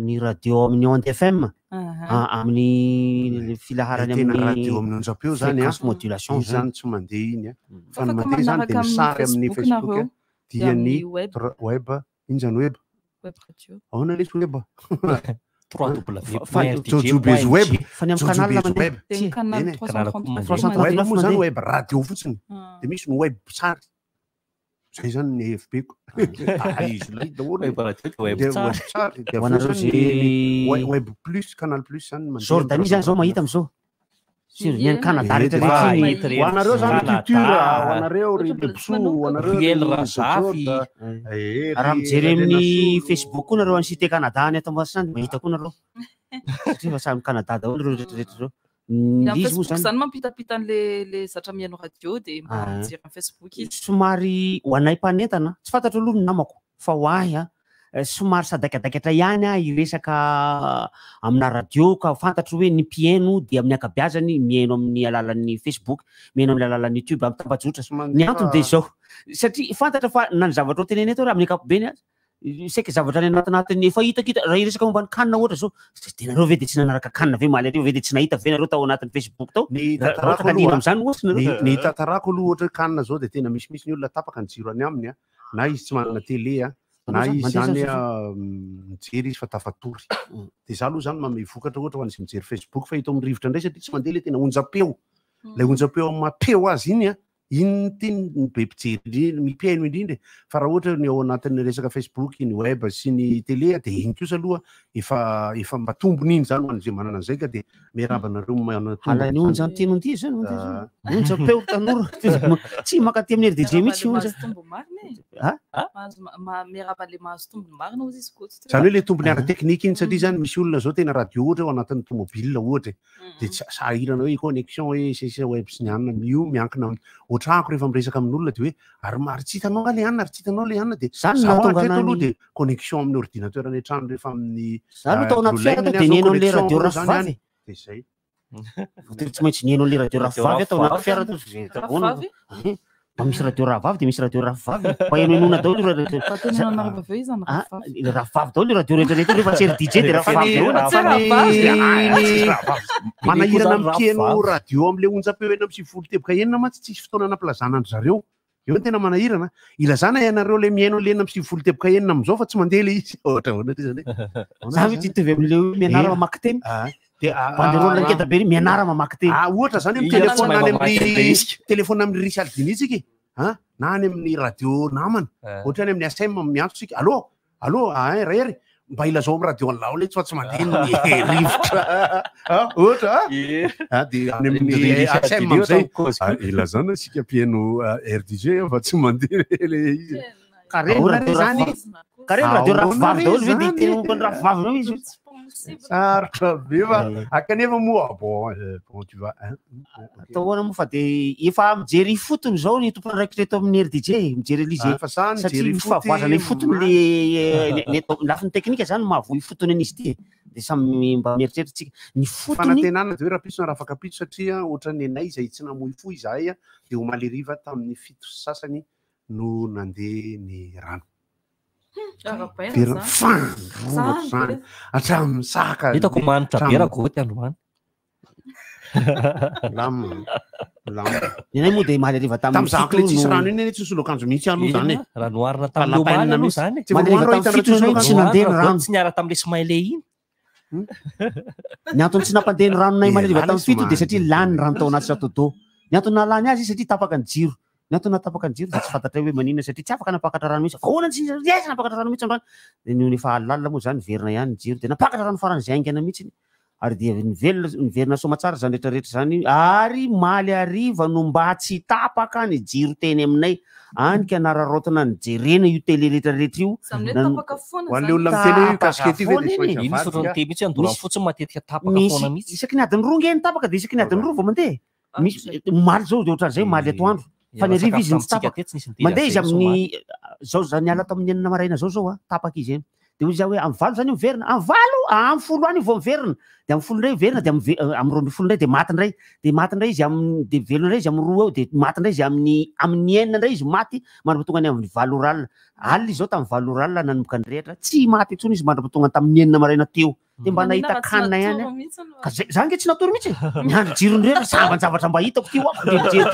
Ny radio amin'ny Onde FM, amin'ny filaharany tena amin'ny radio amin'ny onjam-peo zany a, fréquence modulation iny zany. zany tsy mandeha iny a. Fa ny Afaka mandeha zany manaraka de amin'ny misary amin'ny Facebook Facebook nareo a, dia dia ny amin'ny web, web, iny zany web. web radio. Ahoana lesy web? www.rdj.mg Web. Fa ny amin'ny canal Jojobezo mandeha. web. Dia ny canal Eny e. Canal koa 333 mandeha. 339 Web moa zany mandeha. web radio fotsiny, de misy ny web sary. Zay zany ny FB-ko. Ah, izy lay daholo. Web radio dia web De tsara. web sary, de Ho avy eo anareo zany ny zay web plus, canal plus zany mandeha. Jordanie zany zao mahita am'izao. Sur ny any Canada Ie, rehetra de rehetra fa- iny. mahita Ho anareo zany Canada. culture, ho anareo ry Ohatra mbola tsy Lebso, manomboka. ho anareo Riel ry Razafy. Jojoda, eh, Raha ry mijery amin'ny Renasolo. Facebook koa nareo any cité Canada any ato Ambasany mahita koa nareo. Satria fa samy Canada daholo ireo rehetra rehetra ireo. Ny Ny amin'ny izy moa Facebook zany zany mampitapita an'le le zatra mihaino radio dia mba Ah. mijery amin'ny Facebook izy. Somary ho anay mpanentana, tsy fantatro aloha ny namako fa ho ahy a, somary sadaikadaikatra ihany aho hiresaka amina radio ka fantatro hoe ny mpihaino dia amin'ny ankabeazany mihaino amin'ny alalan'ny Facebook, mihaino amin'ny alalan'ny YouTube, amin'ny tambajotra. Tsy mandeha Ny antony fa- dia izao, satria fantatra fa na ny zavatra ho tenenina eto raha amin'ny ankapobeny aza, saika zavatra any anatinatiny efa hitakita, raha hiresaka momba ny kanina ohatra zao, de nareo ve de tsy nanaraka kanina ve maly areo ve de tsy nahita ve nareo tao anatin'ny Facebook tao? Ny Raha tantarako ohatra ka liana aloha amin'izany ohatra nareo. ny tantarako aloha ohatra hoe kanina zao de tena misimisy ny olona tapaka ny jiro any aminy a, na izy tsy manana télé a, na Mandeha izy zany, zany mandeha a, mijery izy fa tafatory. De za aloha zany manome vokatra ohatra ho an'izay mijery Facebook fa hita amin'ny rivotra indray satria tsy mandeha le tena onjam-peo. Ilay onjam-peo amin'ny maha-peo azy iny a, iny ny teny ny be mpijery indrindra, mpihaino indrindra e. Fa raha ohatra ny ao anatin'ny resaka Facebook, ny web sy ny télé a, de iny kosa aloha efa efa mba tombony iny zany ho an'izay manana an'izay ka de miarahaba anareo manana tombony Alany zany. onja ny teny zany, onja zany. Ah. Onja peo tanora. Tsy mankaty amin'ny RDJ mihitsy onja. Mahazo tombony marina e. Ha? Mahazo miarahaba le mahazo tombony marina ozy izy koa tsy Zany hoe le tombony ara-teknika iny satria zany misy olona zao tena radio ohatra ao anatin'ny tomobile ohatra e. De tsy sahirana hoe connexion hoe sese web sy ny anona io miankina amin'ny ohatrako rehefa miresaka amin'olona de hoe ary ary tsy hitanao nga le anona, ary tsy hitanao le anona de Zany no zaho nahatonga hatreto aloha anany. de connexion amin'ny ordinateur any an-trano rehefa amin'ny Za aloha tao anaty Blue fiara Line tao ny de azo nihaino an'le connexion radio aloha zany rafivavy. any. De zay. Voatery tsy maintsy nihaino an'le radio rafivavy aho tao anaty fiara tao. Zay daholo. Rafivavy? Eh, mba misy radio rahavavy de misy radio rafivavy. Mba henohenoana daholo io radio. Fa tena nanaraka avy eo izy zany Ah, rafivavy. le rafivavy daholo io radio rehetra rehetra rehefa tsy RDJ de rafivavy daholo. Tsy rahavavy. Manahirana Ny mpihaino rahavavy. radio amin'le onjam-peo 96.6 mantsy tsisy fotoana nampilazana an-dry zareo. Eo no tena manahirana. Ilazana ianareo le mihaino le 96.6 amin'izao fa tsy mandeha le izy. Ohatra ahoana ty zany e? Ahoana Za zany? mihitsy mitovy amin'le hoe mianara Eh. mamaky teny. Ah, de ah, Banderole ah, ngeda be ry mianara mamaky teny. Ah, ohatra zany hoe Iny tsy telefona mahay any mamaky amin'ny an'ilay izy. telefona amin'ny Richard Dinitsika e. Ah, na any amin'ny radio namana. Eh. Ohatra any amin'ny ASM miantso tsika. Allô, allô, ah, hein, Rahery, mba ilazao amin'ny radio an'lao letsy fa tsy mandeha ny rivotra. Ah, ohatra, ah. Ie. Ah, de any amin'ny Richard ASM Dini am'izay. ohatran'ny kôzy Ah, koa. ilazana isika mpihaino RDJ fa tsy mandeha le izy. Ka reny Ahoana radio re zany? rafivavy. Ka reny radio Ahoana rafivavy re daholo ve de zany? hiteny momba ny rafivavy reo izy. Sarotra be fa akanefa moa bon, bon tu vas hein. Ok. Atao ahoana moa fa de efa mijery ifotony zao ny tompon'andraikitra eto amin'ny RDJ mijery an'izy Ah, fa sa satria nijery misy fahavoazana ifotony le ny eto lafiny teknika zany mahavoa ifotony an'izy ity e. De samy mba mieritreritra tsika ny fotony fanantenana de hoe rahampitso na rahafakampitso satria ohatran'ny anay izay tsy namoy fo izahay a, de omaly hariva tamin'ny 7:30 no nandeha ny rano. Arabaina Very zany. fandroana Zany zany be. hatramin'ny saka. Hitako manitra be hatramin'ny- raha goty androany. Lamina, lamina. ny anay moa de maly hariva tamin'ny Tamin'izahako le 7 tsisy no rano iny anie tsy nisolo akanjo mihitsy aloha zany e. Ina, Raha noharina Fa tamin'ny omaly lapainina aloha mihitsy. zany. Tsy Maly voalohany hariva raha tamin'ny hitanareo 7 tsy zany nisolo tsy akanjo. nandeha ny rano. Tsy niara tamin'le smiley iny. Ny antony tsy nampandeha ny ranonay maly hariva Eh, tamin'ny 7 de satria lany lany ny rano tao anaty château d'eau. Ny antony nahalany azy satria tapaka ny jiro. Ny antony nahatapaka ny jiro de tsy fantatray hoe maninona satria tsy afaka nampakatra rano mihitsy. Ahoana tsy tsy nampakatra rano mihitsy androany. De noho ny efa alalina moa zany verina ihany ny jiro de nampakatra rano faran'izay haingana mihitsy. Ary dia nivelona niverina soamantsara zany rehetrarehetra zany ary maly hariva no mba tsy tapaka ny jiro teny aminay. Any ka nararaotina nijerena io télé rehetrarehetra io. Zany hoe Nan- tapaka foana Ho an'le zany. olona miteny hoe Tapaka casquette io ve de foana tsy iny. maintsy Iny sotra avadika. ny teny mihitsy andorany Misy- fotsiny matetika tapaka Misy foana mihitsy. isaky ny adiny 2 nge ny tapaka de isaky ny adiny 2 vao mandeha. Misy omaly zao de ohatran'izay omaly atoandro. Fa ny hariva izy no tsy tapaka. Mandeha izy amin'ny zao zany niala tamin'ny 6 maraina zao zao a tapaka izy eny. De hoy za hoe amin'ny 8 zany io miverina, amin'ny 8, amin'ny 10 any io vao miverina. De amin'ny 10 indray miverina, de amin'ny 12 indray de maty indray. De maty indray izy amin'ny, de velona indray izy amin'ny 2 eo, de maty indray izy amin'ny 6 indray izy maty mandra-pahatonga any amin'ny 8 ora alina. Alina izy zao tamin'ny 8 ora alina nanomboka nirehitra, tsy maty intsony izy mandra-pahatonga tamin'ny 6 maraina teo. De mba nahita kanina ihany aho. Ka zay, za nge tsy natory mihitsy e. Niandry jiro nirehitra, samban-javatra mba hitako ty hoako, de nijery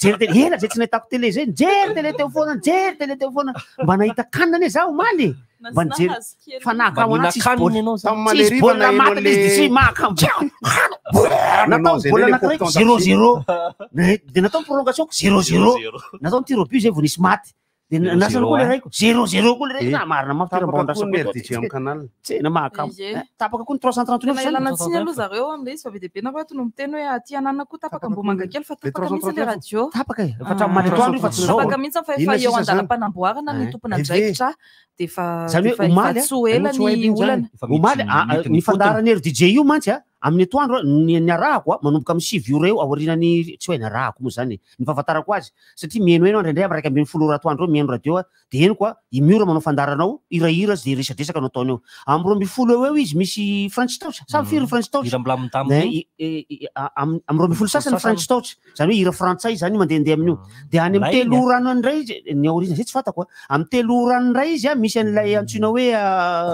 jery télé, ela zay tsy nahitako télé zay, nijery télé teo foana, nijery télé teo foana, mba nahita kanina anie za omaly e. Mba nijery fa nahakamo anahy tsisy baolina. Tamin'ny Tsisy maleriva baolina naheno maty izy de tsy an'le mahakamo. Natao Nanao baolina le anankiray popcorn 0-0. De natao prolongation 0-0. Natao tir au but zay vao nisy maty. De Zéro nasana zéro, koa le hein. raiko 0-0 koa le raiko. Eh, Na marina mafy tena mba Tapaka koa ny andrasako RDJ amin'ny canal. Tsena mahakamo. Ie. Eh, Tapaka koa ny 339 Tena zany. ilana tsiny aloha zareo amin'ilay izy fa be dia be nareo ato no miteny hoe aty ananana koa tapaka Tapaka Ambohimangakely fa Le tapaka mihitsy le 339. radio. Tapaka e. Efa Ah. hatramin'ny maty atoandro io fa tsy zao. Tapaka mihitsy fa efa Inona eo sisa zany? andalam-panamboarana ny Eh. tompon'andraikitra dia efa Zany hoe efa omaly, tsy ho ela tsy ho ela ny iny zany. olana. Omaly ny fandaharan'ny RDJ io mantsy a amin'ny atoandro a, ny niarahako a manomboka amin'ny 9 ora eo aorian'ny tsy hoe niarahako moa zany ny fahafantarako azy satria mihainohaino aho indraindray amin'ny 11 ora atoandro eo mihaino radio a de henoko a i Miora manao fandaharanao hirahira sy de resadresaka no ataony eo amin'ny 12 eo eo izy misy French Touch samy firy French Touch Hira milamindamina Ne, io. amin'ny 12 sasany Sasany. French Touch zany hoe hira frantsay zany mandehandeha amin'io de any amin'ny Milay iny, 3 ora any indray izy ny aoriana zay tsy fantako a amin'ny 3 ora any indray izy a misy an'ilay antsoina hoe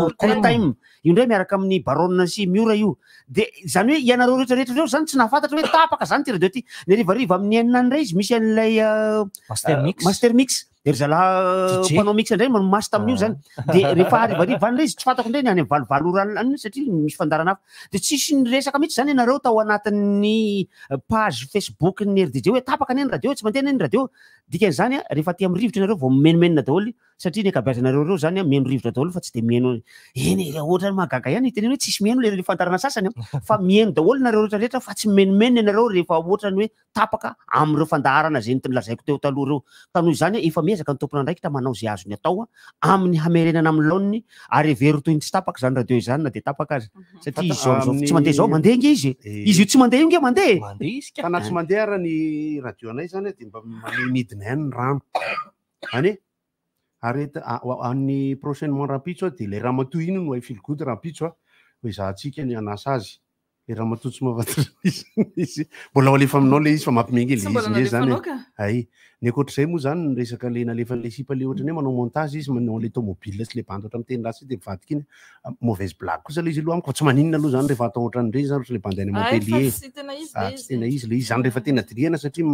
Cool cool time. time io indray miaraka amin'ny Baronne sy Miora io de zany hoe ianareo rehetra rehetra reo zany tsy nahafantatra hoe tapaka zany ty radio ty ny harivariva amin'ny 6 indray izy misy an'ilay Master Mix. Master Mix de ry zalahy DJ. mpanao mix indray manao master amin'io zany de rehefa harivariva any indray izy tsy fantako indray ny any amin'ny 8 ora alina any satria misy fandaharana hafa de tsisy niresaka mihitsy zany ianareo tao anatin'ny page Facebook ny RDJ hoe tapaka anie ny radio tsy mandeha anie ny radio dikan'izany a rehefa aty amin'ny rivotra ianareo vao mimenomenona daholo satria ny ankabeazanareo reo zany a mihaino rivotra daholo fa tsy de mihaino eny e, ohatra ny mahagaga ihany teneno hoe tsisy mihaino le fandaharana sasany a fa mihaino daholo nareo rehetra rehetra fa tsy mimenomenona ianareo rehefa ohatra ny hoe tapaka amin'ireo fandaharana zay nolazaiko teo taloha ireo ka noho izany a, efa miezaka ny tompon'andraikitra manao izay azony atao a amin'ny hamerenana amin'ny laoniny ary hevero toy ny tsy tapaka zany radio izany na de tapaka azy satria izy zao am'izao tsy mandeha zao mandeha nge izy Eh, izy io tsy mandeha io nge mandeha Mandeha izy ka. Fa na tsy mandeha ara ny radio anay zany a, de mba manidina ihany ny rano. Any e? Ary any prochainement rahampitso a, de le ramatoa iny no hay feel good rahampitso a, ho ezahantsika ny hanasa azy. Le ramatoa tsy mahafantatra izy izy. Mbola ho alefa aminao le izy fa mampimengy le Tsy izy mbola nge zany e. nalefanao ka. Ay, ny ankoatr'izay moa zany ny resaka le nalefan'le sipa le ohatrany hoe manao montage izy manao le tomobile sy le bandy ohatra miteny ratsy de mivadika iny. Mauvaise blague kosa le izy aloha amiko fa tsy maninona aloha zany rehefa atao ohatran'ireny zany ohatra le bandy any Ay, fa Montpellier. tsy tena izy Ah, le tsy izy. tena izy le izy zany rehefa tena dirihana satria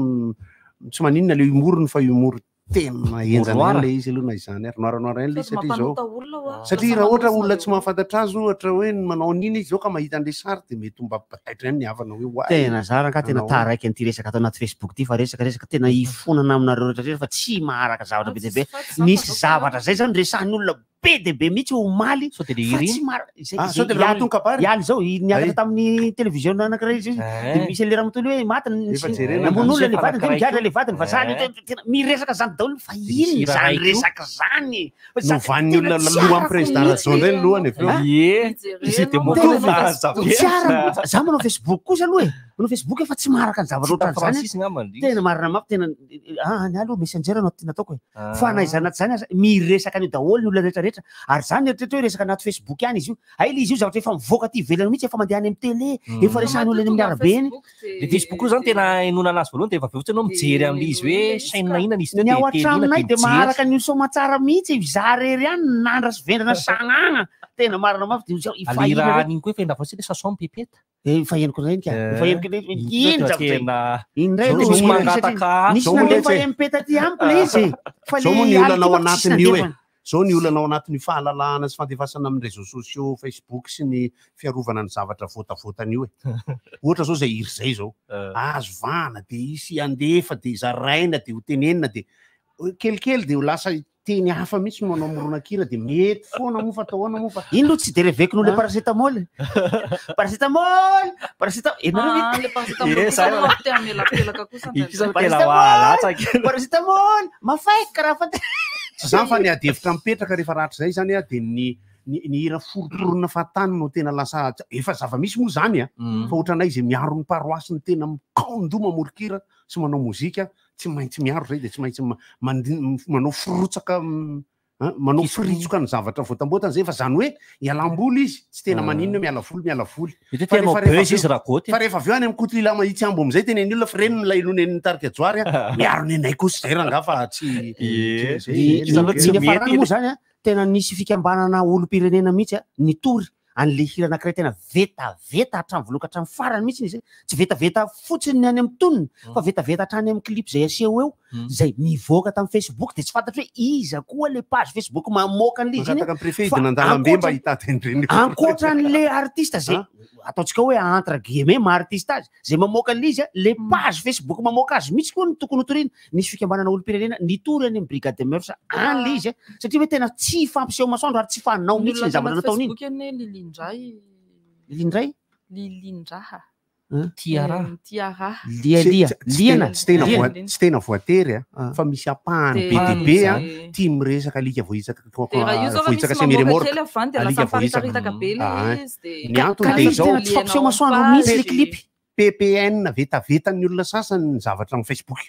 tsy maninona le humour fa humour tena henjana Noir. ihany le izy aloha na izany ary noir noir ihany le izy Sady satria zao mampanota olona hoa. satria Lasa raha ohatra manota olona tsy zareo. mahafantatra azy ohatra hoe ny manao an'iny izy zao ka mahita an'le sary de mety ho mba taitra ihany ny havana hoe oay. Tena za rangahy tena Manao taraiky an'ity resaka atao anaty Facebook ty fa resaka resaka tena ifonana aminareo rehetra rehetra fa tsy maharaka zavatra be dia be. Nisy zavatra zay zany resahan'ny olona be dia be mihitsy omaly Sao de le fa hira tsy iny. mara zay Ah, zay sao de ialy ramatoa kabary. ialy zao niakatra Ay. tamin'ny télévision anankiray izy de Eh. misy an'le ramatoa le hoe maty ny Efa jerena. namono olona le Misy vadiny de anankiray migadra koa. le vadiny fa zany Eh. tena miresaka zany daholo fa De misy inona hira zany ray koa. resaka zany Fa zany Novan'ny tena olona tsy lohan'ny arako président mihitsy. Rajoelina indray ny lohany avy eo. Ah. Ie. Izy de Mijerenao mokoa manao fa Tsy arako za manao Facebook kosa aloha e manao Facebook efa tsy maharaka ny zavatra ohatran'izany Francis angamba ny tena marina mafy tena ny aloha messenger no tena ataoko e fa na izany na tsy izany aza miresaka an'io daholo ny olona rehetra rehetra ary zany eritreritra hoe resaka anaty Facebook ihany izy io ay le izy io zavatra efa mivoaka aty ivelany mihitsy efa mandeha any amin'ny télé efa resahan'ny olona eny amin'ny arabe eny Le Facebook io zany tena hainoana anazy voalohany de efa avy eo fotsiny ianao mijery amin'le izy hoe chaîne inona izy teo ny de ao télé inona an-tranonay de de mijery. maharaka an'io somatsara mihitsy za rery ihany nandra sy vendrana sagnagna tena marina mafy de izao Ah, le hira an'iny koa efa endafo le chanson pépette. efa henoko indray ka efa henoko indray iny zavatra Tena indray Zao le moa misy ny- mangataka nisy Zao moa nandefa letsy e. MP taty amiko le izy fa Zao moa ny le olana ao alika tsisy anatin'io e. nandefa. Zao ny olana ao anatin'io fahalalahana sy fandefasana amin'ny réseaux sociaux, Facebook sy ny fiarovana ny zavatra voatavoatana io e. Ohatra zao zay hira zay zao. Azo vahana de hisy andefa de zaraina de ho tenenina de kelikely de ho lasa teny hafa mihitsy no manao moronakira de mety foana moa fa atao ahoana moa fa Iny aloha tsy de reveko noho le Ah. paracétamol. Paracétamol, paracétamol. Ianareo ve? Ah, le paracétamol Eh, kosa zay aloha mampite hamelapelaka kosa Ity zany indraindray. tena walatsaka. Paracétamol, mafaiky karaha fa tsy zany fa ny adihevitra mipetraka rehefa rahatrizay zany a de ny hira foromporona fahatany no tena lasa efa zava-misy moa zany a fa ohatranay izay miaro ny paroasy ny tena mikaondoha mamorokira sy manao mozika tsy maintsy miaro zay de tsy maintsy manao firotsaka An, manao Kiso- firitsoka ny zavatra voatamboatany zay fa zany hoe ialam-boly izy tsy tena Ah. maninona hoe miala voly miala voly Mety hoe Fa te hanao rehefa- rehefa buzz avy izy eo- raha goty. fa rehefa avy eo any amin'ny kotlila mahitsy ambo amizay tenen'ny olona fa reny no lailonen'ny tarika joary a miaro nenay kosa zay rangaha fa tsy Ie. zay- Ny zay- aloha tsy ny mety farany iny. moa zany a tena nisy fikambanana olom-pirenena mihitsy a nitory an'le hira anankiray tena vetaveta hatramin'ny voalohany ka hatramin'ny farany mihitsy izy tsy vetaveta fotsiny ny any amin'ny tonony fa vetaveta hatrany amin'ny clip zay aseho eo zay mivoaka tamin'ny Facebook de tsy fantatro hoe iza koa le page Facebook mamoaka an'le izy iny Mangataka ny préfet Fa hidina an-dalambe mba ankoatra- hitady an'ireny ankoatra an'le artiste zay ataontsika hoe entre guillemets maha artiste azy zay mamoaka an'le izy a le page Facebook mamoaka azy mihitsy koa no tokony hotorina nisy fikambanana olom-pirenena nitory any amin'ny brigade des mœurs any le izy a satria hoe tena tsy fampiseho masoandro ary tsy fanao mihitsy ny zavatra nataony iny Facebook anie Lilindray. Lilindray Lilindraha. Tiara. Tiara. Lia lia liana tsy tena liana. tsy tena voatery a Ah. fa misy ampahany De- be dia be a de- tia miresaka alika voahitsaka De raha io zao raha voahitsaka misy sy mamoaka miremorka kely avy any de lasa Alika voahitsaka. miparitaritaka be le Ah, izy de Ny antony Ka de tena izao tsy fampiseho masoandro mihitsy le clip PPN vetavetan'ny olona sasany ny zavatra amin'ny Facebook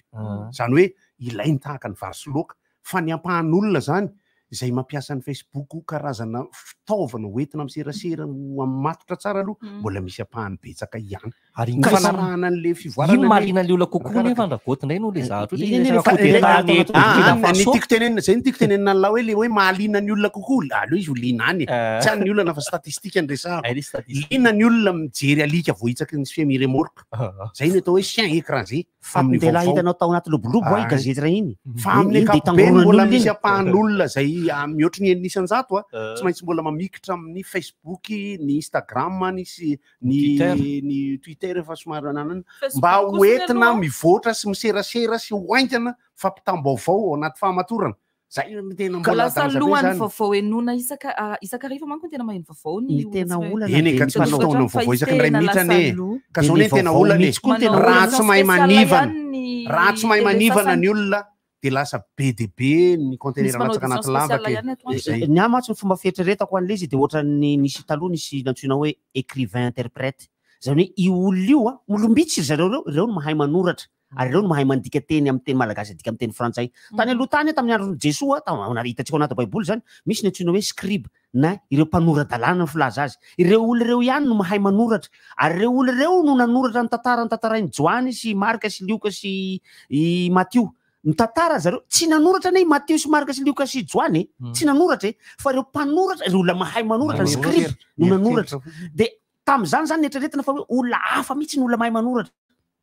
zany hoe ilainy tahaka ny vary sy laoka fa ny ampahan'olona zany izay mampiasa ny Facebook ho karazana fitaovana hoentina amin'ny serasera ho amin'ny matotra tsara aloha mbola misy ampahany betsaka ihany Ary ny iny fanarahana an'le fivoarana iny anie- mahaliana le olona kokoa Arakaraka. nefa ndragoty indray no le zavatra Iny hoe anie resaka le coup d'état fa- any Ah, Burkina Ah, ny Faso. tiako tenenina zay ny tiako tenenina an'lahy hoe le hoe mahaliana ny olona kokoa aleo izy ho liana any e. Eh, tsy any ny olona fa statistika ny resahako ay, le statistique. liana ny olona mijery alika voahitsaky ny semi-remorque zay ny atao hoe chien écrasé amin'ny fatin-dehilahy vaovao. hitanao tao anaty lobolobo ay Ah. gazety raha iny fa amin'ny Iny de ankapobeny tangoronan'olona mbola iny. misy ampahan'olona zay mihoatry ny 60% a Eh, tsy maintsy mbola mamikitra amin'ny Facebook ny Instagram ny sy ny Twitter. ny Twitter efa somary ananana Facebook mba kosa hoentina aloha, mivoatra sy miserasera sy ho haingana fampitam-baovao ao anaty fahamatorana zay no tena Ka mbola lasa danger be lohan'ny zany. vaovao henoina isaka ah, isakariva manko no tena maheno vaovao ny Ny olona tena tsirairay. olana Eny e, de ka ny tsy manao mpanao- fotoana vaovao isaky ny iray Tena minitra lasa anie. loha. ka zao De ne le tena vaovao olana e mihitsy koa no tena Manao raha olana. tsy mahay émission spéciale manivana. ihany ny raha tsy mahay télé manivana sasany. ny olona de lasa be de be ny Misy conteneur manao latsaka édition anaty spéciale lavaka e. ihany ato an. Zay. Ny ahy mantsy ny fomba fieritreretako an'le izy de ohatran'ny nisy taloha nisy nantsoina hoe écrivain interprète zany hoe io olona io a olom-bitsy ry zareo reo reo no mahay manoratra ary reo no mahay mandika teny amin'ny teny malagasy adika amin'ny teny frantsay tany aloha tany tamin'ny andron'i Jesoa hitantsika ao anaty baiboly zany misy ny antsoina hoe scribe na ireo mpanora-dalàna ny filaza azy ireo olona ireo ihany no mahay manoratra ary ireo olona ireo no nanoratra ny tantara ny tantarain'i Joany sy Marka sy Lioka sy i Matio ny tantara zareo tsy nanoratra anie i Matio sy Marka sy Lioka sy Joany e tsy nanoratra e fa ireo mpanoratra ireo olona mahay manoratra ny scribe no nanoratra de tam'izany zany neritreretina fa hoe olona hafa mihitsy ny olona mahay manoratra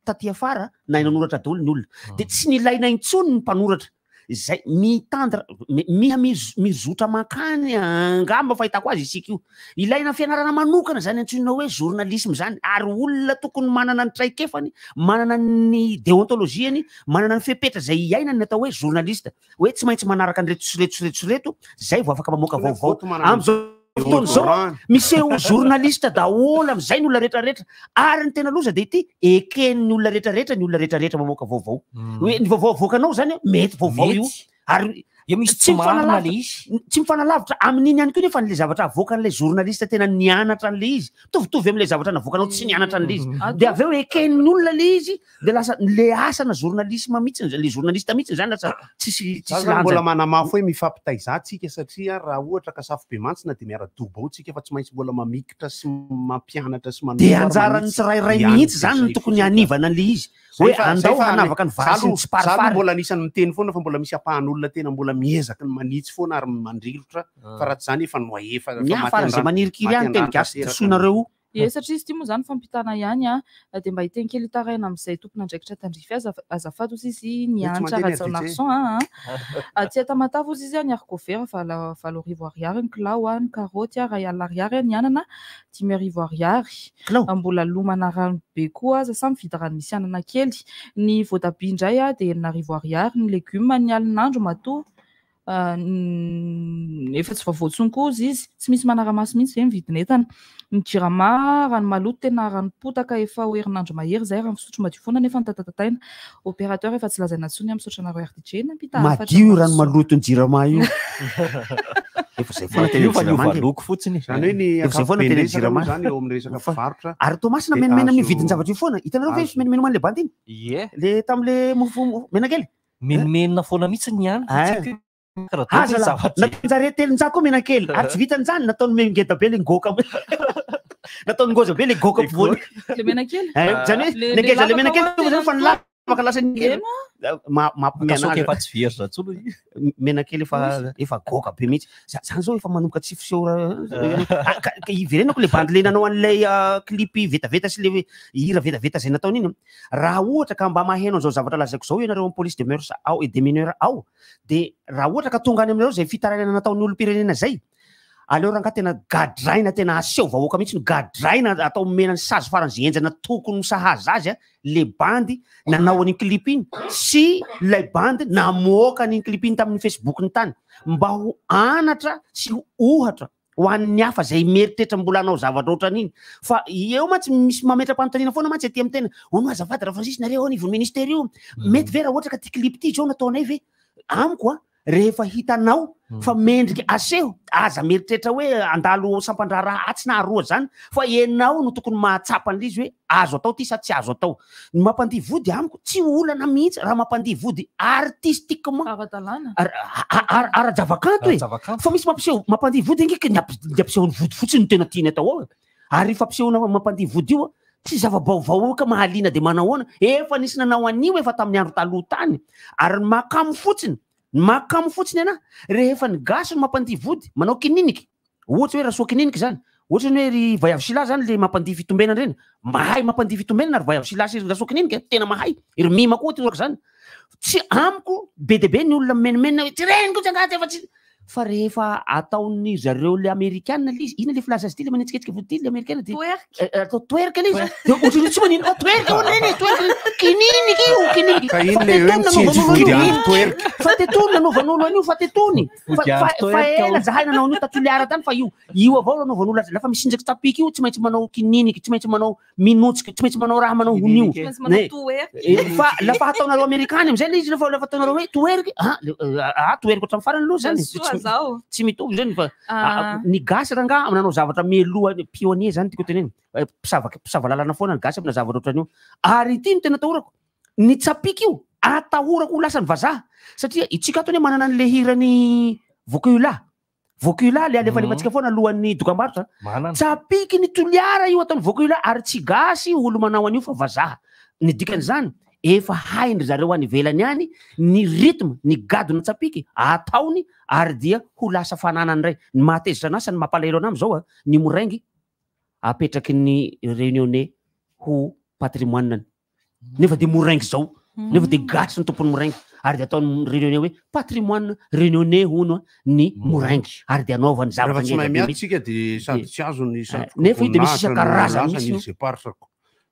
taty afara nahay nanoratra daholo ny olona de tsy nilaina intsony ny mpanoratra zay mitandra miha mizotra mankany angamba fahitako azy isika io ilaina fianarana manokana zany antsoina hoe journalisme zany ary olona tokony manana ny traikefany manana ny déontologiany manana ny fepetra zay iainany ny atao hoe journaliste hoe tsy maintsy manaraka an'ireto sy reto sy reto sy reto zay vao afaka mamoaka vaovao am'izao fotoana zao miseho journaliste daholo am'izay ny olona rehetrarehetra ary ny tena loza de ity eken'ny olona rehetrarehetra ny olona rehetrarehetra mamoaka vaovao hoe ny vaovao avoakanao zany mety vaovao io Mety. ary Io misy Tsy tsy marina mifanalavitra. le izy. tsy mifanalavitra amin'iny ihany koa nefa n'le zavatra avoakan'ilay journaliste tena nianatra an'le izy mitovitovy amin'ilay zavatra navoakanao tsy nianatra an'le izy Ah, de avy eo eken'ny olona le izy de lasa le asana journalisme mihitsy le journaliste mihitsy zany lasa tsisy Za tsisy zany mbola lanjany manamafy hoe mifampitaiza tsika satria raha ohatra ka safo be mantsina de miara-dobo ao tsika fa tsy maintsy mbola mamikitra sy mampianatra sy manoro de ary anjaran'ny manitsy. tsirairay Ihany mihitsy de zany no zay tokony fotsiny. hanivana an'le izy Zay hoe fa- zay andao fa hanavaka ny za vary sy ny aloha- za aloha tsiparifary mbola anisan'ny miteny foana fa mbola misy ampahan'olona tena mbola miezaka ny manitsy foana ary mandrirotra fa raha tsy zany efa noaefa ny hafa zay manirikiry ihany teny gasy disoinareo Ie, satria izy ity moa zany fampitana ihany a de mba hiteny kely hitaraina amin'izay tompon'andraikitra tandrify azy azafady ozy izy niantra mandeha ny Rajaonarison a aty Tamatave ozy izy a ny haricots verts 80 ariary ny kilao a ny karaoty a 1000 ariary a ny anana 5000 ariary Kilao. mbola lomana rano be koa aza samy mividy rano misy anana kely ny voatabia indray a de 6000 ariary ny legioma ny alinandro matoa efa tsy vaovao intsony koa izy izy tsy misy manara-maso mihitsy ve ny vidin'entana ny jirama rano maloto tena rano potaka efa ho herinandro mahery zay rano fisotro madio foana nefa nitatatataina opérateur efa tsy lazaina intsony a misaotra anareo RDJ nampita hafatra madio io rano mahasoa. maloto ny jirama io efa zay foana tena Io fa jirama niova nge. loko fotsiny. zany hoe ny Efa zay foana ankapobeny tena resaka jirama. moa zany eo amin'ny resaka Fa- mpivarotra ary Toamasina De menamena amin'ny azo- vidin-javatra io foana hitanareo ve azo- menamena man'le bandy iny Ie. le tam'le mofo menakely Menomenona foana mihitsy ny any. Ah. Tsy haiko hoe Aza la, nataonjare 300 koa menakely ary tsy vitan'izany nataony mengeda be le ngoka nataony ngoza be le goka ampovoany. Le menakely? Eh, zany hoe Le- le nengeza le lavaka menakely ao tonga zany fa tena ny lavaka lasa ny Eno mampime Kasoka anazy. efa tsy very zany tsony. Menakely efa goka be mihitsy. Zany zao efa manomboka tsy fiseho raha- Ah, ka iverenako le bandy le nanao an'ilay clip vetaveta sy le hira vetaveta zay nataony iny. Raha ohatra ka mba maheno an'izao zavatra lazaiko zao ianareo amin'ny police de mœurs ao et des mineurs ao, de raha ohatra ka tonga any aminareo zay fitarainana nataon'ny olom-pirenena zay, aleo rangahy tena gadraina, tena aseho vahoaka mihitsy no gadraina, atao omena ny sazy faran'izay henjana tokony ho sahaza azy a, le bandy nanao an'iny clip iny sy ilay bandy namoaka an'iny clip iny tamin'ny Facebook-ny tany, mba ho anatra sy ho ohatra ho an'ny hafa zay mieritreritra mbola hanao zavatra ohatran'iny. Fa eo mantsy misy mametra-panontaniana foana mantsy aty amin'ny tena, hono azafady raha Francis nareo ao anivon'ny ministera io, mety ve raha ohatra ka ty clip ty zao nataonay ve? Amiko a, rehefa hitanao fa mendrika aseho, aza mieritreritra hoe andalo sampandraharaha atsy na aroa zany, fa ianao no tokony mahatsapa an'ilay izy hoe azo atao ty sa tsy azo atao. Ny mampandihy vody amiko tsy olana mihitsy raha mampandihy vody artistiquement. Ara-dalàna. Ara-javakanto e. Ara-javakanto. Fa misy mampiseho mampandihy vody ange ka ny ampisehoan'ny vody fotsiny no tena tiany atao ao e. Ary io fampisehoana mampandihy vody io tsy zava-baovao io ka mahaliana dia manao ahoana. Efa nisy nanao an'io efa tamin'ny andro taloha tany. Ary ny mahakamo fotsiny, ny mahakamo fotsiny anahy, rehefa ny gasy no mampandihy vody, manao kininiky. Ohatra hoe Rasoa kininiky zany, ohatra ny hoe ry Vaiavy Sila zany le mampandihy fitombenana ireny. Mahay mampandihy fitombenana ry Vaiavy Sila sy ry Rasoa kininiky, tena mahay. Ry Mima koa toraka zany. Tsy amiko be dia be ny olona mimenomenona hoe tsy reniko tsy angaha tsy efa tsy. Fa rehefa ataon'ny zareo le amerikana le izy, inona le filaza azy ity le manetsiketsika vody ity le amerikana dia Twerk. Atao twerk le izy. Dia ohatran'ny hoe tsy manino, oh, twerk hono reny e, twerk. Kininiky io, kininiky. Ka iny Fa le hoe tetony mitsinjo nanaovan'olo vody an'io. andro twerk. Fa tetony nanaovan'olo an'io, fa tetony. Fa Vody andro twerk ela ao. zahay nanao an'io ta Toliara tany fa io avao nanaovan'olo azy. Lafa misinjaky tsapiky io, tsy maintsy manao kininiky, tsy maintsy manao minotsiky, tsy maintsy manao raha manao honio. Tsy maintsy manao Ne. twerk. Fa lafa ataonareo amerikana amizay le izy, lafa ataonareo hoe twerk, ah, le, ah, twerk hatramin'ny farany aloha zany. Soa Tsy zao. mitovy zany fa, Ah. ny gasy rangahy nanao zavatra mialoha, pionnier zany tiako tenenina. Mpisava lalana foana ny gasy amina zavatra ohatran'io. Ary ity no tena atahorako, ny tsapiky io atahorako ho lasa ny vazaha, satria itsika ato anie manana an'le hirany Vokoila. Vokoila le alefalefantsika foana alohan'ny dokam-barotra. Manana. Tsapiky ny Toliara io ataon'ny Vokoila, ary tsy gasy olo manao an'io fa vazaha. Ny dikan'izany, efa hain-dry zareo any ivelany any ny rythme, ny gadona tsapiky ataony, ary dia ho lasa fananany indray. Ny mahatezitra anahy sy ny mampalahelo anahy amin'izao, ny moraingy apetraky ny Réunionnais ho patrimoine-ny. Nefa dia moraingy zao, nefa dia gasy ny tompon'ny moraingy, ary dia ataon'ny Réunionnais hoe patrimoine Réunionnais hono ny moraingy, ary dia anaovany zavatra Rehefa tsy mahay ngeza be miady mihitsy. tsika dia sady tsy azo ny sady Nefa io dia misy voninahitra no isan-karazany lasa mihitsy ny io. îles Éparses ko.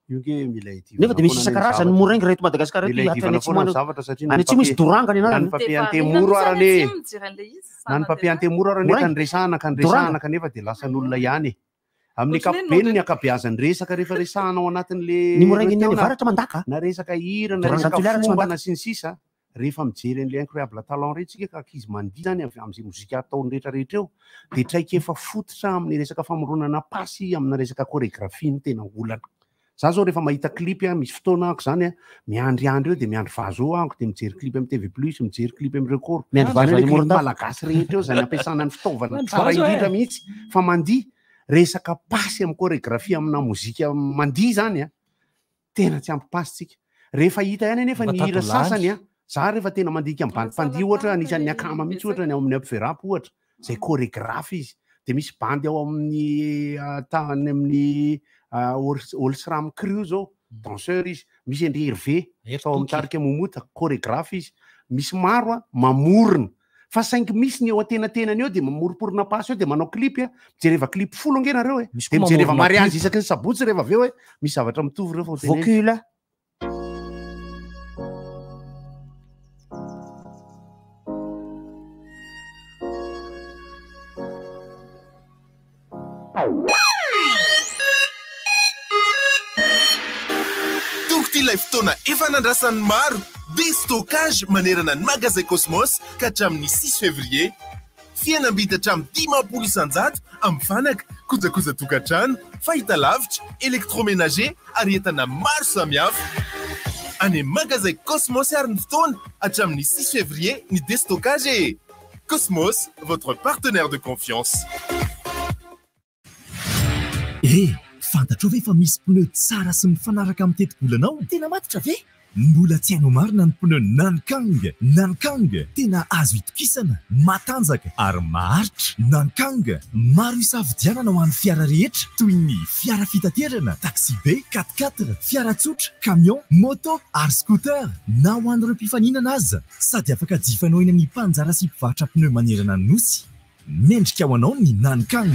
Io nge mila itivana Nefa dia misy foana ny isan-karazany zavatra. moraingy raha eto Madagasikara eto, Mila hatrany itivana atsimo foana ny any. zavatra satria Any na ny atsimo misy papier- doranga ny na ny anarany. papier Dia antemoro variana ara anie. mihitsy any atsimo mijery an'ilay izy, Na ny sana papier dia antemoro ara anie ka Moraingy. niresahana ka Doranga. niresahana kanefa dia lasan'olona ihany e. Amin'ny Ohatran'ny hoe ankapobeny ny nodina. ankabeazan'ny resaka rehefa resahana ao anatin'le Ny moraingy ny any teo na- avaratra mandaka. na resaka hira, na Doranga resaka Toliara tsy fomba, mandaka. na sy ny sisa, rehefa mijery an'ilay incroyable talent reny tsika ka ankizy mandihy zany amin'izay mozika ataony rehetrarehetra eo, dia traikefa fototra amin'ny resaka famoronana pasy, amina resaka chorégraphie no tena olana. Za zao rehefa mahita clip a, misy fotoana ahako zany a, miandriandry eo dia miandry vazo ahako, dia mijery clip amin'ny TV Plus, mijery clip amin'ny Record. Miandry vazo Zany hoe any clip Morondava. malagasy rehetra eo zany ampiasana ny fitaovana Miandry tsara vazo, eh. indrindra mihitsy, fa mandihy resaka pasy amin'ny chorégraphie amina mozika mandihy zany a, tena tsy ampy pasy tsika. Rehefa hita ihany anefa ny hira Mba tady sasany a, za rehefa tena mandinika amin'ny bandy mpandihy ohatra, anisan'ny akama mihitsy ohatra ny ao amin'ny Upverap ohatra, zay chorégraphe izy, dia misy bandy ao amin'ny, tany amin'ny, Olsram Crew zao, danseur izy, misy André Hervé, Hery tao amin'ny Toky. tarika Momota, chorégraphe izy, misy maro a, mamorona. Fa saingy misy ny eo antenatenany eo dia mamoromporona pasy eo dia manao clip a, mijereva clip folo ange nareo e. Misy Dia koa mijereva mamorona mariage clip. isaky ny sabotsy rehefa avy eo e, misy zavatra mitovy ireo fa ho tenenina. Vocule. Tonga ity ilay fotoana efa nandrasan'ny maro, déstockage manerana ny magasin Cosmos ka hatramin'ny 6 février. Fihenam-bidy hatramin'ny dimampolo isan-jato amin'ny fanaka, kojakoja tokantrano, fahitalavitra, électroménager ary entana maro samihafa. Any amin'ny magasin Cosmos ary ny fotoana hatramin'ny 6 février ny déstockage e. Cosmos, votre partenaire de confiance. Eh, fantatrao ve fa misy pneu tsara sy mifanaraka amin'ny tetibolanao? Tena matotra ve? Mbola tsy hainao marina ny pneu Nankang! Nankang, tena azo itokisana, matanjaka ary maharitra. Nankang, maro isafidianana ho an'ny fiara rehetra toy ny fiara fitaterana, taxi-be, quatre-quatre, fiara tsotra, camion, moto ary scooter, na ho an'ireo mpifaninana aza. Sady afaka jifainao eny amin'ny mpanjara sy mpivarotra pneu manerana ny Nosy. Mendrika ho anao ny Nankang!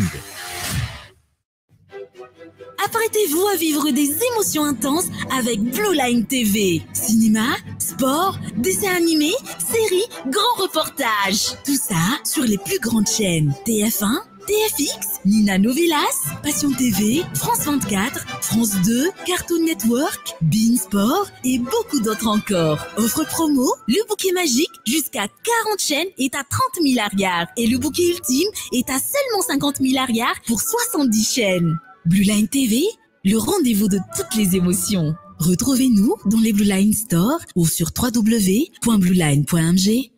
Apprêtez-vous à vivre des émotions intenses avec Blue Line TV. Cinéma, sport, dessins animés, séries, grands reportages. Tout ça sur les plus grandes chaînes TF1, TFX, Nina Novelas, Passion TV, France 24, France 2, Cartoon Network, Bein Sport et beaucoup d'autres encore. Offre promo, le bouquet magique jusqu'à 40 chaînes est à 30 000 ariary et le bouquet ultime est à seulement 50 000 ariary pour 70 chaînes. Blue Line TV, le rendez-vous de toutes les émotions. Retrouvez-nous dans les Blue Line Store ou sur www.blueline.mg.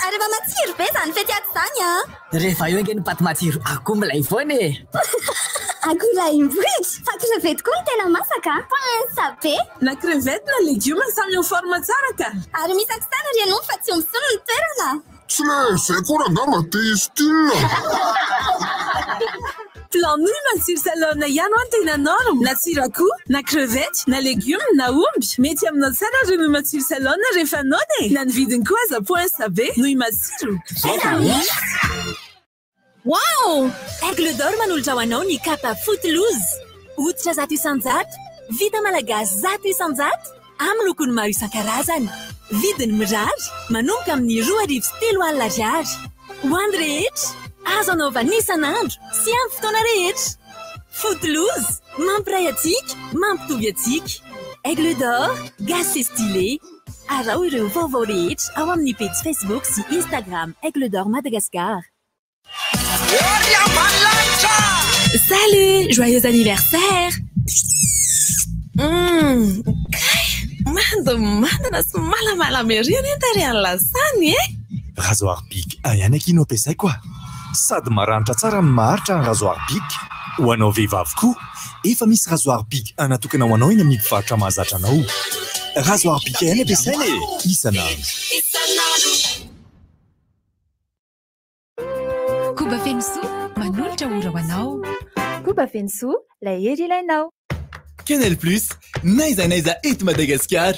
Ary efa matsiro be izany fety ato izany an! Rehefa eo ange ny paty matsiro akoho milay foana e! Akoho lahim-bohitra! Fa crevette koa no tena masaka an! Pince be! Na crevette na legioma samy en forme tsara ka! Ary misy accent ry ianao fa tsy omby intsony ny toerana! Tsy le zay koa rangah mba te hi-style. Plan nouille matsiro salone ihany hoa no tena norme, na tsiro akoho, na crevette, na legume, na omby. Mety aminao tsara ry nouille matsiro salone rehefa noana e! Na ny vidiny koa aza poince be, nouille matsiro. Wow! Aigle d'Or manolotra ho anao ny kapa Footloose. Hoditra 100%, vita malagasy 100%, amin'ny lokony maro isan-karazany. Vidiny mirary, manomboka amin'ny 3002 ariary. Ho an'ny rehetra, azo anaovana isan'andro sy amin'ny fotoana rehetra. Footloose, mampiray antsika, mampitovy antsika. Aigle d'Or, gasy sy stylé. Araho ireo vaovao rehetra ao amin'ny pejy Facebook sy Instagram Aigle d'Or Madagascar. Salut! Joyeux anniversaire! Hum, kay! Mandomandina sy malamalama ery anie ny tarehin'i Lasany e! Rasoir Bic ihany akia no ampiasaiko a! Sady maranitra tsara no maharitra ny rasoir Bic. Ho anao vehivavy koa, efa misy rasoir Bic natokana ho anao eny amin'ny mpivarotra mahazatra anao. Rasoir Bic ihany ampiasaina e! Isan'andro. Koba Fenosoa, manolotra ora ho anao. Koba Fenosoa, ilay hery ilainao. Canal Plus, n'aiza n'aiza eto Madagasikara.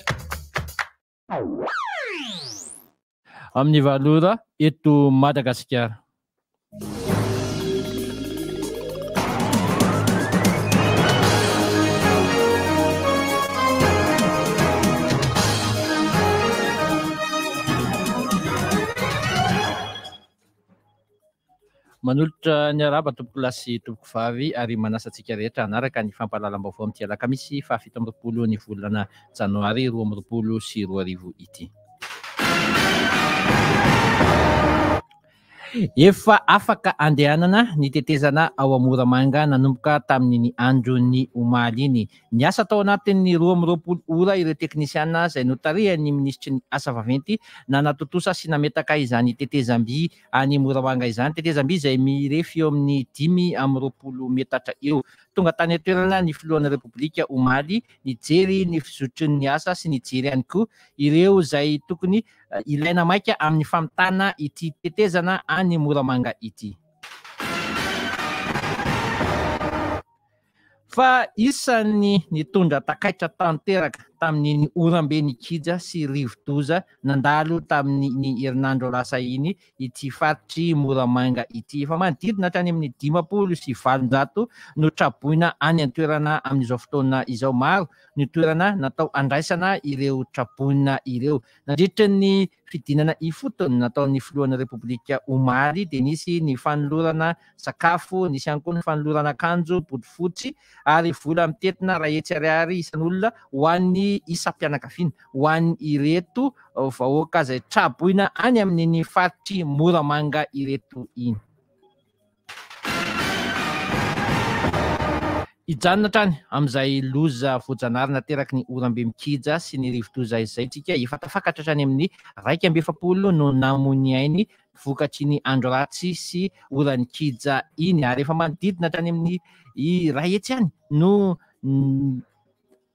Amin'ny valora eto Madagasikara. Manolotra ny arahaba tompokolahy sy tompokovavy ary manasa antsika rehetra hanaraka ny fampahalalam-baovao amin'ity alakamisy faha-27 ny volana janoary 2022 ity. Efa afaka andehanana ny tetezana ao Moramanga nanomboka tamin'iny andron'ny omaly iny. Niasa tao anatin'ny 22 ora ireo teknisiana izay notarihan'ny minisitry ny asa vaventy nanatontosa sy nametaka izany tetezam-by any Moramanga izany. Tetezam-by izay mirefy eo amin'ny 25 metatra eo. Tonga tany an-toerana ny filohan'ny Repoblika omaly nijery ny fizotry ny asa sy nijery ihany koa ireo izay tokony ilaina maika amin'ny famitana ity tetezana any Moramanga ity. Fa isan'ny nitondra takaitra tanteraka tamin'iny orambe nikija sy rivodoza nandalo tamin'iny herinandro lasa iny ity faritr'i Moramanga ity. Efa manodidina hatrany amin'ny 850 no traboina any an-toerana amin'izao fotoana izao. Maro ny toerana natao handraisana ireo traboina ireo. Nandritra ny fidinana ifotony nataon'ny filohan'ny Repoblika omaly dia nisy ny fanolorana sakafo, nisy ihany koa ny fanolorana akanjo bodofotsy ary vola mitentina iray hetsy ariary isan'olona ho an'ny isam-pianakaviana, ho an'ireto vahoaka izay traboina any amin'iny faritr'i Moramanga ireto iny. Hijanona hatrany amin'izay loza voajanahary nateraky ny oram-be mikija sy ny rivodoza izay tsika efa tafakatra hatrany amin'ny 41 no namoy ny ainy vokatr'iny andro ratsy sy ora-nikija iny ary efa manodidina hatrany amin'ny 100 any no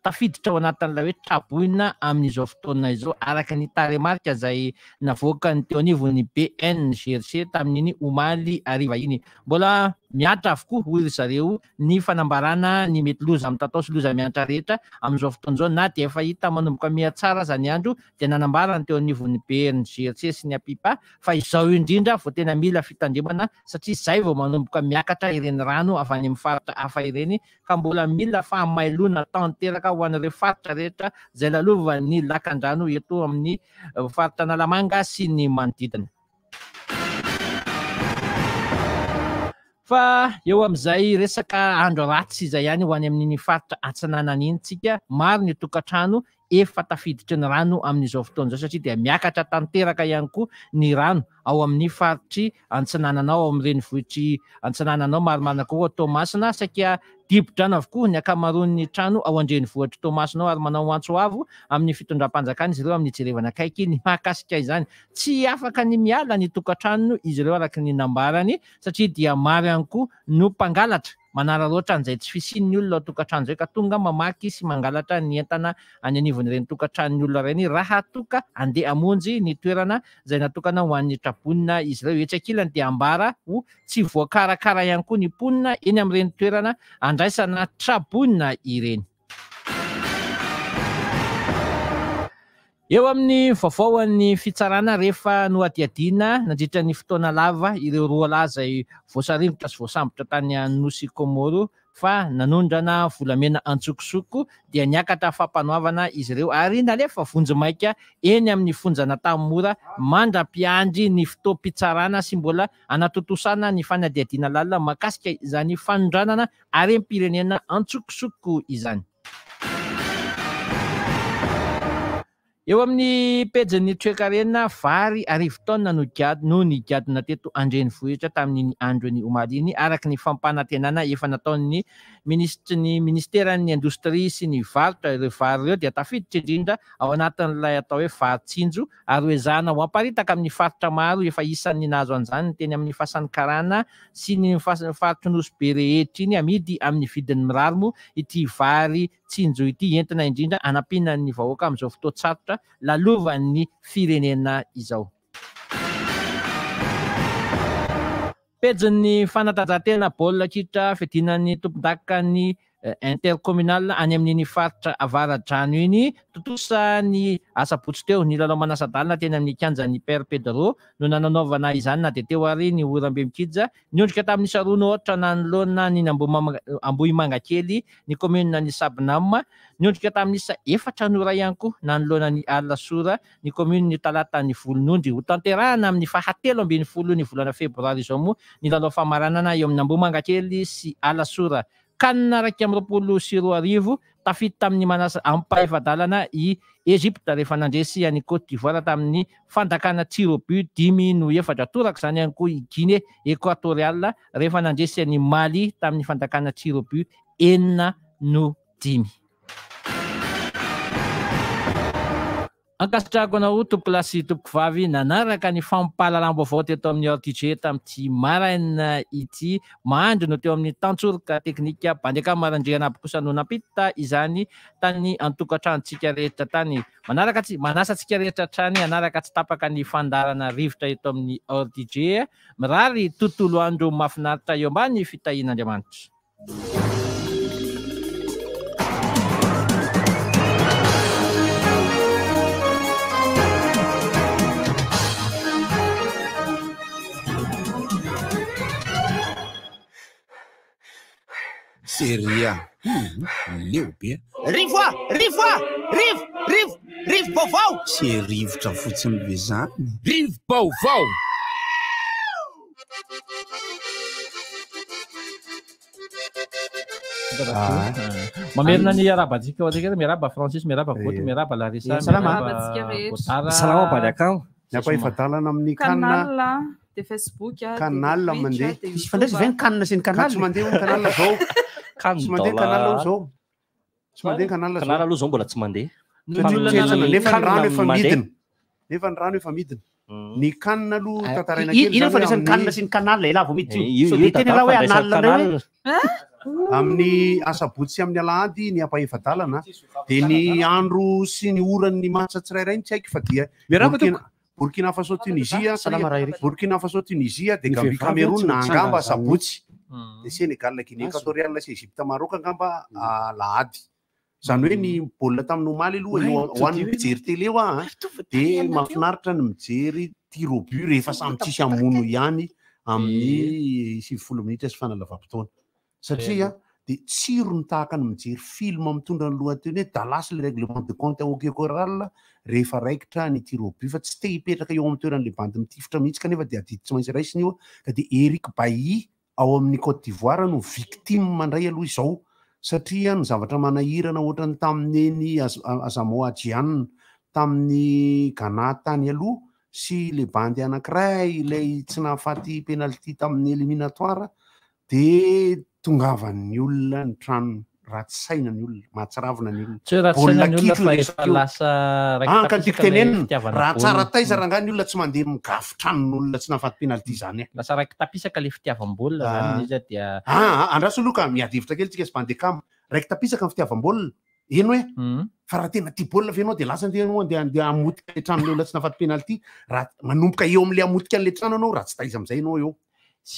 tafiditra ao anatin'ilay hoe traboina amin'izao fotoana izao, araka ny tarehimarika izay navoakan'ny teo anivon'ny BNGRC tamin'iny omaly hariva iny. Mbola mihatra avokoa, hoy ry zareo, ny fanambarana ny mety loza mitatao sy loza mihatra rehetra amin'izao fotoana izao, na dia efa hita manomboka mihatsara aza ny andro, dia nanambara ny teo anivon'ny BNGRC sy ny APIPA fa izao indrindra vao tena mila fitandremana satria izay vao manomboka miakatra ireny rano avy any amin'ny faritra hafa ireny ka mbola mila fahamailoana tanteraka ho an'ireo faritra rehetra izay lalovan'ny lakandrano eto amin'ny faritra Analamanga sy ny manodidina. Fa eo amin'izay resaka andro ratsy izay ihany ho any amin'iny faritra Atsinanana iny tsika, maro ny tokantrano efa tafiditry ny rano amin'izao fotoana izao satria dia miakatra tanteraka ihany koa ny rano ao amin'ny faritry Antsinanana ao, ao amin'ny renivohitr'i Antsinanana ao, marimarina kokoa Toamasina. Saika dibo-drano avokoa ny ankamaroan'ny trano ao an-drenivohitr'i Toamasina ao ary manao antso avo amin'ny fitondram-panjakana izy ireo amin'ny hijerevana akaiky ny mahakasika izany. Tsy afaka ny miala ny tokantranony izy ireo araka ny nambarany satria dia maro ihany koa no mpangalatra Manararaotra an'izay tsy fisian'ny olona ao an-tokantrano izay ka tonga mamaky sy mangalatra ny entana any anivon'ireny tokantranon'ny olona ireny raha toa ka handeha hamonjy ny toerana izay natokana ho an'ny traboina izy ireo. Etsy ankilany dia ambara ho tsy voakarakara ihany koa ny mponina eny amin'ireny toerana andraisana traboina ireny. Eo amin'ny vaovao an'ny fitsarana rehefa nohadihadiana nandritra ny fotoana lava ireo roa lahy izay voasaringotra sy voasambotra tany Nosy Komoro fa nanondrana volamena antsokosoko dia niakatra fampanoavana izy ireo ary nalefa vonjimaika eny amin'ny fonjan'Antanimora mandra-piandry ny fotoam-pitsarana sy mbola hanatontosana ny fanadihadiana lalina mahakasika izany fanondranana harem-pirenena antsokosoko izany. Eo amin'ny pejin'ny toekarena, vary arivo taonina no no nigadona teto an-drenivohitra tamin'iny andron'ny omaly iny, araka ny fampanantenana efa nataon'ny minisitry ny minisiteran'ny Indostria sy ny Varotra. Ireo vary ireo dia tafiditra indrindra ao anatin'ilay atao hoe vary tsinjo ary hoezahana ho aparitaka amin'ny faritra maro efa isan'ny nahazo an'izany ny teny amin'ny Fasan'ny Karana sy ny faritry Nosy Be rehetra iny. Amidy amin'ny vidiny mirary moa ity vary tsinjo ity entina indrindra hanampiana ny vahoaka amin'izao fotoan-tsarotra lalovan'ny firenena izao. Pejin'ny fanatanjahantena baolina kitra fiadiana ny tompondakan'ny Intercommunal any amin'iny faritra Avaradrano iny. Tontosa ny asabotsy teo ny lalao manasa-dalana teny amin'ny kianjan'ny Père Pedro no nananaovana izany na dia teo ary ny oram-be mikija. Niondrika tamin'ny isa roa no aotra nanoloana ny Ambohimangakely ny kaominina ny Sabnam. Niondrika tamin'ny isa efatra no iray ihany koa nanoloana ny Alasora ny kaominin'i Talatan'i Volonondry. Hotanterahana amin'ny faha 13 ny volana febroary izao moa ny lalao famaranana eo amin'Ambohimangakely sy Alasora. Can 2021, tafiditra tamin'ny manasa ampahefa-dalana i Egypte rehefa nandresy an'i Côte d'Ivoire tamin'ny fandakana tirs au but dimy noho efatra. Toraka izany ihany koa i Guinée Equatoriale rehefa nandresy an'i Mali tamin'ny fandakana tirs au but enina noho dimy. Ankasitrahako anao tompokolahy sy tompokovavy nanaraka ny fampahalalam-baovao teto amin'ny RTG tamin'ity maraina ity. Mahandry no teo amin'ny tantsoroka teknika, Bandekama Randrianabo kosa no nampita izany tany an-tokantranontsika rehetra tany. Manaraka tsy, manasa antsika rehetra hatrany hanaraka tsy tapaka ny fandaharana rivotra eto amin'ny RTG. Mirary tontolo andro mahafinaritra eo ambany fitahian'Andriamanitra. Seria. Leo be. Rivo a! Rivo a! Rivo! Rivo! Rivo-baovao! Tsy rivotra fotsiny ve zany? Rivo-baovao! Mamerina ny arabantsika ao antsika miarahaba Francis, miarahaba Goty, miarahaba Larissa, Salama. Godara. Salama Bariakamo. Ny ampahefa-dalana amin'ny Canal. Canal, dia Facebook, dia Canal Twitch, mandeha. dia Misy ifandraisany ve ny Canal sy ny Ka Canal? tsy mandeha hono Canal zao. CAN Tsy mandeha dans canal la- aloha zao. Tsy mandeha canal zao. Canal aloha zao mbola tsy mandeha. Satria Fa ny tsetsana, nefa ny CAN rano efa mandeha. midina. Nefa ny rano efa midina. Ny CAN aloha Ah, tantaraina i- kely ino zany fandraisan'ny amin'ny- CAN sy ny canal e, laha vao miditra Eh, io. io- Sao io de tena tantara laha hoe fandraisan'ny anal indray hoe. Amin'ny asabotsy sy amin'ny alahady ny ampahefa-dalana dia ny andro sy ny oran'ny match tsirairay ny tsy haiko fa dia Miarahaba Burkina Burkina Faso Tunisia Salama raha Eric. Burkina Faso Tunisia dia Ny Gambie vehivavy Cameroun tsy mitsangana angamba zany. asabotsy dia Sénégal Guinée Équatoriale sy Égypte Maroc angamba alahady zany hoe ny baolina tamin'ny omaly aloha Oay, eo- ho an'ny todiho mpijery télé hoa a, dia mahafinaritra ny mijery tir au but rehefa samy tsisy hamono ihany amin'ny 90 minitra sy fanalavam-potoana satria dia tsirony tahaka ny mijery film mitondra ny lohateny hoe Dallas le règlement de compte OK Corral rehefa raikitra ny tir au but fa tsy te hipetraka eo amin'ny toeran'le bandy mitifitra mihitsy kanefa dia adidy tsy maintsy raisiny io ka dia Eric Bailly ao amin'ny Côte d'Ivoire no victime mandray aloha izao satria ny zavatra manahirana ohatrany tamin'neny Asamoah Gyan tamin'ny Ghana tany aloha sy le bandy anankiray ilay tsy nahafaty penalty tamin'ny éliminatoire de tongavan'ny olona ny tranony ratsy saina ny olona mahatsiravina ny olona Tsy hoe ratsy Baolina saina ny olona kitro fa ilay efa izy lasa Ah, ka tiako raiki-tapisaka ilay tenenina fitiavana raha tsara baolina. taiza rangahy ny olona tsy mandeha migafy tranon'olona tsy nahafaty penalty zany e. Lasa raiki-tapisaka ilay fitiavam-baolina zany izy dia Ah, ah, andraso aloha ka miady hevitra kely tsika sy Bandekama. Raiki-tapisaka ny fitiavam-baolina. Eny hoe fa raha tena tia baolina ve ianao dia lasa andeha ianao andeha andeha hamotika ilay tranon'ilay olona tsy nahafaty penalty. Raha manomboka eo amin'ilay hamotika an'ilay trano ianao raha tsy taiza amin'izay ianao eo.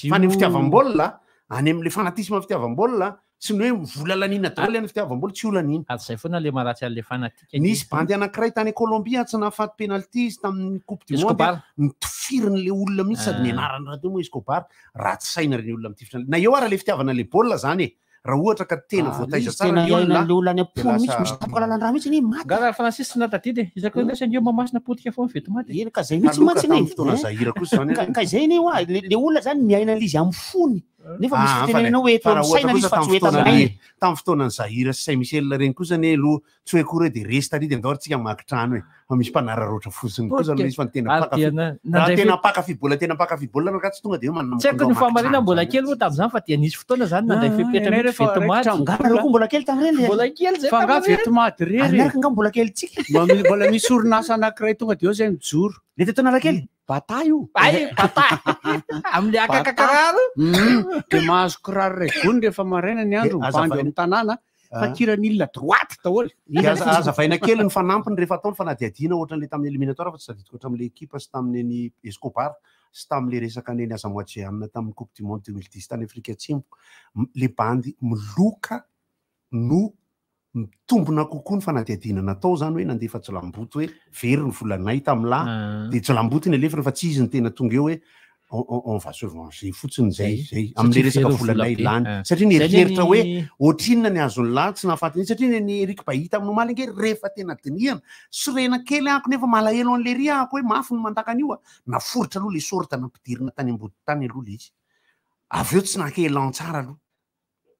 Fa ny fitiavam-baolina any amin'ilay fanatisme fitiavam-baolina sy ny hoe vola laniana daholo any fitiavam-baolina tsy ho laniana. Ary zay foana le maharatsy an'le fanatika. Nisy bandy anankiray tany Colombia tsy nahafaty penalty izy tamin'ny Coupe du Monde Escobar. nitofirin'ilay olona mihitsy sady Ah. nianarany rahateo moa Escobar ratsy saina ireny olona mitifitra na eo ara le fitiavana le baolina zany e raha ohatra ka tena Ah, voataiza izy tsara tena ny olona iainan'le olona any de am-pony mihitsy, lasa- misy tapaka lalan-drà mihitsy anie maty. Nga raha Francis tsy nahatadidy e. Iza koa ndraiky ange mamasina potika foana veto maty. Eny ka zay mihitsy Taloha mantsy ka anie. tamin'ny fotoana Eh? Zaïre kosa zany Ka anie. ka izay anie hoa, le le olona zany miaina an'ilay izy amin'ny fony. Nefa misy Ah, fa fitenenana le- hoe eto fa raha amin'ny ohatra saina kosa izy fa tsy tamin'ny ho eto amin'ny fotoanan'ny- aina. tamin'ny fotoanan'ny Zaïre sy Saint Michel ireny kosa anie aloha tsy hoe akory hoe de resy tary de andao ary tsika mamaky trano e fa misy mpanararaotra fotsiny kosa aloha izy fa ny tena Ary mpakafy dia na- raha nandray tena fe- mpakafy baolina tena mpakafy baolina anao ka tsy tonga de hoe manana Tsy haiko ny mamaky fahamarina trano mbola zany. kely moa tamin'izany fa dia nisy fotoana zany nandray Ah, fepetra ianay mihitsy rehefa veto maty. raikitra Nga nareo koa mbola kely tamin'ireny le. Mbola kely zay Fa nga tamin'ireny. veto maty Ary rery. miaraka nga mbola kely tsika. Mbola misy orinasa anankiray tonga de eo zay mijoro. Le teto Analakely. Bata io. Ay, bata. Amin'le akakakararo. De mahazo kiraro iray gony rehefa maraina ny andro Eh, mibandy azavaina. amin'ny tanàna fa Ah. kiran'ilona droite daholo. De aza- azavaina kely ny fanampiny rehefa atao ny fanadihadiana ohatran'le tamin'ny éliminatoire fa tsy tadidiko hatramin'le équipe sy tamin'ny ny Escobar sy tamin'le resaka neny Asamoah Gyan tamin'ny Coupe du Monde 2010 tany Afrika Atsimo. Le bandy miloka no mitombina kokoa ny fanadihadiana natao zany hoe nandefa jilamboto hoe very ny volanay tamin'ny Ah. de jilamboto ny alefany fa tsy izy ny tena tonga eo hoe on va se venger fotsiny zay Zay. zay amin'le Satria resaka very vola volanay be. lany Ah. satria ny Zay eritreritra ny- hoe ohatrinona ny azon'ny lahy tsy nahafaty an'iny satria ny Eric Bailly tamin'ny omaly ange rehefa tena dinihana sorena kely ahako nefa malahelo an'le ry ahako hoe mafy ny mandaka an'io a naforitra aloha le sorta nampidirina tany ambody tany aloha le izy avy eo tsy naka élan tsara aloha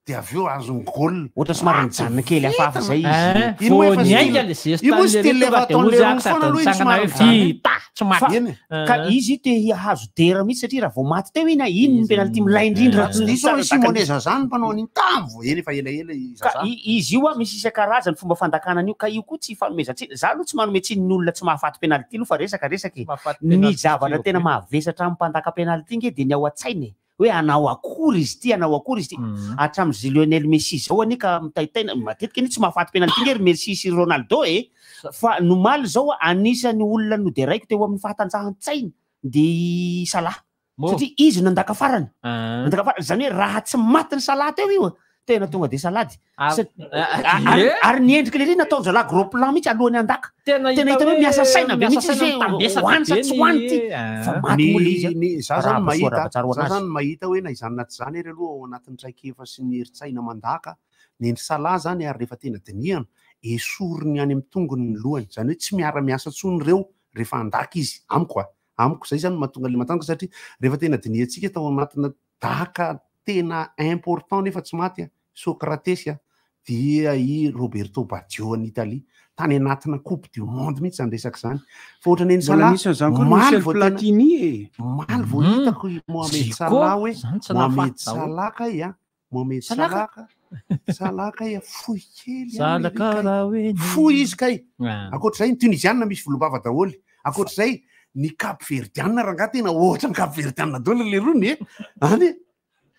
de avy eo azony gol Ohatra somary nijanona kely hafahafa zay izy. Eh, Iny moa vao efa niainga style- le zesy io moa tany le style tonga efa de ataon'le ozy roa ako foana sady aloha iny nitsangana somary hoe mijanona. vita tsy Fa maty. ka izy te hahazo dera mihitsy satria raha vao maty teo iny a, iny ny penalty milay indrindra. Raha tsy diso hoe Simone Zaza no mpanao an'iny tam vao eny efa elaela i Ka Zaza. izy io a misy isan-karazany fomba fandakana an'io ka io koa tsy fanomezan-tsiny. Za aloha tsy manome tsiny ny olona tsy mahafaty penalty aloha fa resaka resaka e. Mahafaty Ny penalty zavatra tiro tena be. mahavesatra amin'ny mpandaka penalty nge de ny ao an-tsaina e. Hoe hanao akory izy ity, hanao akory izy ity. Hatramin'izay Lionel Messi zao anie ka mitaitaina matetika anie tsy mahafaty penalty nge ry Messi sy Ronaldo e. Fa nomaly zao a, anisan'ny olona noderaiko teo amin'ny fahatanjahan-tsaina de i Salah. Mo. Satria izy nandaka farany. Ah. Nandaka farany. Zany hoe raha tsy maty ny Salah teo io, tena tonga de salady. Ary- Sat- Eh. Ary ny endriky le ry nataon-jalahy gros plan mihitsy alohan'ny handaka. Tena Tena hita hita hoe hoe miasa saina be miasa mihitsy izy saina hoe mitambesatra ho any sa be tsy ny- ho any ty. Ah. Fa maty moa le izy. Ny- ny- za zany Arahaba soa, mahita arahaba tsara ho za anazy. zany mahita hoe na izany na tsy izany ery aloha ao anatin'ny traikefa sy ny herin-tsaina mandaka ny endry Salah zany ary rehefa tena dinihana esoriny any amin'ny tongony ny lohany zany hoe tsy miara-miasa intsony ireo rehefa handaka izy amiko a amiko zay zany mahatonga le matanjaka satria rehefa tena dinihantsika tao anatina daka tena important nefa tsy maty a Socrates a dia i Roberto Baggio any Italie tany anatina coupe du monde mihitsy zany resaka zany fa ohatran'ny eny Mbola Salah nisy an'izany koa omaly Michel vao tena- Platini e. omaly vao hitako i Mohamed Zico, Salah hoe zany tsy Mohamed nahafaty daholo. Salah kay a Mohamed Salah Salah ka Salah kay fohy kely. Salah karaha hoe ny- Fohy izy kay. Ah. Ankoatr'izay ny Tunisiana misy volombava daholo. Ankoatr'izay ny Cap Verdiana rangahy tena ohatra ny Cap Verdiana daholo le rony e. Any e.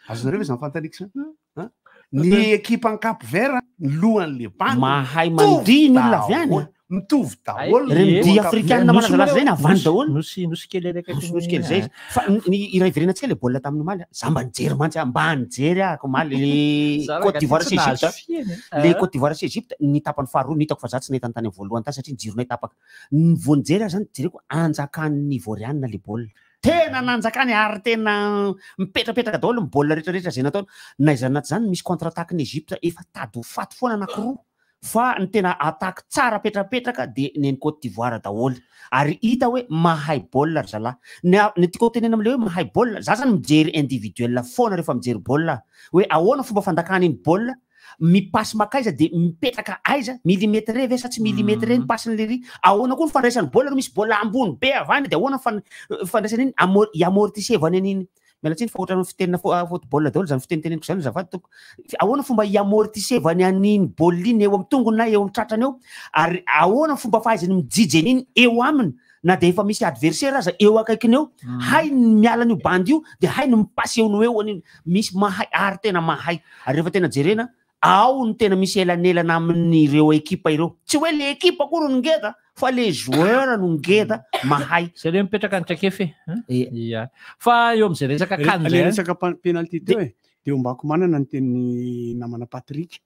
Azonareo ve zany fanontaniako zany? Hein? Ny ekipa ny Cap Vert ny lohan'le bandy. Mahay mitovy mandihy ny olona avy any. daholo. Mitovy daholo. Ireny ny dihy lohan'ny Cap afrikanina Vert. manazalaza zay na avy any daholo. Nosy nosy kely araka Nosy nosy kely zay. Fa ny iray verenantsika le baolina tamin'ny omaly, a, za mba nijery mantsy aho, mba nijery aho omaly le Za Côte rangahy d'Ivoire tsy sy nahazo Egypte. fiany, eh. Le Côte d'Ivoire sy Egypte ny tapany faharoa no hitako fa za tsy nahita ny tany amin'ny voalohany tany satria ny jironay tapaka. Ny vao nijery aho zany jereko anjakan'ny Ivoirianina le baolina. Tena nanjakany ary tena mipetrapetraka daholo ny baolina rehetrarehetra zay nataony. Na izany na tsy izany misy contre attaque ny Egypte efa tady ho faty foana anankiroa. Fa ny tena attaque tsara petrapetraka de ny an'i Côte d'Ivoire daholo. Ary hita hoe mahay baolina ry zalahy. Ny a- ny tiako tenena am'le hoe mahay baolina, za zany mijery individuel foana rehefa mijery baolina. Hoe ahoana fomba fandakana iny baolina, mipasy makaiza de mipetraka aiza, millimétré ve sa tsy millimétré ny pasin'le ry. Ahoana koa ny fandraisany baolina, misy baolina ambony be avy any de ahoana ny fan- fandraisany iny, amor- iamortisevany an'iny. Miala tsiny fa ohatran'ny fitenina football daholo zany fiteniteneniko zany azafady tompoko. Ahoana fomba iamortisevany an'iny baolina iny eo amin'ny tongony na eo amin'ny tratrany eo, ary ahoana fomba fahaizany mijijy an'iny eo aminy na de efa misy adversaire aza eo akaikiny eo, hay ny miala an'io bandy io de hay ny mipasy eo no eo an'iny. Misy mahay ary tena mahay. Ary rehefa tena jerena ao no tena misy elanelana amin'ireo ekipa ireo. Tsy hoe le ekipa akory no ngeda fa le joueur no ngeda mahay. Zay le mipetraka ny traikefa e. Ia. Fa eo amin'izay resaka Le CAN le zay. resaka penalty teo e, de ombako manana ny tenin'ny namana Patrick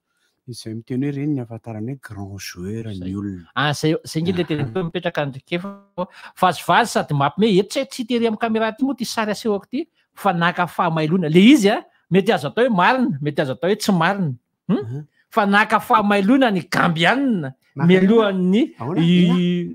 izay miteny hoe reny ny ahafantarana hoe grand joueur ny olona. Ah, zay zay nge le teniko hoe mipetraka ny traikefa. Vazivazy sady mampime eto tsy tsy tery amin'ny caméra ty moa ty sary asehoko ty fa naka fahamailona. Le izy a mety azo atao hoe marina, mety azo atao hoe tsy marina. Fa naka fahamailona ny Gambianina Naka mialohan'ny Ahoana?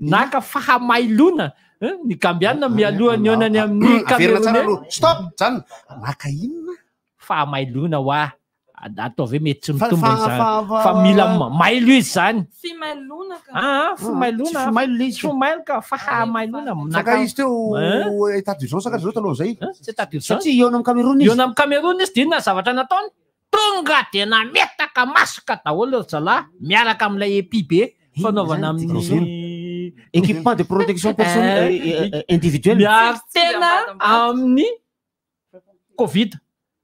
naka fahamailona, eh, ny Gambianina mialohan'ny onany amin'ny Averina tsara Camerounais. aloha. Stop, janona. Naka inona? Fahamailona hoa. Ataovy hoe mety tsy Fa- mitombina fa- izany. fa- Fa mila mailo izy zany. Fimailona ka. Ah, fimailona. Tsy fimailo le izy. Tsy fimailo ka fahamailona. Fa ka izy teo Eh? état d'urgence ka zareo talohan'izay. Tsy état d'urgence. Satria hihaona amin'ny Cameroun izy. Hihaona amin'ny Cameroun izy, de inona ny zavatra nataony? Tonga de nametaka masque daholo ry zalahy miaraka amin'ilay épi be fanaovana amin'ny Équipement de protection personnelle, individuelle. Miaro tena amin'ny Covid.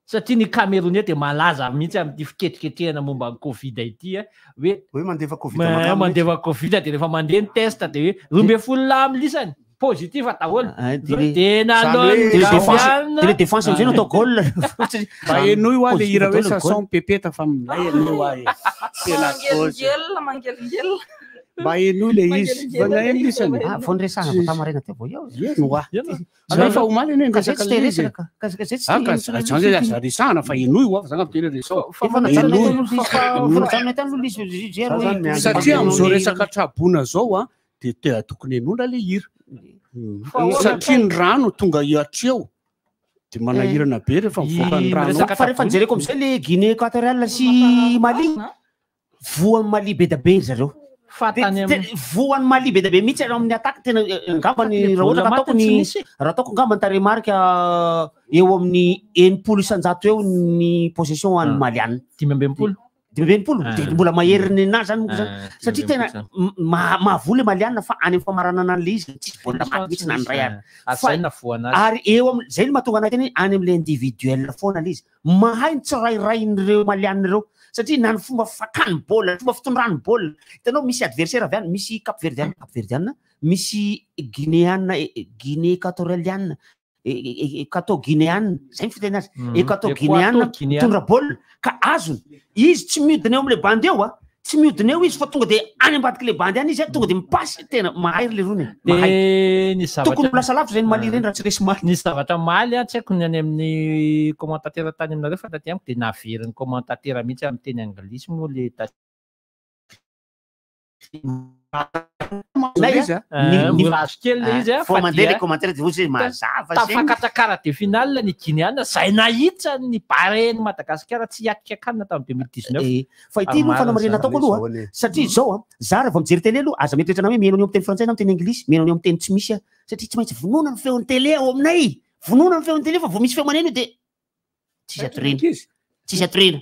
Satria ny Camerounais de malaza mihitsy amin'ity fiketriketrehana momba ny Covid ity a, hoe hoe mandefa Covid Ma- mandefa Covid de rehefa mandeha ny test de hoe 12 lahy amin'ny lisany positif daholo. De nanao ny De le défense, Gambiana. de le défense amizay no atao goal. Mba henoy hoa le hira hoe Positif daholo ny goal. sasao mipepeta fa milay anio hoa e. Tena kozy. Mangelingelina, mangelingelina. Mba henoy le izy. Mba naheno lisany. Ah, vao niresahana vao tamaraina teo vao eo. Eny hoa. Zay fa omaly anie Ka zay niresaka tsy te le izy e. resaka ka. Ka zay tsy Ah, te ka resaka. zany zay aza resahana fa henoy hoa fa zany ampiteny resao. Efa najanona Henoy. tany aloha izy. Efa najanona tany aloha izy. Zero hoe- Satria amin'izao resaka traboina zao a de te tokony henoina le hira. Satria ny rano tonga hatreo de manahirana be rehefa mivoaka ny rano. Fa rehefa nijereko amizay le Guinée équatoriale sy Mali, voan'ny Mali be da be ry zareo. Fa tany amin'ny- Voan'ny Mali be da be mihitsy ary amin'ny attaque tena angambany raha ohatra ka ataoko Baolina maty ny tsy nisy. raha ataoko angambany tarehimarika eo amin'ny 60% eo ny possession an'ny Maliana. 65. 65 Ah. de mbola mahery ny anazy zany moa zany. Ah, Satria tena 65 mahavoa le Maliana fa any amin'ny famaranana an'le izy tsisy baolina maty mihitsy na ny iray ary. Ary Fa- zay navoana azy. Ary eo am zay no mahatonga anay teny hoe any amin'le individuel foana le izy. Mahay ny tsirairain'ireo Maliana ireo satria na ny fomba fakany baolina, ny fomba fitondrany baolina. Hitanao misy adversaire avy any, misy Cap Verdiana, Cap Verdiana, misy Guinéana, Guinée équatoriale, Équato-Guinéana, zay ny fiteny azy. Équato-Guinéana Équato-Guinéana. mitondra baolina ka azony. Izy tsy miodina eo amin'le bandy eo a. Tsy miodina eo izy fa tonga de any ambadik'le bandy any izy a, tonga de mipasy tena mahay ry le rony e. Mahay. De ny zavatra Tokony ho lasa lavitra zay ny Mali ireny raha tsy resy Mali. Ny zavatra maly a tsy haiko ny any amin'ny commentateur tany aminareo fa taty amiko de naverin'ny commentateur mihitsy amin'ny teny anglisy moa le Lay a, Mbola azo kely le izy a Vao fa mandeha dia le commentaire de ozy hoe mazava zay. tafakatra quart de finale ny Guinéana zay nahitsa ny Bahrain Madagasikara tsy hiatrika kanina tamin'ny 2019. Fa ity no fanamarihana ataoko aloha satria zao a za raha vao mijery télé aloha aza mieritreritra anah hoe mihaino an'io amin'ny teny frantsay na amin'ny teny anglisy, mihaino an'io amin'ny teny tsy misy aho satria tsy maintsy vonoina ny feon'ny télé ao aminay. Vonoina ny feon'ny télé fa vao misy feo maneno io de tsisy atorena. Tsisy atoriana.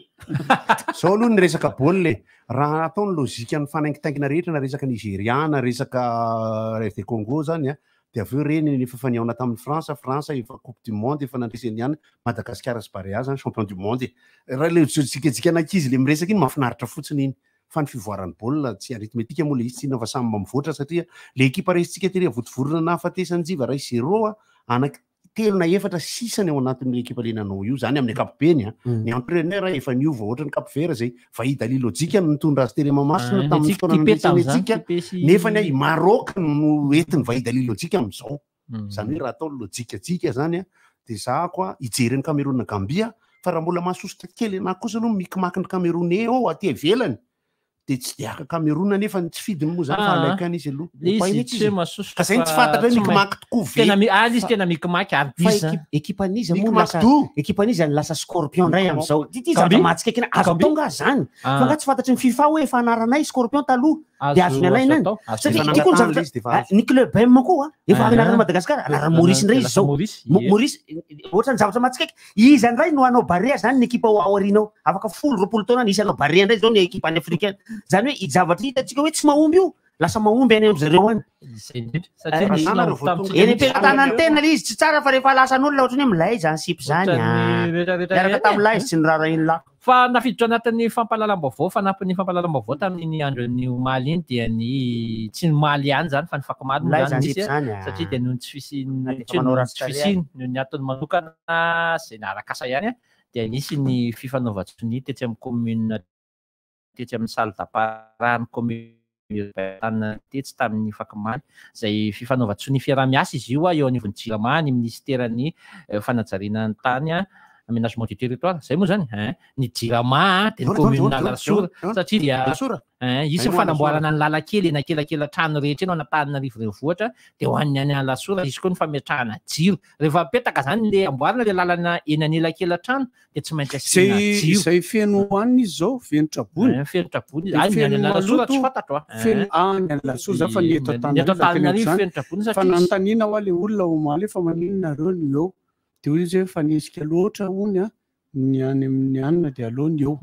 Zao aloha ny resaka baolina e. Raha atao ny lojika ny fanaingitaingina rehetra na resaka Nigeria na resaka RD Congo zany a, dia avy eo ireny efa efa nihaona tamin'ny France, France efa coupe du monde efa nandresy ny any, Madagasikara sy Barea zany champion du monde e. Raha le jikajika an'ankizy le miresaka iny mahafinaritra fotsiny iny. Fa ny fivoaran'ny baolina tsy arithmétique moa le izy tsy inona fa samy mivoatra satria le ekipa resintsika tery Vontovorona nahafatesan'ny Jiva 1-0 a, anaky telo na efatra sisany ao anatin'le ekipa le nanao io zany amin'ny ankapobeny a. Ny entraîneur efa niova ohatra ny Cap Vert zay Vahid Halilhodžić no nitondra azy tery Mahamasina Ah, tamin'ny ny fotoana antsika Tipe nandresany tamin'izany, antsika. Tipe sy- Nefa ny i Maroc no entin'ny Vahid Halilhodžić amin'izao. Zany hoe raha atao lojikajika zany a, de zahako a hijery ny Cameroun Gambia, fa raha mbola mahasosotra kely anahy kosa aloha mikimaky ny Camerounais ao aty ivelany de tsy de aka Cameroun nefa ny tsy fidiny moa zany fa Ah, alaikany izy aloha. Le Opaina izy izy. tsy hoe masosotra Ka zay ny tsy fa fantatra hoe tsy mikimaky tokoa ve. Tena ah, izy tena mikimaky ary Fa diso. équipe an'iza moa Mikimaky lasa do. équipe an'iza ny lasa scorpion indray amin'izao. Ty Gambie? zavatra mahatsikaiky azo Gambie? atao nga zany. Ah. Fa nga tsy fantatry ny FIFA hoe efa anaranay scorpion taloha de Azo- azony alaina azo any. atao, azo Satria atao. ty koa ny Efa zavatra nangatahana izy de efa ah, azo. ny club M koa efa Ah. anaran'i Madagasikara, anaran'i Maurice indray izy Lasa zao. Maurice, ie. Maurice ohatra ny zavatra mahatsikaiky iza indray no hanao Barea zany ny ekipa ao aoriana ao. Afaka 10, 20 taona nisy hanao Barea indray zao ny ekipa any africaine. Zany hoe i zavatra hitantsika hoe tsy mahomby io, lasa mahomby any amin-dry zareo any. Izay indrindra. Satria Eh, nisy Raha nahomby vao tamintsika tonga Eny mihitsy. am-pelatanan'ny tena le izy tsy tsara fa rehefa lasan'olona ohatrany hoe milay zany sipy zany Ohatran'ny ah. rehetrarehetra Miaraka ireny e. tamin'ilay izy tsy niraharahiany lahy. Fa nafiditra anatin'ny fampahalalam-baovao, fanampin'ny fampahalalam-baovao tamin'iny andron'ny omaly iny dia ny tsy ny omaly ihany zany fa ny fakomaly moa Milay zany zany nisy sipy zany ah. satria dia noho ny tsy fisian'ny Na dia tsy efa manao noho ny ratsy tsy tarehy. fisiany noho ny antony manokana izay narakasa ihany a, dia nisy ny fifanaovan-tsonia tetsy amin'ny commune tetsy amin'ny salle d'apparat commune urbaine tetsy tamin'ny fakomaly izay fifanaovan-tsonia fiaraha-miasa izy io a eo anivon'ny Jirama, ny ministeran'ny fanajariana ny tany a, aménagement du territoire zay moa zany hein, ny Jirama de ny Daholo, commune daholo, daholo, Alasora daholo. satria dia Alasora. hein, isy Zay ny moa fanamboarana ny lalakely eny ankelakela-trano rehetra eny ao Antananarivo renivohitra de ho an'ny any Alasora izy koa ny fametrahana jiro rehefa apetaka zany le amboarina le lalana eny anelakela-trano de tsy maintsy asiana Zay jiro. zay feno hoanina izy zao, feno trabony. Hein, feno trabony De any ny any feno Alasora tsy maloto, fantatro a. Feno Hein. ah, ny any Alasora za fa ny eto Ny eto Antananarivo Antananarivo zany. feno trabony Fa satria nanontaniana hoa le olona omaly hoe fa maninona nareo no eo. De hoy izy hoe fa nesika loatra hony a, ny any amin'ny anina de aleo ny eo.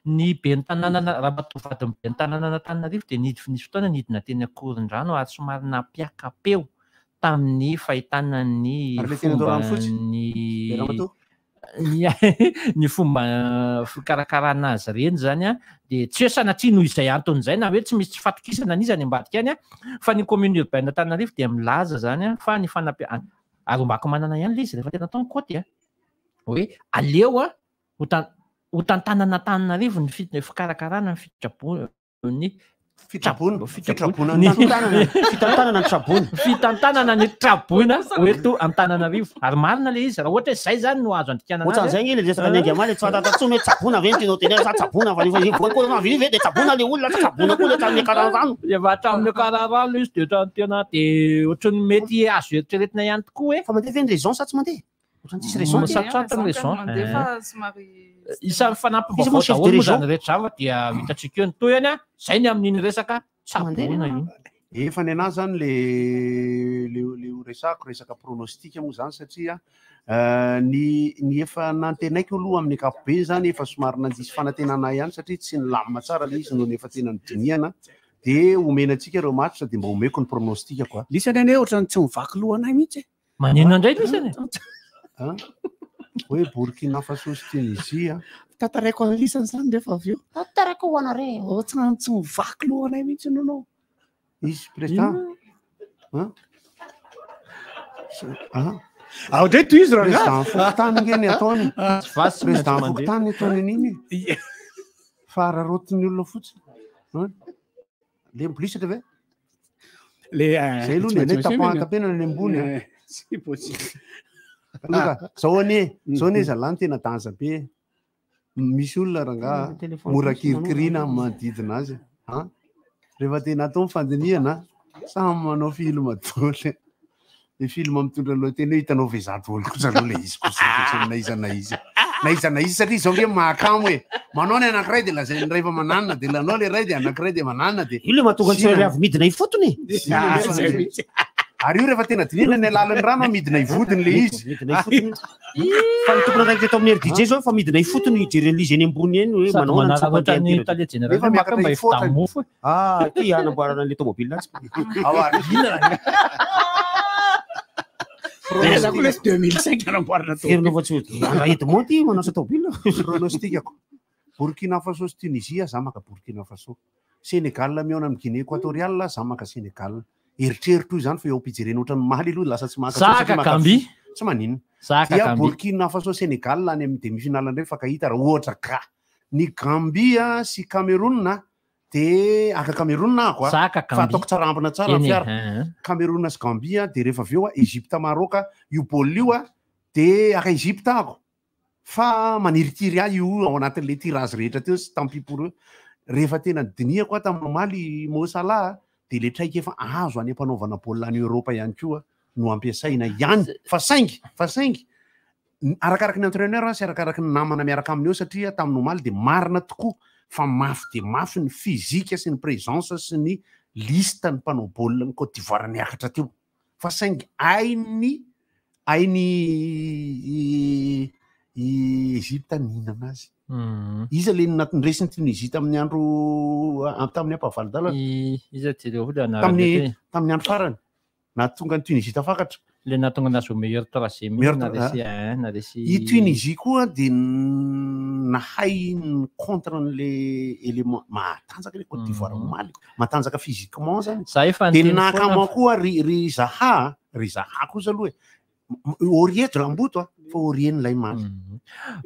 Ny ben'ny tanàna raha matoa vadin'ny ben'ny tanàna an'Antananarivo dia nisy fotoana nidina teny Ankorondrano ary somary nampiaka-peo tamin'ny fahitana ny Ary le teny atao fomba rano fotsy? ny Le ramatoa? ny fomba fikarakarana azy ireny zany a, de tsy hoe sanatria noho izay antony izay na hoe tsy misy tsy fatokisana an'iza any ambadika any a, fa ny commune urbaine Antananarivo dia milaza zany a fa ny fanampi-, ary ombako manana ihany le izy rehefa tena atao ny kaoty a, hoe aleo a ho tantanana Antananarivo ny fikarakarana ny fitraboana ny Fitraboana. fitraboana Fitraboana ny Fitantanana ny traboina. Fitantanana ny traboina ho eto Antananarivo. Ary marina le izy raha ohatra hoe zay zany no azo andikana anazy. Ohatran'izay nge le resaka ny Andiamaly, tsy fantatra intsony hoe tsaboina ve no tianao tenenina sa tsaboina fa rehefa voa koa avy io ve de tsaboina le olona sa tsaboina koa le hatramin'ny kararano. Efa hatramin'ny kararano izy de ohatran'ny tena de ohatran'ny mety azo eritreretina ihany tokoa hoe Fa mandeha ve ny raison sa tsy mandeha? Ohatran'ny tsisy raison. Sarotsarotra ny raison. Mandeha fa somary Isan'ny Izy moa fanampim-baovao chef de daholo moa région. zany rehetra zany fa dia hitantsika eo ny tohiny a, zay ny amin'iny resaka tsaboina iny. Efa ny anahy zany le ho resako resaka pronostic moa zany satria ny efa nantenaiko aloha amin'ny ankapobeny zany efa somary nandisy fanantenana ihany satria tsy nilamina tsara le izy noho ny efa tena nodinihana de omena antsika ireo match de mba omeko ny pronostic koa. Lisany anie ohatran'ny tsy mivaky loha anay mihitsy. Maninona indray lisany? Hein? Hoe Burkina Faso sy Tunisie. Tantaraiko an'lisany zany rehefa avy eo. Tantaraiko ho anareo. Ohatran'ny tsy mivaky loha anay mihitsy no anao. Izy président. Hein? Hein? Ao indray toy izy rangahy. Président fokontany nge ny ataony. Tsy vasy tsy maintsy Président mandeha. fokontany ataony an'iny. Fa araraotin'ny olona fotsiny. Hein? Le mibolisatra ve? Le Zay aloha ny anay tapahan-tapenana ny ambony. a. C'est possible. Loka, zao anie, zao anie zalahy ny tena danza be. Misy olona rangahy Téléphone mora fotsiny manao. kirikirina amin'ny manodidina azy. Hein? Rehefa tena atao ny fandinihana, samy manao film daholo. Le film mitondra lohateny hoe hitanao ve daholo kosa aloha le izy kosa fotsiny na iza na iza. Na iza na iza satria zao nge mahakamo e. Manao ny anankiray de lazain'ny ray fa mananina de lanao le ray de anankiray de mananina de Io le mahatonga ny tsirairay avy midina ifotony. Sina Ah, nefa zay ny- mihitsy. Ary io rehefa tena dinihina ny alalan'ny rano midina ivodiny le izy. Midina ifotony. Fa ny tompon'andraikitra eto amin'ny RDJ zao efa midina ifotony hijery an'izy eny ambony eny hoe Sady manao ahoana ny manararaotra ny tsapandeha tale jeneraly Nefa maka miakatra mba ifotony. hividy mofo e. Ah, ty anamboarana an'le tomobile atsy. Ao ary. Za koa lesy 2005 anamboarana Herinao fa tsy ho- Raha Edmond ty manao sa tomobile. Pronostic-ako. Burkina Faso sy Tunisie, za maka Burkina Faso. Sénégal mihaona amin'ny Guinée Équatoriale, za maka Sénégal. Eritreritro io zany fa eo am-pijerena ohatran'ny maly aloha lasa tsy maka Zaka satria maka Gambie. Tsy maninona. Zaka Dia Gambie. Burkina Faso Sénégal any amin'ny demi-finale indray mifankahita raha ohatra ka ny Gambie sy Cameroun de aka Cameroun ako a. Zaka Fa Gambie. ataoko tsara ambina tsara Eny e, fiara. hein, hein. Cameroun sy Gambie de rehefa avy eo a Egypte Maroc io baolina io a de aka Egypte ako. Fa manirikiry ahy io ao anatin'le tirage rehetra teo sy tant pis pour eux. Rehefa tena dinihako aho tamin'ny omaly Mo Salah de le traikefa azo any am-panaovana baolina any Europa ihany koa no ampiasaina ihany. Fa saingy, fa saingy arakaraky ny entraîneur sy arakaraky ny namana miaraka aminy eo satria tamin'ny omaly de marina tokoa fa mafy de mafy ny physique sy ny présence sy ny liste ny mpanao baolina ny Côte d'Ivoire niakatra teo. Fa saingy hainy hainy i Egypte nihinana azy. Iza le nandresy ny Tunisie tamin'ny andro tamin'ny ampahavalon-dalana? Iza jereo le anarany Tamin'ny eto e. tamin'ny andro farany. Nahatonga ny Tunisie tafakatra. Le nahatonga anazy ho meilleur troisième Meilleur naresy, ah. hein, naresy. I Tunisie koa de nahay ny contre an'le élément mahatanjaka le Côte d'Ivoire omaly. Matanjaka physiquement zany. Za efa De niteny nakama foana. koa ry ry Zaha, ry Zaha kosa aloha e. Aurier de Lamboto a, fa Aurier ny lay maly.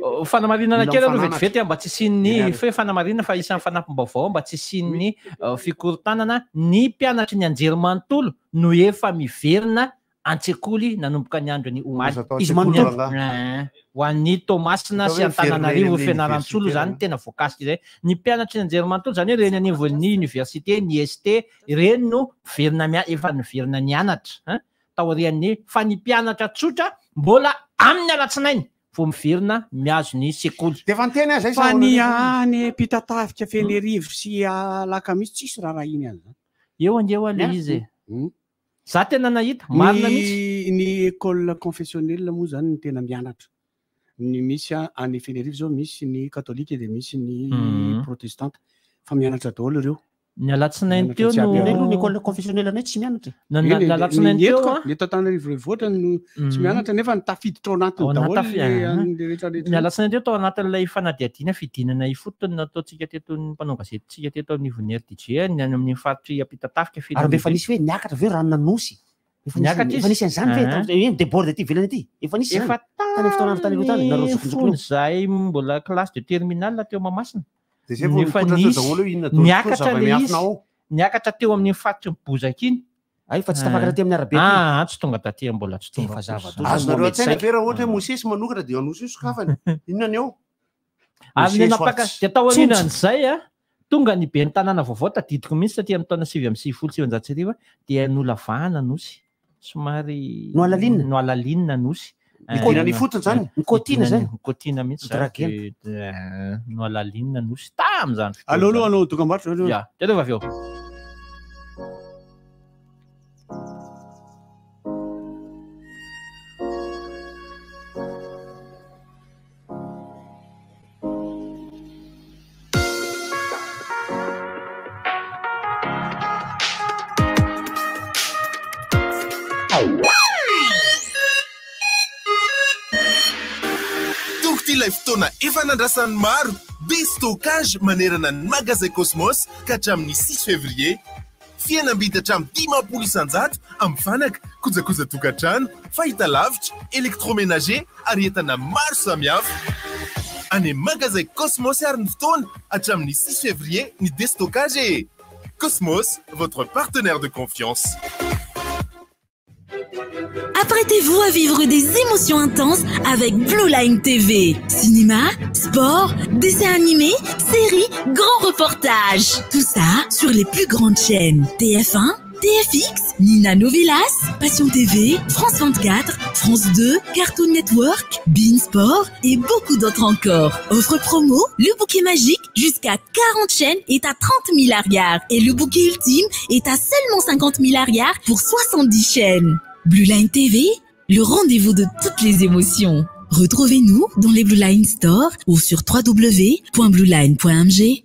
Oh, Fanamarinana Mila kely aloha mifananatra. vetivety a, mba tsy hisian'ny Eny ary. fe fanamarinana fa isan'ny fanampim-baovao mba tsy hisian'ny fikorontanana ny mpianatry ny anjerimanontolo no efa miverina an-tsekoly nanomboka ny androny omaly. Azo atao Izy an-tsekoly manontolo. rangahy. Eh, ho an'ny Toamasina Atao sy hoe miverina eny Antananarivo amin'ny Fianarantsoa université zany rangahy. tena voakasika izay. Ny mpianatry ny anjerimanontolo zany hoe ireny anivon'ny université, ny ST, ireny no miverina efa niverina nianatra, hein, taorian'ny fa ny mpianatra tsotra mbola amin'ny alatsinainy vao miverina mihazo ny sekoly. De efa niteny aho zay Fa ny any Ampitatafika Fenerivo sy Alakamisy tsisy raharaha iny any zany. Eo ange eo aloha izy e. Za tena nahita, marina mihitsy. Ny école confessionnelle moa zany ny tena mianatra. Ny misy any Fenerivo zao misy ny katolika de misy ny protestante fa mianatra daholo ireo. Ny alatsinainy teo Mianatra no jiaby Ny ao. aloha ny école confessionnelle anay tsy mianatra. Na- na- Eny e, ny alatsinainy ny teo eto a. ka, ny eto Antananarivo renivohitra no tsy mianatra nefa ny tafiditra ao anatiny Ao daholo anaty le ah. an'le rehetrarehetra. Ny alatsinainy teo tao anatin'ilay fanadihadiana fidinana ifotony nataontsika teto ny mpanao gazetintsika teto anivon'ny RDJ ny any amin'ny faritry Ampitatafika Ary mba efa nisy hoe niakatra ve rano nanosy? Efa nisy- Niakatra izy. Efa nisy an'izany ve? Ah. Tamin'ny- hoe midéborde aty ivelany aty. Efa nisy Efa zany. Tany amin'ny fotoana tany aloha tany, nareo tany zokinjokiny. fony zahay mbola classe de terminale teo Mahamasina. De zay vao Efa nipoitra teo nisy daholo hoe inona daholo koa niakatra le zava-miafina izy. ao. Niakatra teo amin'ny faritry ny bozaka iny. Ay, fa tsy tafakatra aty amin'ny arabe aty. Ah, tsy tonga taty mbola tsy tonga. Efa zava-doza. Azonareo an-tsaina ve raha ohatra hoe Mosesy manokatra de Anosy io sokafany. Inona ny ao? Ary ny Mosesy napaka atsy. dia taorianan'izay a tonga ny ben'ny tanàna vaovao tadidiko mihitsy taty amin'ny taona 1999 dia nolavahana Anosy. Somary Nohalalinina? Nohalalinina Anosy. Nidinana ifotony zany? Nikotiana zany? Nikotiana mihitsy zany. Draguena. De- nohalalinina Anosy tamin'izany fotoana Aleo aloha izany. anao dokam-barotra aloha. Ya, dia rehefa avy eo. Tonga ity ilay fotoana efa nandrasan'ny maro. Déstockage manerana ny magasin Cosmos ka hatramin'ny 6 février. Fihenam-bidy hatramin'ny 50 isan-jato amin'ny fanaka, kojakoja tokantrano, fahitalavitra, électroménager ary entana maro samihafa. Any magasin Cosmos ary ny fotoana hatramin'ny 6 février ny déstockage e. Cosmos, votre partenaire de confiance. Apprêtez-vous à vivre des émotions intenses avec Blue Line TV. Cinéma, sport, dessins animés, séries, grands reportages. Tout ça sur les plus grandes chaînes. TF1, TFX, Nina Novelas, Passion TV, France 24, France 2, Cartoon Network, beIN Sport et beaucoup d'autres encore. Offre promo, le bouquet magique jusqu'à 40 chaînes est à 30 000 ariary et le bouquet ultime est à seulement 50 000 ariary pour 70 chaînes. Blue Line TV, le rendez-vous de toutes les émotions. Retrouvez-nous dans les Blue Line Store ou sur www.blueline.mg.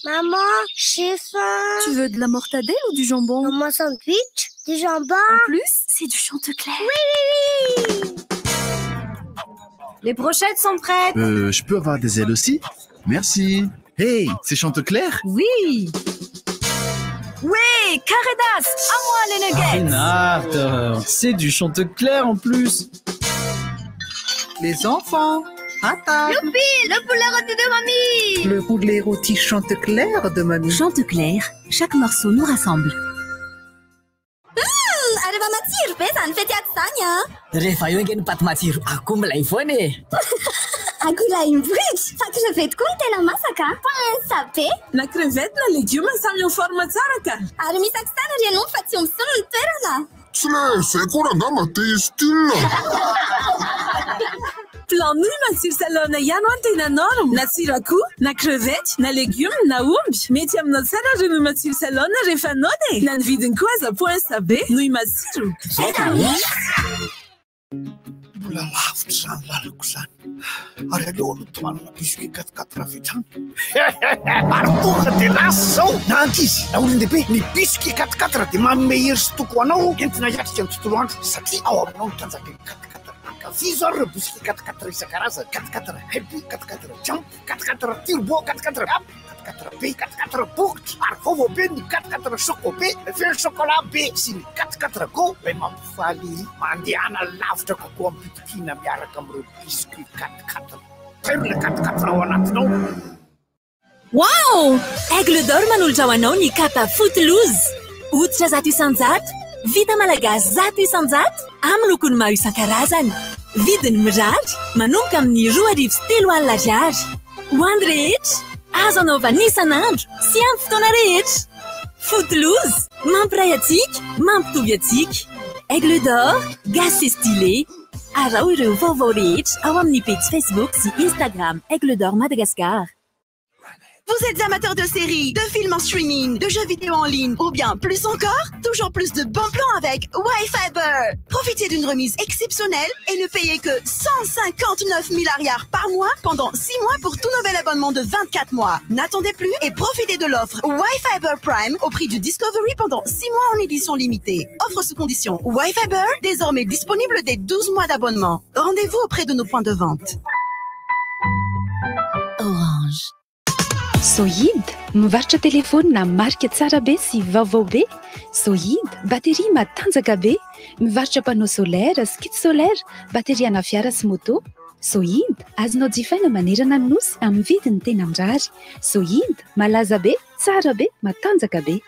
Maman, j'ai faim. Tu veux de la mortadelle ou du jambon? Mon sandwich, du jambon. En plus, c'est du Chantecler. Oui, oui, oui. Les brochettes sont prêtes. Je peux avoir des ailes aussi? Merci. Hey, c'est Chantecler? Oui. Ouais, Caredas, à moi les nuggets. Renate, c'est du Chantecler en plus. Les enfants, à table. Youpi, le poulet rôti de mamie. Le poulet rôti Chantecler de mamie. Chantecler, chaque morceau nous rassemble. Ary efa matsiro be zany fety ato zany a. Rehefa eo ange ny paty matsiro akoho milay foana e. Akoho mivohitra fa crevette koa no tena masaka pince be. Na crevette na legioma samy en forme tsara ka. Ary misy akisana ry ianao fa tsy misolo ny toerana. Tsy le zay koa rangamba te style. Plan nouille matsiro salona ihany ho tena norme. Na tsiro akoho, na crevette, na legioma, na omby. Mety aminao tsara ry nouille matsiro salona rehefa noana e. Na ny vidiny koa aza poinsa be. Nouille matsiro. Mbola lavitra izany lalako izany. Ary aleo aloha tohanana biscuit 4-4 avy hatrany. Ary tonga dia lasa izao na ankizy na olon-dehibe ny biscuit 4-4 dia manome hery sy toky ho anao entina hiatrika ny tontolo andro satria ao aminao ny tanjaka 4-4. Ankafizo ary ireo biscuit 4-4 isan-karazany 4-4 happy, 4-4 jump, 4-4 turbo, 4-4 up, 4-4 be, 4-4 bokotra ary vaovao be ny 4-4 choco be, feno chocolat be sy ny 4-4 go ilay mampifaly mandehana lavitra kokoa am-pitokiana miaraka amin'ireo biscuit 4-4. Tairo ilay 4-4 ao anatinao. Wow! Aigle d'Or manolotra ho anao ny kapa Footloose. Hoditra 100%, vita malagasy 100%, amin'ny lokony maro isan-karazany. Vidiny mirary, manomboka amin'ny 3200 ariary. Ho an'ny rehetra, azo anaovana isan'andro sy amin'ny fotoana rehetra. Footloose, mampiray antsika, mampitovy antsika. Aigle d'Or, gasy sy stylé. Araho ireo vaovao rehetra ao amin'ny pejy Facebook sy Instagram Aigle d'Or Madagascar. Vous êtes amateur de séries, de films en streaming, de jeux vidéo en ligne ou bien plus encore? Toujours plus de bons plans avec Wi-Fiber. Profitez d'une remise exceptionnelle et ne payez que 159 000 ariary par mois pendant 6 mois pour tout nouvel abonnement de 24 mois. N'attendez plus et profitez de l'offre Wi-Fiber Prime au prix du Discovery pendant 6 mois en édition limitée. Offre sous condition Wi-Fiber, désormais disponible dès 12 mois d'abonnement. Rendez-vous auprès de nos points de vente. Orange. Soid, mivarotra telefônina marika tsara be sy vaovao be. Soid, batterie matanjaka be. Mivarotra panneau solaire sy kit solaire, batterie ana fiara sy moto. Soid, azonao jifaina manerana ny nosy amin'ny vidiny tena mirary. Soid, malaza be, tsara be, matanjaka be.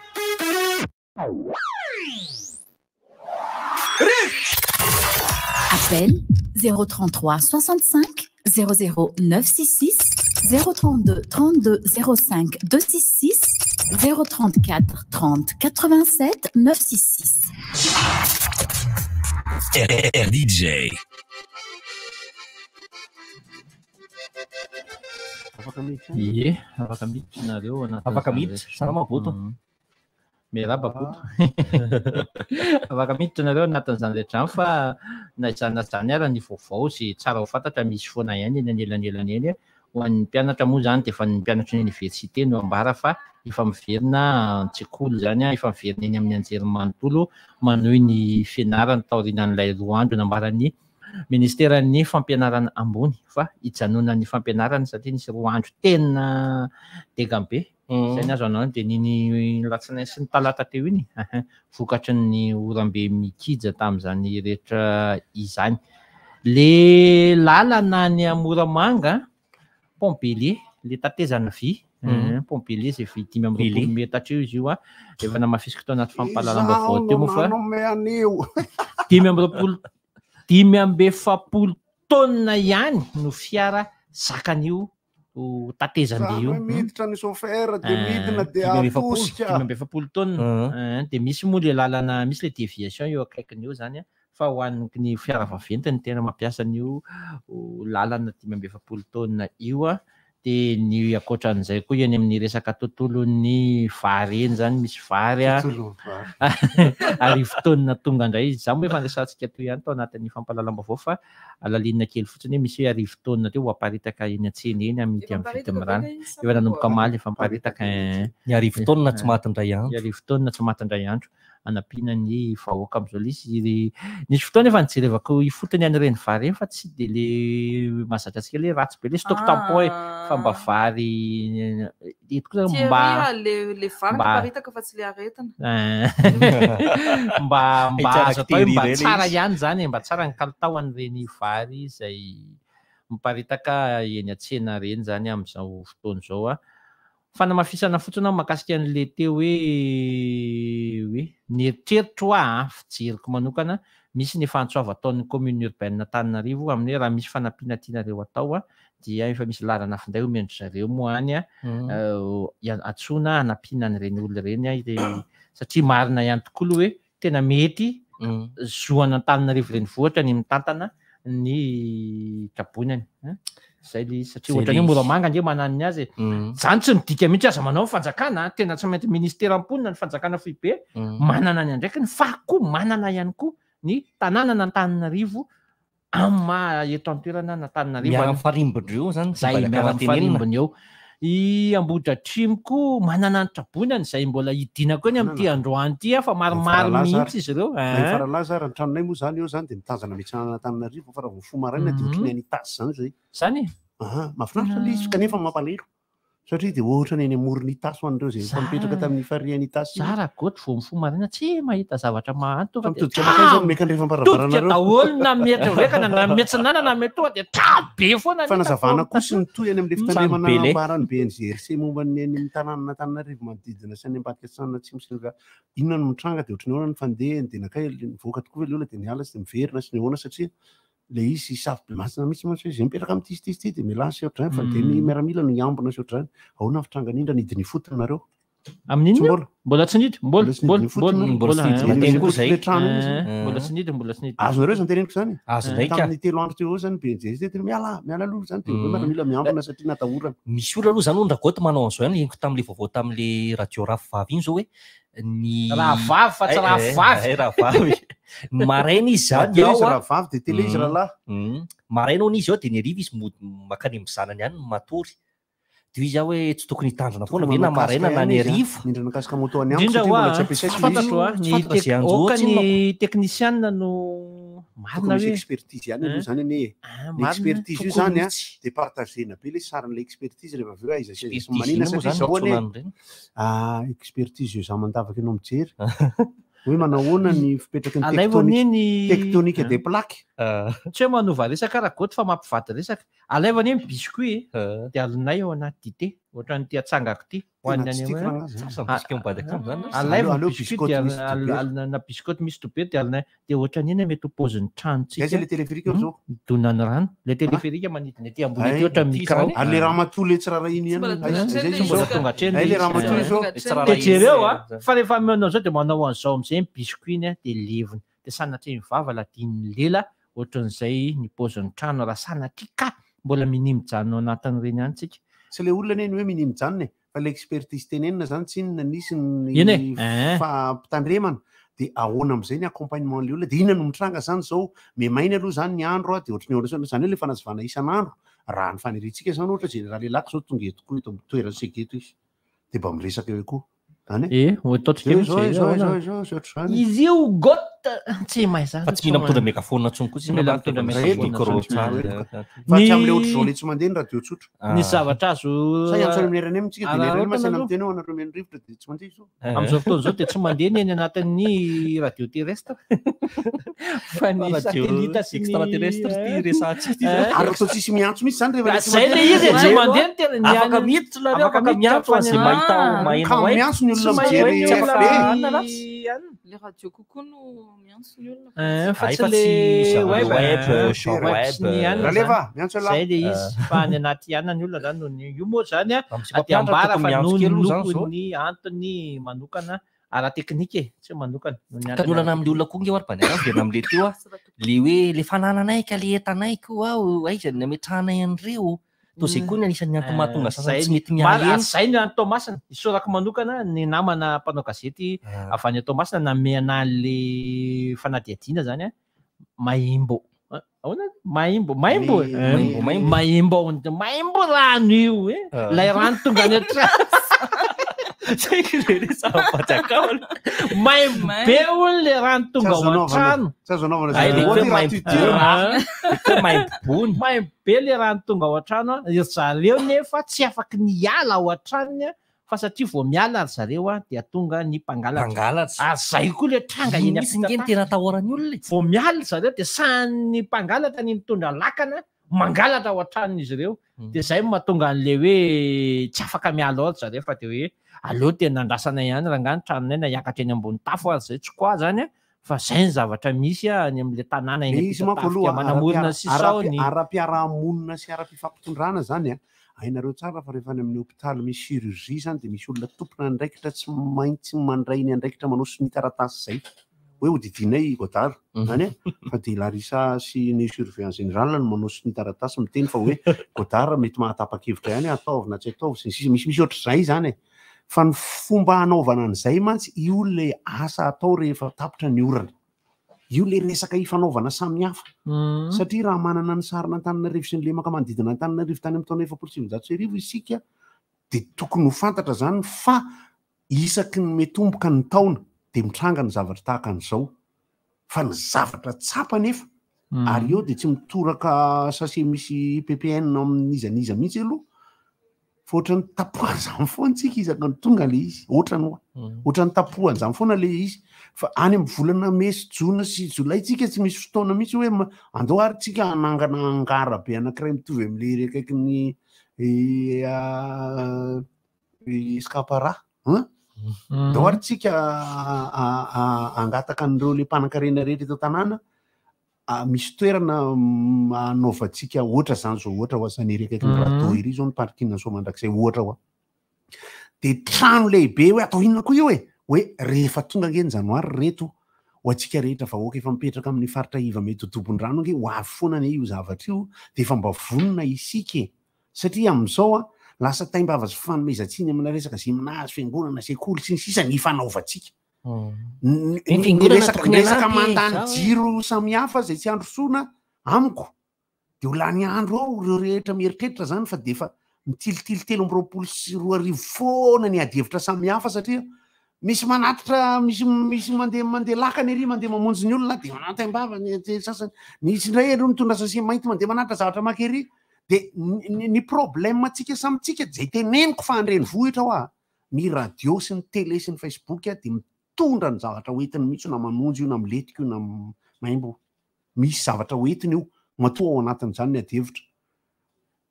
Appel 033 65 00 966 032 32 05 266 034 30 87 966. RDJ. Ie, afaka miditra nareo anatin'izany Afaka miditra, rehetra. salama Boto. Miarahaba Boto. Afaka miditra nareo anatin'izany rehetra izany fa na izany na izany ara ny vaovao sy tsara ho fantatra misy foana ihany eny anelanelany eny. Ho an'ny mpianatra moa izany dia efa ny mpianatry ny université no ambara fa efa miverina an-tsekoly izany, efa miverina eny amin'ny anjerimanontolo manohy ny fianarany taorianan'ilay 2 andro nambaran'ny ministeran'ny fampianarana ambony fa hijanonan'ny fampianarana satria nisy 2 andro tena degam-be. Izay ny azo anao dia niny latsinainy sy ny talata teo iny, vokatry ny oram-be mikija tamin'izany rehetra izany. Le lalana any Moramanga, Pont Bélier, le tatezana vy, Pont Bélier izay vy dimy amby roapolo Bélier. metatra eo izy io, efa namafisiko tao anaty fampahalalam-baovao teo moa fa Manome an'io. dimy amby roapolo, dimy amby efapolo taonina ihany no fiara zakan'io ho tatezam-by io. Zany hoe miditra ny chauffeur de midina de 45, atosika. 45 taonina. De misy moa le lalana, misy le déviation eo akaikiny eo zany a, fa ho an'ny fiara vaventy ny tena mampiasa an'io lalana 45 taonina io a. De ny ankoatran'izay koa eny amin'ny resaka tontolon'ny vary eny zany, misy vary a. Tontolon'ny vary. 1000 taonina tonga indray izy. Za moa efa niresahantsika teo ihany tao anatin'ny fampahalalam-baovao fa alalinina kely fotsiny hoe misy hoe 1000 taonina teo ho aparitaka eny an-tsena eny amidy Efa amin'ny miparitaka vidiny ve rano. ilay izy sa Efa nanomboka mbola? omaly efa miparitaka. Ny 1000 taonina tsy maty indray andro. Ny 1000 taonina tsy maty indray andro. Hanampiana ny vahoaka amin'izao ilay izy. Ry- Nisy fotoana efa nijerevako ifotony an'ireny vary ireny fa tsy dia le mahazatra antsika le ratsy be le stock tampon e, fa mba vary eto koa zany Thierry, mba le vary miparitaka fa tsy le aretina. Mba Tsara azo atao hoe mba tery ireny tsara izy. ihany zany e, mba tsara ny kalitao an'ireny vary izay miparitaka eny an-tsena ireny zany amin'izao fotoana izao a. Fanamafisana fotsiny aho mahakasika an'le teo hoe ny eritreritro aho a, fijeriko manokana, misy ny efa antso avo ataon'ny commune urbaine Antananarivo amin'ny hoe raha misy fanampiana tianareo atao a, dia efa misy lalana finday omen-dry zareo moa any a, antsoina hanampiana an'ireny olona ireny a, satria marina ihany tokoa aloha hoe tena mety zoan'Antananarivo renivohitra ny mitantana ny traboinany, hein? Zay le izy, satria Zay ohatran'ny le hoe izy. Moramanga ange manana ny azy e. Zany tsy midika mihitsy aza manao ny fanjakana, tena tsy maintsy ministera mponina ny fanjakana foibe manana ny andraikiny, fa koa manana ihany koa ny tanànan'Antananarivo amin'ny maha eto an-toerana an'Antananarivo. Miara-mifarimbona eo zany, tsy Zay, mba miara-mifarimbona tenenina. eo. I Ambohidratrimo koa manana ny trabonany izay mbola hidina koa ny amin'ity androany ity a, fa maromaro Faralaza mihitsy izy ireo. Na ny Faralaza ary ny tranonay moa zany eo zany dia mitazana mihitsy an'Antananarivo fa raha vao mifoha maraina dia ohatran'ny any Itasy zany zay. Zany e? Aha, mahafinaritra ilay izy kanefa mampalahelo. Satria dia ohatran'ny eny amoron'ny Itasy ho an'ireo izay efa mipetraka tamin'ny farihan'ny Itasy. Za raha goty vao mifoha maraina tsy mahita zavatra mahanto tonga dia Mitodika mankaiza no miakandrefam-baravaranareo? Todika daholo na mety vekana na mety tsinanana na mety tonga dia trano be foana ny Fanazavana hitako. koa sy ny toy any amin'ilay Trano fitandremana be le. ambaran'ny BNGRC momba ny eny amin'ny tanànan'Antananarivo manodidina sy any ambadika Tsinanana Atsimo sy ny ra- inona no mitranga dia ohatran'ny ahoana ny fandehany dia nankay le nivoaka tokoa ve le olona dia niala sy dia miverina sy ny ahoana satria le izy safo be masina mihitsy mantsy hoe izay mipetraka amin'ity sy ity sy ity dia mialà sy ohatr'izany fa dia ny miaramila no hiambina sy ohatr'izany. Ahoana ny fitrangany indra nidina ifotony nareo? Amin'inona? Tsy mbola. Mbola tsy nidina, mbola, Mbola tsy mbola, nidina ifotony mbola, nareo? mbola tsy nidina. Mbola Teny koa zay. le trano iny zany. Mbola tsy nidina, mbola tsy nidina. Azonareo izany teneniko izany? Azo indray ka. Tamin'ny 3 andro teo eo izany BNGRC tena miala, miala aloha izany dia hoe miaramila miambina satria natahorana. Misy olona aloha izany hono Ragoty manao an'izao ihany, henoko tamin'ilay vaovao tamin'ilay radio Rahavavy iny izao hoe ny Rahavavy fa tsy rahavavy. Rahavavy. Ny maraina izy izany Télé izy ao a. rahavavy dia télé izy rahalahy. Maraina hono izy ao dia ny hariva izy mody mankany amin'ny zanany any no matory. Dia izy aho hoe tsy tokony hitandrina foana ve na Tokony maraina na ny manao casque ihany izy, hariva. Mindrina casque moto any amiko Indrindra satria hoa, mbola tsy ampiasaiko tsy fantatro ilay a, izy. ny Tsy fantatro izay anjo oka tsy ny inona. teknisianina no marina Tokony misy hoe expertise ihany aloha zany anie e. Ah, Ny marina. expertise io Tokony zany a, mihitsy. dia partagena be le sarin'ilay expertise rehefa avy eo aiza sy aiza sy Expertise manina inona moa satria zany zao no anie. antsoina an'ireny? Ah, expertise io za mandavaka ianao mijery. Hoe manahoana ny fipetraky ny Alaivo anie ny- tektonika Ah. des plaques. Tsy hoe manova resaka Ragoty fa mampivady resaka. Alaivo anie ny biscuit e, dia alonay ao anaty dite, ohatran'ity atsangako ity. Ho an'ny Tena tsy any tiako amin'ny- rangahy zany. Sasa biscuit mivadika aminy zany. Alaivo Aleo- aleo biscuit biscotte dia misy dibera. na biscotte misy dibera dia alonay. Dia ohatran'ny iny mety ho paozin'ny tranontsika. Aiza le téléphérique eo zao? Midonan'ny rano. Le téléphérique manidina ety ambony ety Ay, ohatran'ny micro. Ary le ramatoa le tsy rarahiny ihany. Tsy mbola Aiza- tonga aiza hatreny izy Mbola zao? tonga hatreny Ay, le izy. ramatoa izao. Dia jereo a, fa rehefa manao an'izao dia manao an'izao amin'izay ny biscuit iny a, dia levona. Dia sanatria ny vava ladin'ny lela ohatran'izay ny paozin'ny trano raha sanatria ka mbola minia mijanona ao anatin'ireny ihany tsika. Tsy le olona anie ny hoe minia mijanona e, fa le expertise tenenina zany tsy inona nisy ny Eny e, eh. fampitandremana dia ahoana amin'izay ny accompagnement le olona dia inona no mitranga zany zao memaina aloha zany ny andro a dia ohatran'ny ahoana zany hoe le fanazavana isan'andro raha ny faniriantsika zany ohatra général Elaky zao tonga eto koa eto amin'ny toeran'ny seg eto izy dia mba miresaka eo koa zany e. Eh, ho ataontsika Zao, mihitsy zao, zay, zao, ahoana? zao, zao, zao, ohatr'izany. Izy io got tsy mahay zany. Fa tsy mila mitondra mégaphone intsony koa Tsy mila mitondra mégaphone micro intsony. tsara. Fa tsy amin'le ohatr'izao le tsy mandeha ny radio tsotra. Ny zavatra azo Sa hiantso any amin'ny RNM tsika dia ny RNM Araraotina asaina aloha. miteny hoe anareo mihaino rivotra dia tsy mandeha izao. Amin'izao fotoana izao dia tsy mandeha ny eny anatin'ny radio terrestre. Fa ny Fa radio satellite sy ny extraterrestre ty resahantsika ty zao. Ary atao tsisy miantso mihitsy zany rehefa Ah, le tsy Zay le izy e, tsy mandeha. mandeha ny tena ny Afaka any- miditra nareo, afaka afaka miditra miantso fa an'izay ny- mahita Ah. maheno Ka hay. miantso ny olona Tsy mijery maheno FB. olona Le radio kokoa no Miantso ny olona. Eh, fa Ah, tsy efa le tsy web, web, eh, genre web web, sy ny anona Raleva, zany. miantso ialahy. Zay le izy fa any anaty ihany ny olona zany noho ny io moa zany a Misy aty mpampianatra ambara tokony fa miantso noho kely aloha zany noho zao. ny antony manokana ara-teknika e tsy hoe manokana noho ny Ka ny antony olana amin'le olona koa nge oary banana verina amin'le teo a le hoe le fanananay ka le entanay koa aho aiza ny ametrahanay an'ireo toa zay koa ny anisan'ny antony mahatonga sasany tsy mety miala Mara- eny Zay ny any Toamasina. Isaorako manokana ny namana mpanao gazety avy any Toamasina namehana an'le fanadihadiana zany a. Maimbo. Ah, Ahoana? Maimbo, maimbo. e? Maimbo, maimbo. Maimbo, maimbo rano io e. Ah. Lay rano tonga any an-trano. Zay le resaka-panjakana. Maimbo be hono le rano tonga Tsy azo ao anaovana- an-trano. tsy azo anaovana Ay, le zay. hoe Ohatra maimbo raha tuteur. Ah. Le hoe maimbo bony. Maimbo be le rano tonga ao an-trano a. Ry zareo nefa tsy afaky ny hiala ao an-tranony a, fa satria vao miala ry zareo a dia tonga ny mpangalatra. Mpangalatra. Ary zay koa le tranga eny Iny mihitsy nge ny tena atahoran'ny olona e. Vao miala ry zareo dia sahan'ny mpangalatra ny mitondra lakana mangalatra ao an-tranon'izy ireo. Dia zay no mahatonga an'le hoe tsy afaka miala ao ry zareo fa dia hoe aleo tena andrasana ihany rangahy ny tranonay na hiakatra eny ambony tafo ary zay tsy koa zany a fa zay ny zavatra misy a any amin'le tanàna eny Le izy manko Ampitatafika aloha manamorona sy sao ny ara-piarahamonina sy ara-pifampitondrana zany a hainareo tsara fa rehefa any amin'ny hôpitaly misy chirurgie zany de misy olona tompona andraikitra tsy maintsy mandray ny andraikitra manao sonia taratasy zay hoe hodidinay Godard zany a fa de Larissa sy ny surveillant général no manao sonia taratasy miteny fa hoe Godard mety mahatapa-kevitra ihany hoe ataovy na tsy ataovy sy ny sisa misimisy ohatr'izay zany e fa ny fomba hanaovana an'izay mantsy io le asa atao rehefa tapitra ny orana io le resaka ifanaovana samihafa satria raha manana ny sarina Antananarivo sy ny lemaka manodidina Antananarivo tany amin'ny taona 1940 isika de tokony ho fantatra zany fa isaky ny metomboka ny taona de mitranga ny zavatra tahaka an'izao fa ny zavatra tsapa nefa ary eo de tsy mitoraka sachet misy PPN amin'iza n'iza mihitsy aloha fa ohatran'ny tapohan'izany foana tsika isaka ny tonga le izy ohatrany hoa ohatran'ny tapohan'izany foana le izy fa any amin'ny volana mey sy jona sy jolay tsika tsy misy fotoana mihitsy hoe andao ary tsika hanangana angara be anankiray mitovy amin'le ery akaikin'ny Scapara hein? Andao ary tsika hangataka an'ireo le mpanankarena rehetra eto an-tanàna misy toerana anaovantsika ohatra zany zao ohatra ho asan'ny ery akaikin'ny rado ery zao ny parking ny Soamandrakizay ohatra hoa de trano lehibe hoe atao inona koa io e hoe rehefa tonga ange ny janoary reto ho antsika rehetra vahoaka efa mipetraka amin'ny faritra iva mety ho dobon-drano ange ho avy foana anie io zavatra io de efa mba vonona isika e satria amin'izao a lasa taimbava sy fanomezan-tsiny amina resaka gymnase fiangonana sekoly sy ny sisa ny ifanaovantsika Ny ny fiangonana resaka tokony ny resaka hanampy e, mandany zao e. jiro samihafa zay tsy androsoana amiko de ho lany andro ao ireo rehetra mieritreritra zany fa de efa mitilitily 2023 foana ny ady hevitra samihafa satria misy manatitra misy misy mandeha mandeha lakana ery mandeha mamonjy ny olona de manantaimbava ny ny sasany misy indray aloha mitondra sachet mainty mandeha manatitra zavatra maka ery de ny problème antsika samy tsika zay teneniko fa andrenivohitra hoa ny radio sy ny télé sy ny facebook de mitondra ny zavatra hoentiny mihitsy na mamonjy io na milentika io na maimbo misy zavatra hoentiny io matoa ao anatin'izany ny adihevitra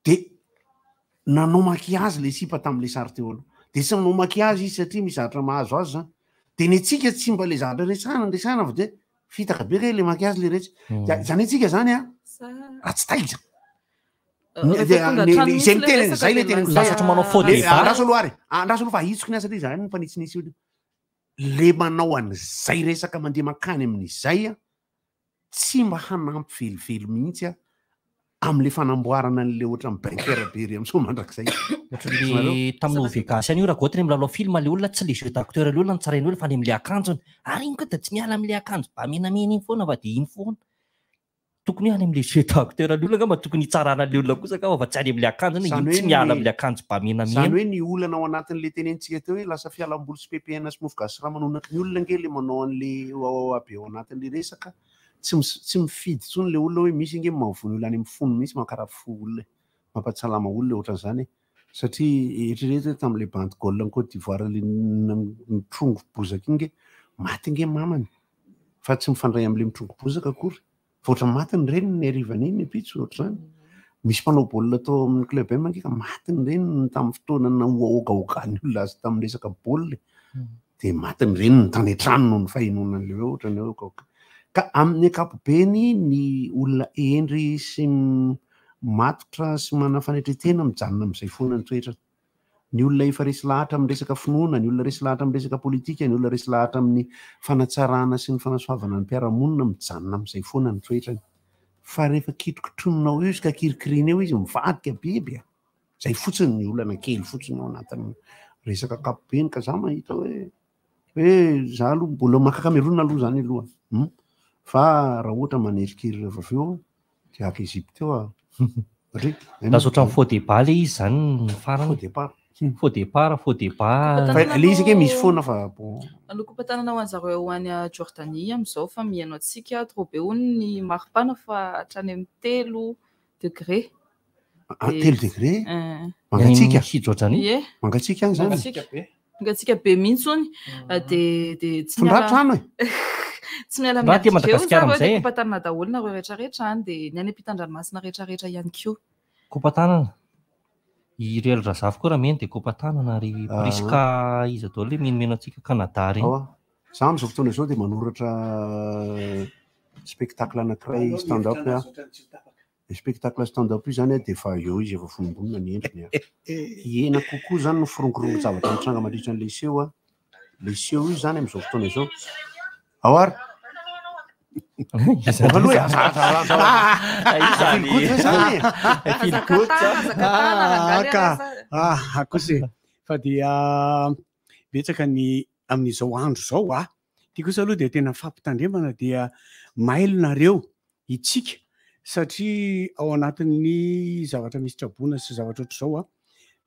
de nanao maquillage le sipa tamin'le sary teo aloha de tsy nanao maquillage izy satria misy zavatra mahazo azy zany de ny antsika tsy mba le zavatra resahana resahana fa de fitaka be re le maquillage le retsy zany antsika zany a raha tsy taiza Rehefa tonga hatrany mihitsy Zay le miteny resaka zay le dia teneniko lasa- zay. Lasa manao faux Le- débat. Andraso aloha ary andraso aloha fa ahitsiko ny asa satria zany mpanitsinitsy io le manao an'izay resaka mandeha mankany amin'izay a tsy mba hanampy velively mihitsy a amin'le fanamboarana an'le ohatran'ny bunker be ery amin'ny Soamandrakizay. Ohatran'le tamin'ny Vegas ihany io raha goty milalao film le olona tsy le jeu d'acteur le olona no tsarain'ny olona fa any amin'le akanjony ary iny koa dia tsy miala amin'le akanjo ba menamena iny foana fa dia iny foana tokony hoe any amin'le jeu d'acteur le olona angamba tokony hitsarana le olona kosa angamba fa tsy any amin'le akanjony Zany iny tsy hoe miala ny- amin'le akanjo ba menamena Zany hoe ny olana ao anatin'le tenenitsika teo hoe lasa fialamboly sy PPN sy mofo gasy ramanonaky ny olona ange le manao an'le wawawa be ao anatin'le resaka tsy tsy mifidy intsony le olona hoe misy ange mahavono olona any amin'ny fony mihitsy mankarary fo olona e, mampahatsalama olona ohatran'izany e. Satria eritrereto hoe tamin'le bandy goal ny Côte d'Ivoire le nitrongo bozaka iny nge maty nge mamany fa tsy mifandray amin'le mitrongo bozaka akory fa ohatran'ny maty ny reniny ny harivan'iny ny ampitso ohatr'izany. Misy mpanao baolina tao amin'ny club M ange ka maty ny reniny tamin'ny fotoana nahoahogahogan'ny olona azy tamin'ny resaka baolina. De maty ny reniny tany an-trano noho ny fahenoana an'le hoe ohatran'ny hoe okaoka. Ka amin'ny ankapobeny ny olona hendry sy matotra sy manana fanetren-tena mijanona amin'izay foana ny toetrany. Ny olona efa resy lahatra amin'ny resaka finoana, ny olona resy lahatra amin'ny resaka politika, ny olona resy lahatra amin'ny fanatsarana sy ny fanasoavana ny mpiara-monina mijanona amin'izay foana ny toetrany. Fa rehefa kitrokitronina ao eo izy ka kirikiriana eo izy mivadika biby a! Zay fotsiny ny olana kely fotsiny ao anatin'ny resaka ankapobeny ka za mahita hoe hoe za aloha mbola maka Cameroun aloha zany aloha hum fa raha ohatra manerikery rehefa avy eo de haka Egypte eo aho. Satria Lasa ohatran'ny faux débat le izy zany ny farany. Faux départ. Faux départ, faux débat. Fa le izy ange misy foana fa bon. Manokom-patanana ho an'zareo any Jordanie amin'izao fa mihaino antsika trop be hono ny maripana fa hatrany amin'ny 3 degré. Ah, 3 degré? Eh. Mangatsiaka? Any Jordanie? Ie. Mangatsiaka any zany? Mangatsiaka be. Mangatsiaka be mihitsy hono. Dia dia tsy Tondra miala trano e. Tsy miala Mba aty miandry eo Madagasikara zareo amin'izay dia e. kopatanana daholo nareo rehetrarehetra any dia ny any ampitan-dranomasina rehetrarehetra ihany koa. Kopatanana. I Riel Razafy koa raha mino dia kopatanana ary Ah. Prisca iza daholo ilay minomino antsika Canada ireny. Ao ah. Za amin'izao fotoana izao dia manoratra spectacle anankiray stand up aho. Le spectacle stand up io zany dia efa eo izy efa vonombonona ny endriny a. Hihena kokoa zany ny firongorongon-javatra mitranga mandritra an'ilay seho a. Le seho io zany amin'izao fotoana izao. Ao ary. Iza Aloha e, iza? aza aza aza. Iza Feel good ve zany e? Feel good zany. Ah, ka. Ah, kosa e. Fa dia betsaka ny amin'izao andro izao ah. Ity kosa aloha dia tena fampitandremana dia mailo nareo itsika satria ao anatin'ny zavatra misy traboina sy zavatra ohatr'izao ah,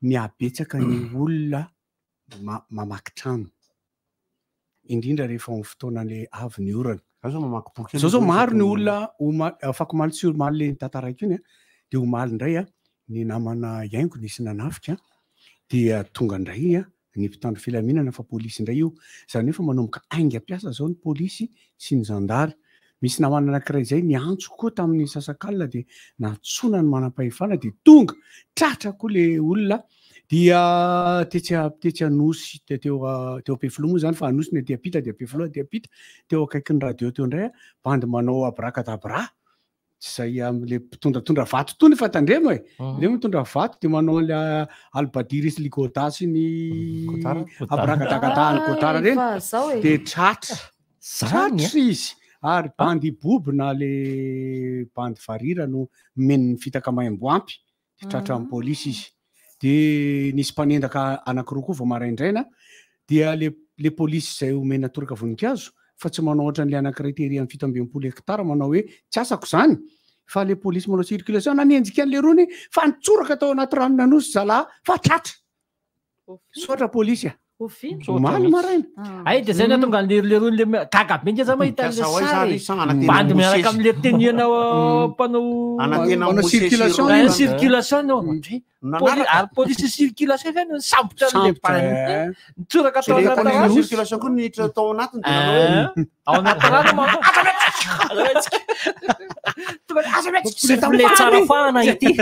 mihabetsaka ny olona mamaky trano. Indrindra rehefa ao amin'ny fotoana le avy ny orana. Zao zao mamaky boky Zao zao maro ny olona afaka omaly tsy omaly le nitantaraiko iny ah, dia omaly indray ah, ny namana iaingo nisy nanafika dia tonga indray ah, ny mpitandro filaminana fa polisy indray io. Izany hoe efa manomboka haingam-piasa izao ny polisy sy ny zandary. Misy namana anankiray izay niantso koa tamin'ny sasakalina dia nantsoina ny manam-pahefana dia tonga, tratra koa le olona dia tetsy tetsy Anosy, teo teo Ampefiloha moa izany fa Anosy ny aty ampita dia Ampefiloha aty ampita, teo akaikin'ny radio teo indray, bandy manao abracadabra. Tsy izay amin'ilay mpitondratondra vato tony fa tandremo e. Ilay mitondra vato dia manao an'ilay Albadiry sy Ligoda sy ny Abracadagada any Godard ireny. Efa zao e. Dia tratra. Zany, Tratra izy. Ary bandy bobo na le bandy varira no nomen'ny fitaka maimbo ampy. Dia tratran'ny polisy izy. Dia nisy mpanendaka anankiroa koa vao maraindraina. Dia le le polisy izay omena toraka voninkazo fa tsy manao ohatran'ilay anankiray tery amin'ny 67 hectare manao hoe tsy asako izany fa le polisy manao circulation nanenjika an'le rony fa nitsoraka tao anaty ranon'Anosy zalahy fa tratra. Misaotra polisy a. Oviana? Omaly maraina. Ay, dia zay nahatonga an'le leroa le gaga be nge za mahita an'le Mikasa ho aiza sary. ary sa anantena Bandy miaraka Mosesy? amin'le tenue-na mpanao Anantena Mpanao Mosesy circulation ireo. Eh, io. circulation no. Nanaraka. Ary polisy circulation ve no nisambotra an'le Sambotra, bandy. eh. Nitsoraka tao Le anaty mpanao rano. circulation koa niditra tao anatiny dia nanao hoe Eh, Ao anaty rano manko. Souffle tsara fahana ity.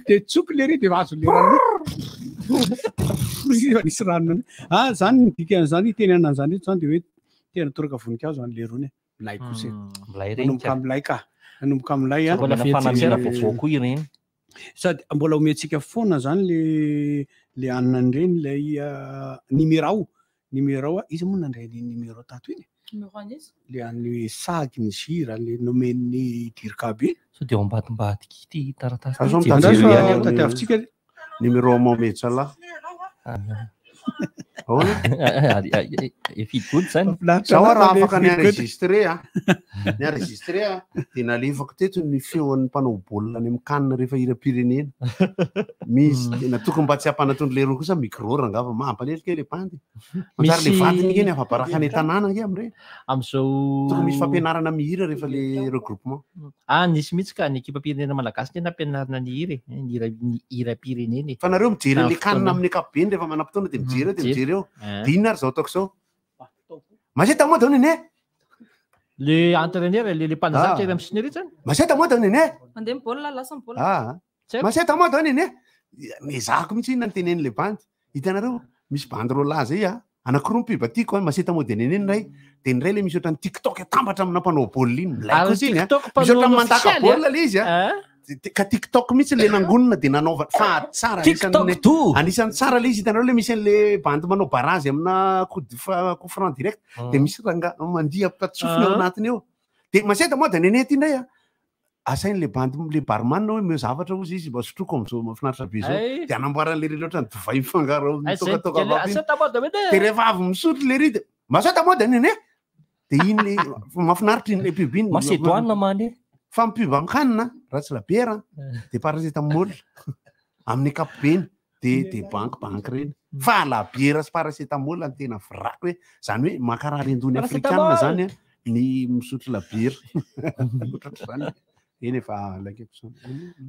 Dia tsoky le ry dia azo le rano. Nisy rano. Ah, zany ny dikan'izany teny an'izany eto zany dia hoe tena toraka voninkazo an'le rony. Milay kosa e. Milay ireny Manomboka ka. milay ka. Manomboka milay a. Mbola fanampiana vaovao koa ireny. Sady mbola omentsika foana zany le le anona an'ireny ilay numéro. Numéro, iza moa nandray ny numéro tato iny? Numéro an'iza? Le an'ny sagy ny sira le nomen'ny dirikabe iny. Sao dia ao ambadimbadika ity taratasy Za zao ity, mitady jereo ihany ihany aloha. Tadiavintsika. Numéro Mohamed Salah. Ahoana? Efa zany. Zaho raha afaka ny enregistré a. Ny enregistré a dia nalefako teto ny feon'ny mpanao baolina any amin'ny CAN rehefa hiram-pirenena. Misy tena tokony mba tsy hampanatondro leroa kosa micro rangava mampalely kely le bandy. Manjary le Misy- vadiny iny afa-baraka any an-tanàna ange amin'ireny. Amin'izao Tokony misy fampianarana mihira rehefa le regroupement. Ah, nisy mihitsy ka ny ekipam-pirenena malagasy tena nampianarina ny hira e, ny hira ny hiram-pirenena e. Fa nareo mijery an'le Tamin'ny CAN fotoana. amin'ny ankapobeny rehefa manam-potoana dia mijery eo dia Mijery. mijery eo. Eh. Dia inona ary izao ataoko izao? Mazeta moa daholo nene. Le entraîneur, le mpanazatra Ah. ery amin'ny siny ery zany. Mazeta moa daholo nene. Mandeha ny baolina, lasa ny baolina. Ah. Mazeta moa daholo nene. Nezahako mihitsy inona ny tenen'le bandy. Hitanareo misy bandy roa lahy zay a. Anankiroa ny pub tiako a, Maseta mody any eny iray, dia ny iray ilay misy ohatran'ny TikTok atambatra amina mpanao baolina iny. Milay Ary kosa iny a. TikTok Misy mpanao ohatran'ny mandaka ofisialy, a. baolina ilay izy a. Ka TikTok mihitsy ilay nangonina dia nanaovana fa tsara TikTok anisan'ny anisan'ny tsara ilay izy hitanareo ilay misy an'ilay bandy manao barazy amina coup de coup franc direct dia misy rangahy mandihy ampitatsofina ao Ah. anatiny eo. Dia Maseta mody any eny ity indray a. Asain'ilay bandy le barman hoe omeo zavatra hozy izy mba sotroiko amin'izao mahafinaritra be izao. Ay. Dia anamboaran'ilay lehilahy ohatran'ny divay mifangaro amin'ny Ay, zay tokatoka dika le- vavy iny. Aseta mody eny e. Dia rehefa avy misotro le ry dia Maseta mody any eny e. Dia iny le mahafinaritra iny le pub iny. Macédoine mandeha. Fa ny pub amin'ny raha tsy labiera dia paracétamol amin'ny ankapobeny dia dia banky banky ireny. Fa labiera sy paracétamol no tena vraky hoe izany hoe mankarary an-doha ny afrikanina Paracétamol. izany a ny misotro labiera. Ohatrohatr'izany. Eny efa laikaiko izany.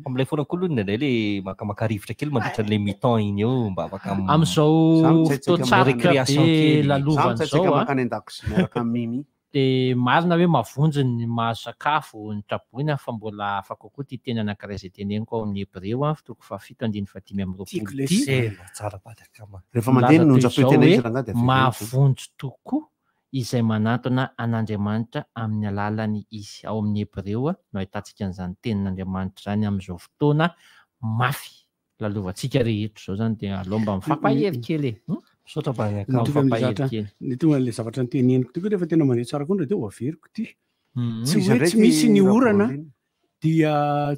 Amin'ilay foana koa aloha indraindray le makamaka rivotra kely mandritra an'ilay mi-temps iny eo mba afaka Amin'izao Za mitsaitsaika fotoan-tsarotra récréation be kely. Za lalovana mitsaitsaika izao a. mankany an-dakozia miaraka amin'i Mimi. Dia marina hoe mahavonjy ny mahazo sakafo, ny traboina, fa mbola hafa kokoa ity teny anankiray izay teneniko ao amin'ny Hebreo a, toko fahafito andininy fahadimy amby roapolo Tiako ilay ity. Tena tsara bady akama. Rehefa mandeha Milaza ny toy onjam-peo izao tena hoe izy rangahy dia avereno foana. mahavonjy tokoa izay manatona an'Andriamanitra amin'ny alalany izy. Ao amin'ny Hebreo a, no ahitantsika an'izany tenin'Andriamanitra izany amin'izao fotoana mafy lalovantsika rehetra izao izany dia aleo mba mifampahery kely e. Misaotra mba ny akama. Mitovy amin'ilay Mifampahery zavatra kely. ny tonga an'ilay zavatra noteneniko teo koa rehefa tena mandeha tsara koa ndray dia ho averiko ity. Tsy Iza hoe indray tsy misy ity ny orana Ravolina? dia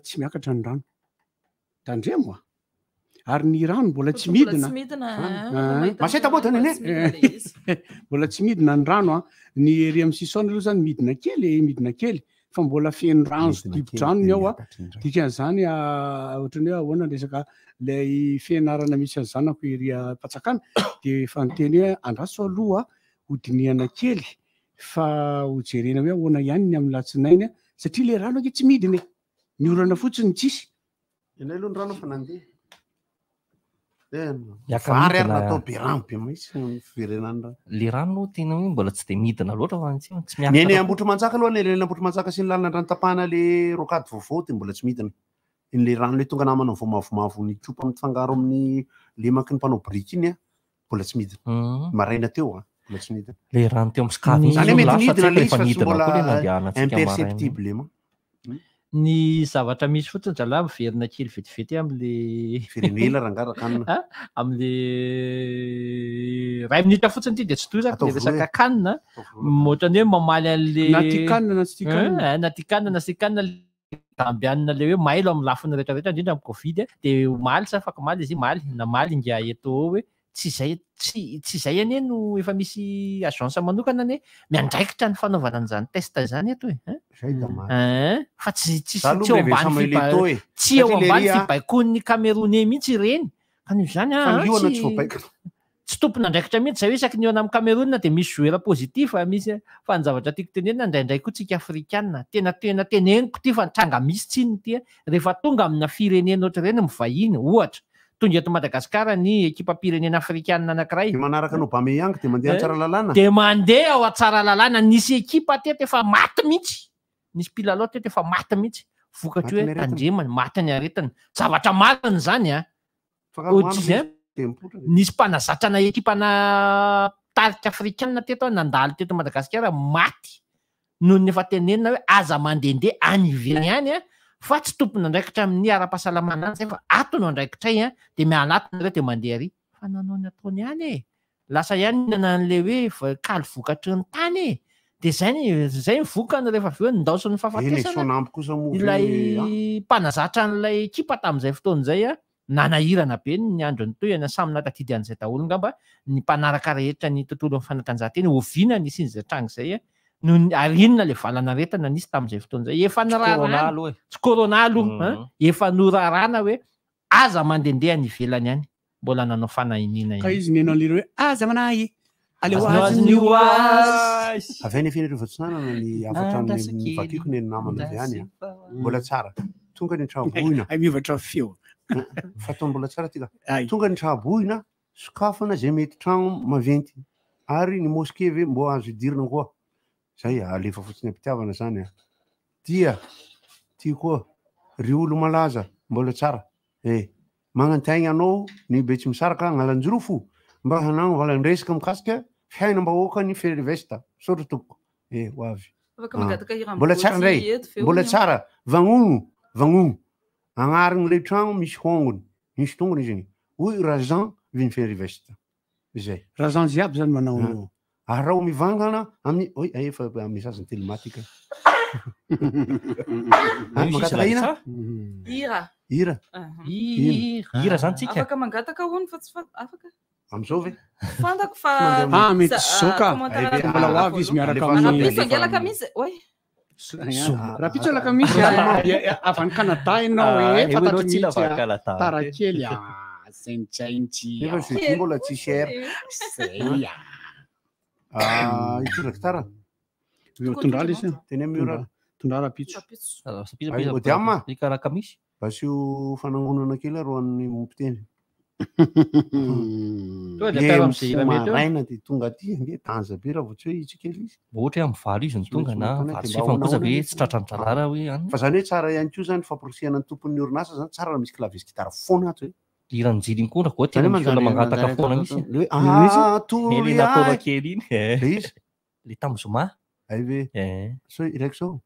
tsy miakatra ny rano. Tandremo a. Ary ny rano mbola tsy Mbola midina. tsy midina, Zany. eh, Ah. mahita Maseta ny mody rano any mbola eny tsy midina ilay izy. Mbola tsy midina ny rano a. Ny ery amin'ny sisona aloha zany midina kely e, midina kely fa mbola feno rano sy Midina kely dibo-drano ny dia ao a. miakatra indray. Dikan'izany ah, ohatran'ny hoe ahoana ny resaka ilay fianarana misy an'ny zanako ery am-panjakana dia efa niteny hoe andraso aloha ho dinihana kely fa ho jerena hoe ahoana ihany ny amin'ny latsinainy a, satria ilay rano ange tsy midina e. Ny orana fotsiny tsisy. Ianay aloha ny rano efa nandeha. Tena. Miaka Vary ary midina. natao be rano be mihitsy ny fiverenan'ny rano. Le rano tena hoe mbola tsy dia midina loatra fa tsy tsy Ny eny miakatra. Ambohitrimanjaka aloha, ny eny Ambohitrimanjaka sy ny lalana Andranotapahana le rocade vaovao dia mbola tsy midina. Iny le rano le tonga namana vao mavomavo nikopa mifangaro amin'ny lemaky ny mpanao biriky iny a, mbola tsy midina. Maraina teo a, mbola tsy midina. Le rano teo amin'ny skavy iny Zany hoe zao mety lasa tsy nidina haiko le izy rehefa fa tsy nidina mbola koa le nandehanantsika maraina. imperceptible ma. Ny zavatra misy fotsiny zalahy miverina kely vetivety amin'le Firenena rangahy rakanina. Ah, amin'le ray minitra fotsiny ity dia tsy tohizako Ataovy le resaka roa e. kanina ohatran'ny hoe mamaly an'le Na tia kanina na tsy tia kanina. Eh, na tia kanina na tsy tia kanina le Gambianina le hoe mailo amin'ny lafiny rehetrarehetra indrindra amin'ny Covid a, dia omaly sa afaka omaly izy maly namaly ingahy Eto'o hoe tsy izay tsy tsy izay anie no efa misy agence manokana anie miandraikitra ny fanaovana an'izany test izany eto e hein? Zay da marina. Hein? Fa tsy tsy Za aloha tsy eo mirevy ambany Samuel fiba- Eto'o e. tsy eo Satria le ambany ry a- fibaikoan'ny Camerounais mihitsy ireny. Ka noho izany Fa ah, ny lohana tsy voabaiko. tsy tompon'andraikitra mihitsy zay hoe isaky ny eo amin'ny Cameroun dia misy joueur positif ah, misy fa ny zavatra tiako tenenina indraindray koa tsika afrikana tena tena teneniko ity fa tranga misy tsinona ity ah. Rehefa tonga amina firenena ohatr'ireny mivahiny ohatra tonga eto Madagasikara ny ekipam-pirenena afrikana anankiray Dia manaraka an'i Aubameyang dia mandeha Eh, Antsaralalàna. dia mandeha ao Antsaralalàna nisy ekipa teto efa maty mihitsy nisy mpilalao teto efa maty mihitsy vokatry Maty hoe ny aretina. tandremany maty ny aretina zavatra marina izany a Fa raha Ohatr'izay, hohanina izy dia mipoitra. nisy mpanazatra na ekipana tarika afrikana teto nandalo teto Madagasikara maty noho ny efa tenenina hoe aza mandehandeha any ivelany any a fa tsy tompon'andraikitra amin'ny ara-pahasalamana any zay fa ato no andraikitray a dia miala ato nareo dia mandeha ary fa nanao ny ataony ihany e lasa ihany nihinana an'ilay hoe kaly vokatry ny tany e dia zay ny zay ny vokany rehefa avy eo nindaosin'ny Eny e, fahafatesana soanambo kosa moa ve, ilay ah. mpanazatra an'ilay ekipa tamin'izay fotoana izay a nanahirana be ny andro nitohina samy nahatadidy an'izay daholo ngamba ny mpanaraka rehetra ny tontolon'ny fanatanjahantena oviana nisy an'izay tranga izay a noho ny ary inona le valan'aretina nisy tamin'izay fotoana izay efa Tsy corona norarana aloha e. tsy corona aloha hein? Efa norarana hoe aza mandehandeha any ivelany any mbola nanao fanahiniana Ka ihany izy neno an'ilay hoe aza manahy aleo Azy azy ny ny ho ho azy. azy. Avy any Fenerivo Atsinanana ny hafatra Andraso ny kely, vakiko ny namana avy any a. andraso Mbola tsara. Tonga ny traboina. Ay miovatra feo. Fa ataony mbola tsara ty ka. Tonga ny traboina, sokafana izay mety tragno maventy. Ary ny mosquée ve mbo azo idirina koa. Zay alefa fotsiny am-pitiavana zany a. Dia ty koa ry olo malaza mbola tsara. Eh, magnantegna anao ny Betsimisaraka Analanjirofo mba hanagno valan-dresaka mikasika Fiainam-bahoaka ny Ferrivest. Misaotra tompoko. Eh, ho avy. Afaka mangataka hira Mbola tsara ambotsy indray. eto ve Mbola hono? tsara. Vagnono, vagnono. Agnarin'ilay tragno misy hongony. Misy tongony izy igny. Hoy Razan vin'ny Ferrivest. Izay. Razan jiaby zany manao an'io. Araho mivangana amin'ny oy efa message ny telematika. Ah, mangataka ina? Hira. Hira. Aha. Ino? Hira zany tsika. Afaka mangataka hono fa tsy fa afaka. Am'izao ve? Fantako fa Ah, mety sa- zao ka. commentaire Ay, mbola ho avy izy miaraka amin'ny- Rahampitso ange alakamisy. Oy. Rahampitso alakamisy ah, avy any Canada ianao Ah, e, eo fantatro ianao tsy mihitsy lava ah. Canada. Tara kely ah, zainjainty Nefa ah. jeudi mbola tsisy air. Zay ah. Ah, itondra gitara. Tondra ilay izy. Teny amin'ny ora. Tondra rahampitso. Ay, Odiama. Alakamisy. Asio fanangonana kely aro an'ny mpiteny. Tonga dia atao amin'izay hira mety eo. Maraina dia tonga aty ange danza be raha vao tsy hoe itsy kely izy. Ohatra hoe amin'ny valo izy no tonga na Tsy maintsy valo mankany sy dia mba efany kosa ahoana ve ahoana tsy tratran'ny dralara hoe any. Fa zany hoe tsara ihany koa zany famporisihana ny tompon'ny orinasa zany tsara raha misy clavier sy gitara foana ato e. Hiran'i Jily iny koa raha vao Zany tena hoe misy olona manjary- mangataka manjary foana atao- mihitsy. Le hoe, ah, tory Le natao ahy. kely iny. Le izy. Le tamin'ny zoma. Ay ve. So iraiko zao.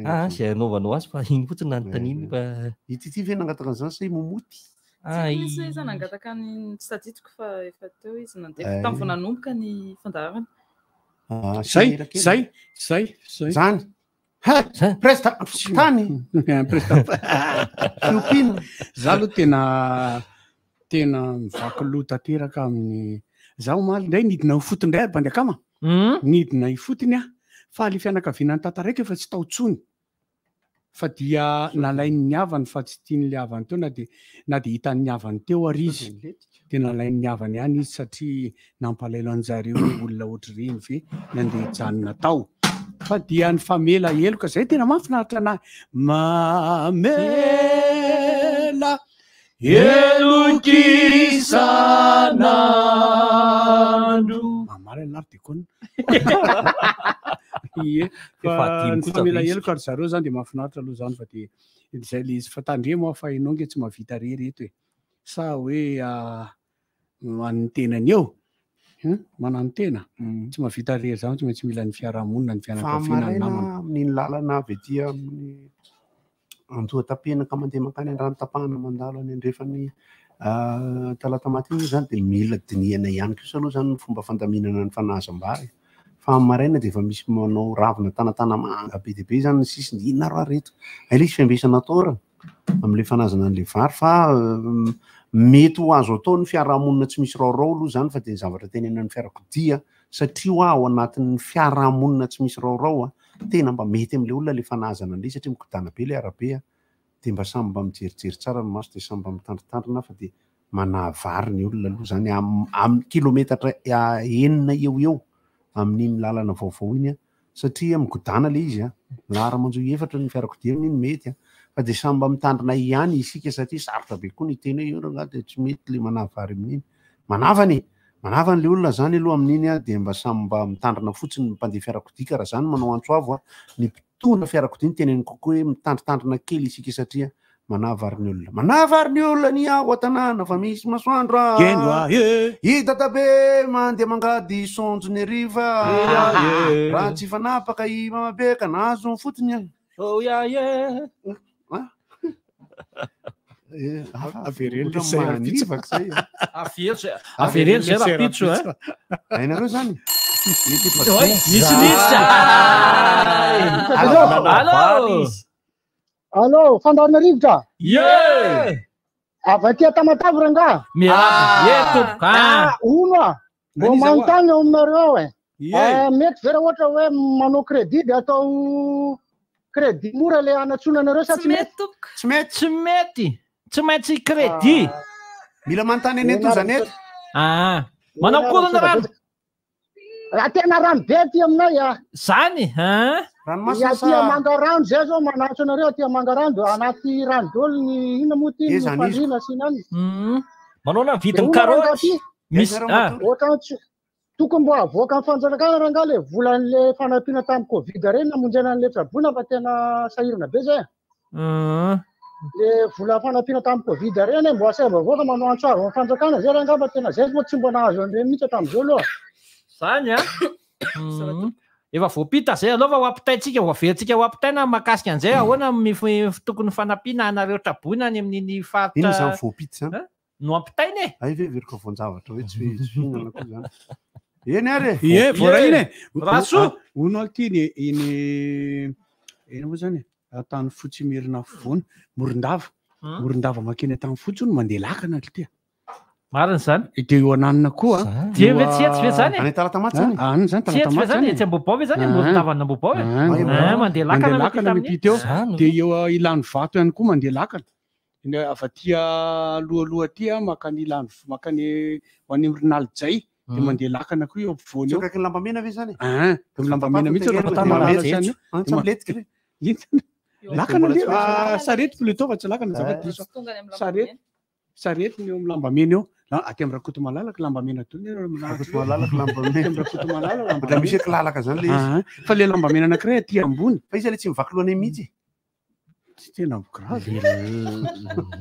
Ah, zay anaovanao azy fa iny fotsiny nanontaniany fa Ity ty ve nangataka an'izany sa i Momoty? Ah, Tsy misy hoe iza nangataka ny tsy tadidiko fa efa teo izy nandefa Ay. tamin'ny vao nanomboka ny fandaharana. Ah, Zay, hira kely. zay, zay, zay. Zany. Ha, presta tany. Presta. Fiompiana. Za aloha tena tena mivaky loha tanteraka amin'ny za omaly indray nidina ifotony indray ary bandy akama. Nidina ifotony aho fa le fianakaviana ny tantaraiko efa tsy tao intsony. Fa dia nalain'ny havany fa tsy tian'le havany teo na dia na dia hitan'ny havany teo ary izy. Dia nalain'ny havany ihany izy satria nampalahelo an'jareo hoe olona ohatr'ireny ve nandeha hijanona tao. Fa dia nifamela heloka zay tena mahafinaritra anahy. Mamela heloka isan'andro. Mamaly anah ry dekona. Ie, Efa fa adino koa nifamela izy. heloka ry zareo zany dia mahafinaritra aloha zany fa dia zay le izy fa tandremo aho fa ianao nge tsy mahavita rery eto e. Sa hoe ah, an'ny tenany eo. Manano tena. Tsy mahavita rery zany tsy maintsy mila ny fiarahamonina, ny Fa fianakaviana, ny maraina namana. amin'iny lalana avy aty amin'ny Antohatapenaka mandeha mankany Andrano-tapahana mandalo any andrefan'ny ah, Talatamaty iny zany dia mila dinihana ihany kosa aloha zany ny fomba fandaminana ny fanahazam-bary. Fa amin'ny maraina dia efa misy manao ravina tanatana manga be dia be zany ny sisiny. Inona raha reto? Ay, ilay izy fiambesana tora amin'ilay fanazana an'ilay vary fa mety ho azo atao ny fiarahamonina tsy misy raorao aloha zany fa dia ny zavatra tenenan'ny fiarakodia satria hoa ao anatin'ny fiarahamonina tsy misy raorao a tena mba mety amin'ilay olona ilay fanahazana an'ilay izy satria mikodana be ilay arabe a dia mba samy mba mijerijery tsara ny maso dia samy mba mitandritandrina fa dia manavary ny olona aloha zany amin'ny kilometatra 6 eo eo amin'iny lalana vaovao iny a satria mikodana ilay izy a lahara manjohy efatra ny fiarakodia amin'iny mety a fa dia samy mba mitandrina ihany isika satria sarotra be koa ny tena hoe io rangahy dia tsy mety ilay manavary amin'iny manavana e manavana ilay olona zany aloha amin'iny a dia mba samy mba mitandrina fotsiny ny mpandeha fiarakodia ka raha zany manao antso avo a ny mpitondra fiarakodia ny teneniny kokoa hoe mitandritandrina kely isika satria manavary ny olona manavary ny olona ny ao an-tanàna fa misy masoandro a Eno a, e. I dadabe mandeha mangady sonjo ny riva E, e. raha tsy fanapaka i mamabe ka nahazo ny fotony a Oh yeah yeah. Avereno le zay rahampitso. Manivaka zay a. Avereno zay- avereno zay rahampitso a. Hainareo zany? Oy, misy mihitsy. Allô? Allô? Allô, fandaharana rivotra? Ye! Avy aty Tamatave rangahy? Miarahaba. Ye, tompoko. Ah. Ah, hono ah. Mbo An'iza hoa? manontany eo aminareo e. Ye. Ah, mety ve raha ohatra hoe manao crédit de atao crédit mora le anatsoina anareo sa tsy mety? Tsy mety. Tsy mety. Tsy maintsy crédit. Mila manontany eny eto zany eto. Ah. Manao akory ny rano? Raha tena rano be aty aminay ah. Zany, hein? Ny aty Mangarano zay zao manatso anareo aty Mangarano de anaty rano daholo ny inona moa ty Eh, ny zany izy. fandriana sy ny any. Manao na De vidin'ny hono karaoty. rangahy ty? Misy ah. Ohatran'ny tsy tokony mbo avoaka amin'ny fanjakana rangahy le volan'le fanampiana tamin'ny Covid reny namonjena an'le traboina fa tena sahirana be zay. Le vola fanampiana tamin'ny Covid reny mbo asaina avoaka manao antso avo amin'ny fanjakana zay rangahy fa tena zay moa tsy mbo nahazo an'ireny mihitsy hatramin'izao aloha. Zany a. Efa voampita zay aloha fa ho ampitaintsika, ho averintsika ho ampitaina mahakasika an'izay ahoana ny tokony fanampiana anareo traboina any amin'iny faritra. Inona izany voampita izany? Hein? No ampitaina e. Hay ve heveriko voan-javatra hoe tsy hoe tsy fihinana koa izany. Eny ary e. Ie, voaray iny e. Rasoa. Hono aho ity iny iny ina moa izany e? Antanifotsy Imerina afovoany, Morondava. Morondava mankeny Antanifotsy hono mandeha lakana ry ity. Marina izany. Dia eo ananona koa. Dia ve tsy etsy ve zany e? Any Talatamaty zany? Any zany, Tsy etsy ve Talatamaty zany? zany. Etsy Ambohibao ve zany? Morondava an'Ambohibao e? Ah, mandeha lakana Mandeha lakana miampita miampita eo. amin'iny. Dia eo Ilanivato ihany koa mandeha lakana. Ny avy aty alohaloha aty mankany Ilany, mankany ho any amin'ny Rinalojay, dia mandeha lakana koa eo ampovoany Tsy eo. eo akaikin'ny lambamena ve zany e? Ah, dia amin'ny lambamena mihitsy eo Rakotomalala sy any io. Ah, tsy milentika ve? Inona? Lakana Mbola le, tsy misy. ah, sarety plutôt fa tsy lakana, azafady diso. Tsy tonga any amin'ny Sarety. lambamena. Sarety ny eo amin'ny lambamena eo. Na aty amin'ny Rakotomalalaka lambamena daholo eo amin'ny Rakotomalalaka lambamena. Aty amin'ny Rakotomalala lambamena. Mbola misy hoe kilalaka zany le izy. Ah, fa le lambamena anankiray aty ambony. Fa iza le tsy mivaky loha anay mihitsy? Tsy tena grave.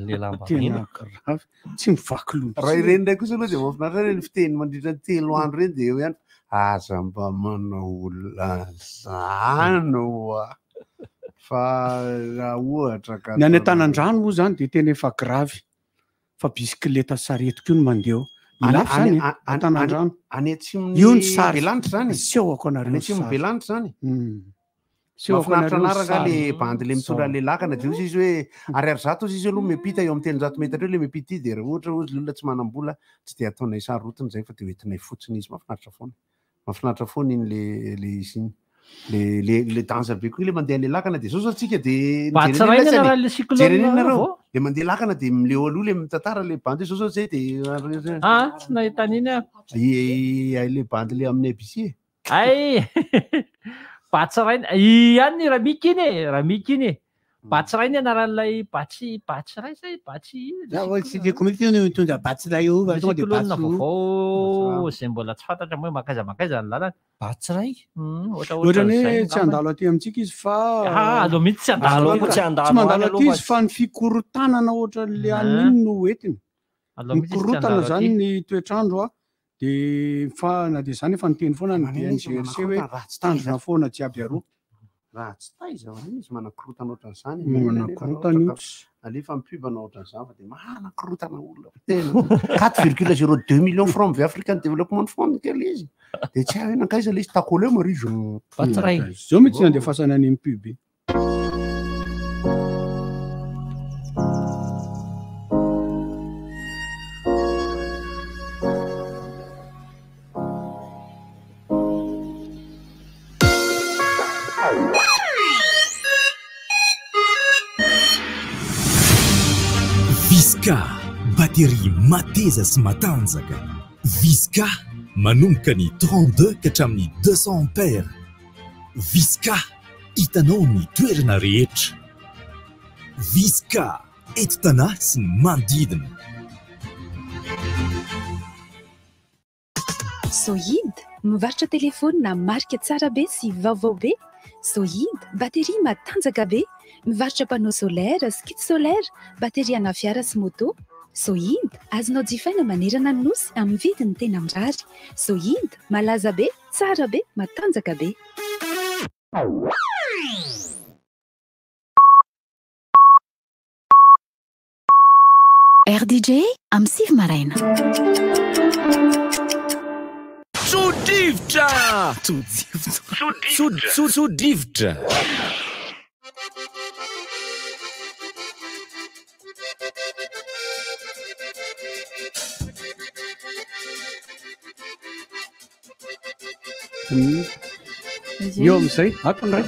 Le lambamena. Tena grave. Tsy mivaky loha. Raha ireny indray kosa aloha dia mahafinaritra ireny fiteny mandritra ny 3 andro ireny dia eo ihany. Aza mba manao olona zany oa. Fa raha ohatra ka Ny any Antanandrano moa zany dia tena efa grave. Fa bisikileta sarety koa no mandeha eo. Any- Ilafy zany any- e, any- Antanandrano. any atsimon'ny Io ny sary. Belanitra zany? Sehoko anareo Any ny atsimon'ny sary. Belanitra zany? Sehoko Mahafinaritra anareo ny anaraka sary. le bandy le mitondra le lakana de ozy izy hoe ariary 100 ozy izy aloha miampita eo amin'ny 300 metatra eo le miampita ity de raha ohatra ozy le olona tsy manam-bola tsy de ataonay sarotiny zay fa de hoentinay fotsiny izy mahafinaritra foana. Mahafinaritra foana iny le le izy iny. Le le le danza be koa le mandeha le lakana de zao zao tsika de Mba mijery tsy rainy an'iny raha latsany le e. cyclone Jerena iny nareo. vao. De mandeha lakana de mileo aloha le mitantara le bandy hoe zao zao zay de Ah, tsy nahita an'iny aho. I le bandy le amin'ny ABC e. Ay! Batsiraina. I ihany ny Ramiky iny e, Ramiky iny e. Batsiray ny anaran'ilay Batsy Batsiray sa Batsy Za vao tsy tiako mihitsy ny mitondra Batsiray io fa Misy tonga dia cyclone Batsy. vaovao izay mbola tsy fantatra moa hoe mankaiza mankaiza ny lalana. Batsiray? Ohatrany hoe tsy handalo aty amintsika izy fa Ah, aleo mihitsy tsy handalo Tsy aty. Tsy mandalo aty izy fa ny fikorontanana ohatran'le Ah. an'iny no entiny. Aleo mihitsy izy tsy Mikorotana handalo zany aty. ny toetr'andro a. Dia fa na dia izany efa niteny foana ny Maneno izy DNGRC hoe manakorontana, raha tsy tanjona foana jiaby aroa. Raha tsy taiza manino izy manakorotana ohatran'izany. Manakorotana io. Alefa ny pub na ohatran'izany fa dia manakorotana olona. Tena 4,02 millions francs avy African Development Fund kely izy. Dia tsy hay hoe nankaiza ilay izy takoleo Marie Jo. Batsiray. Zao mihitsy nandefasana an'iny pub iny. Visca, batterie mateza sy matanjaka. Visca, manomboka ny 32 ka hatramin'ny 200 ampères. Visca, hitanao amin'ny toerana rehetra. Visca, eto Tanà sy ny manodidina. Sohid, mivarotra telefaonina marika tsara be sy vaovao be. Sohid, batterie matanjaka be. Mivarotra panneau solaire sy kit solaire, batterie ana fiara sy moto. Sohid, azonao jifaina manerana ny nosy amin'ny vidiny tena mirary. Sohid, malaza be, tsara be, matanjaka be. RDJ amin'ny 9 maraina. Tso-drivotra! Tso-drivotra! Tso-tso-tso-drivotra! Eo amin'izay, ato ny ray.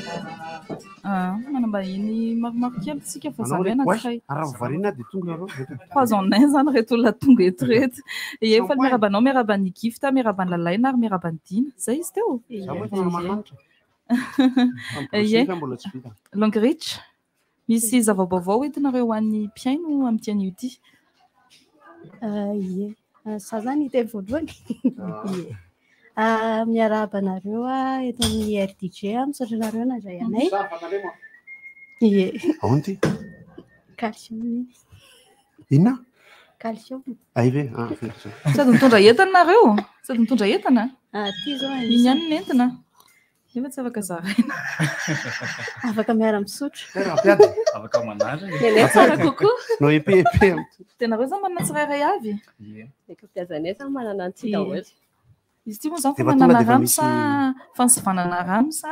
Ah, manambahiny maromaro kely tsika fa Manao zany hoe hoe, anankiray. "Oay, raha variana dia tonga nareo. Trois en un zany reto olona tonga eto reto. Ie, fa miarahaba anao, miarahaba an'i Gift, miarahaba an'i Lalaina ary miarahaba an'i Dina. Zay izy teo. Za moa efa manao manitra. Ie. Fa mbola tsy vita. Longrich, misy zava-baovao entinareo ho an'ny mpihaino amin'ity anio ity. Ah, Ie, Ah, za zany hiteny voalohany. Ie. Ah, Miarahaba anareo ah, eto amin'ny RDJ, ah, misaotra anareo nandray anay. Ie. Ahoana ity? Calcium iny. Inona? Calcium. Ay ve? Ah, very zay. Sady mitondra entana nareo? Sady mitondra entana? Ah, ty zao Iny ihany no nentina. Nefa tsy afaka zaraina. Afaka miara-misotro. Afaka manandrana. Ny anay tsara kokoa. No epe epe. Dia nareo zany manana tsirairay avy? Ie. Ny ankabeazanay zany manana an'ity daholo. Izy ity moa zany Dia efa tonga famanana dia efa rano misy- sa fansivanana rano sa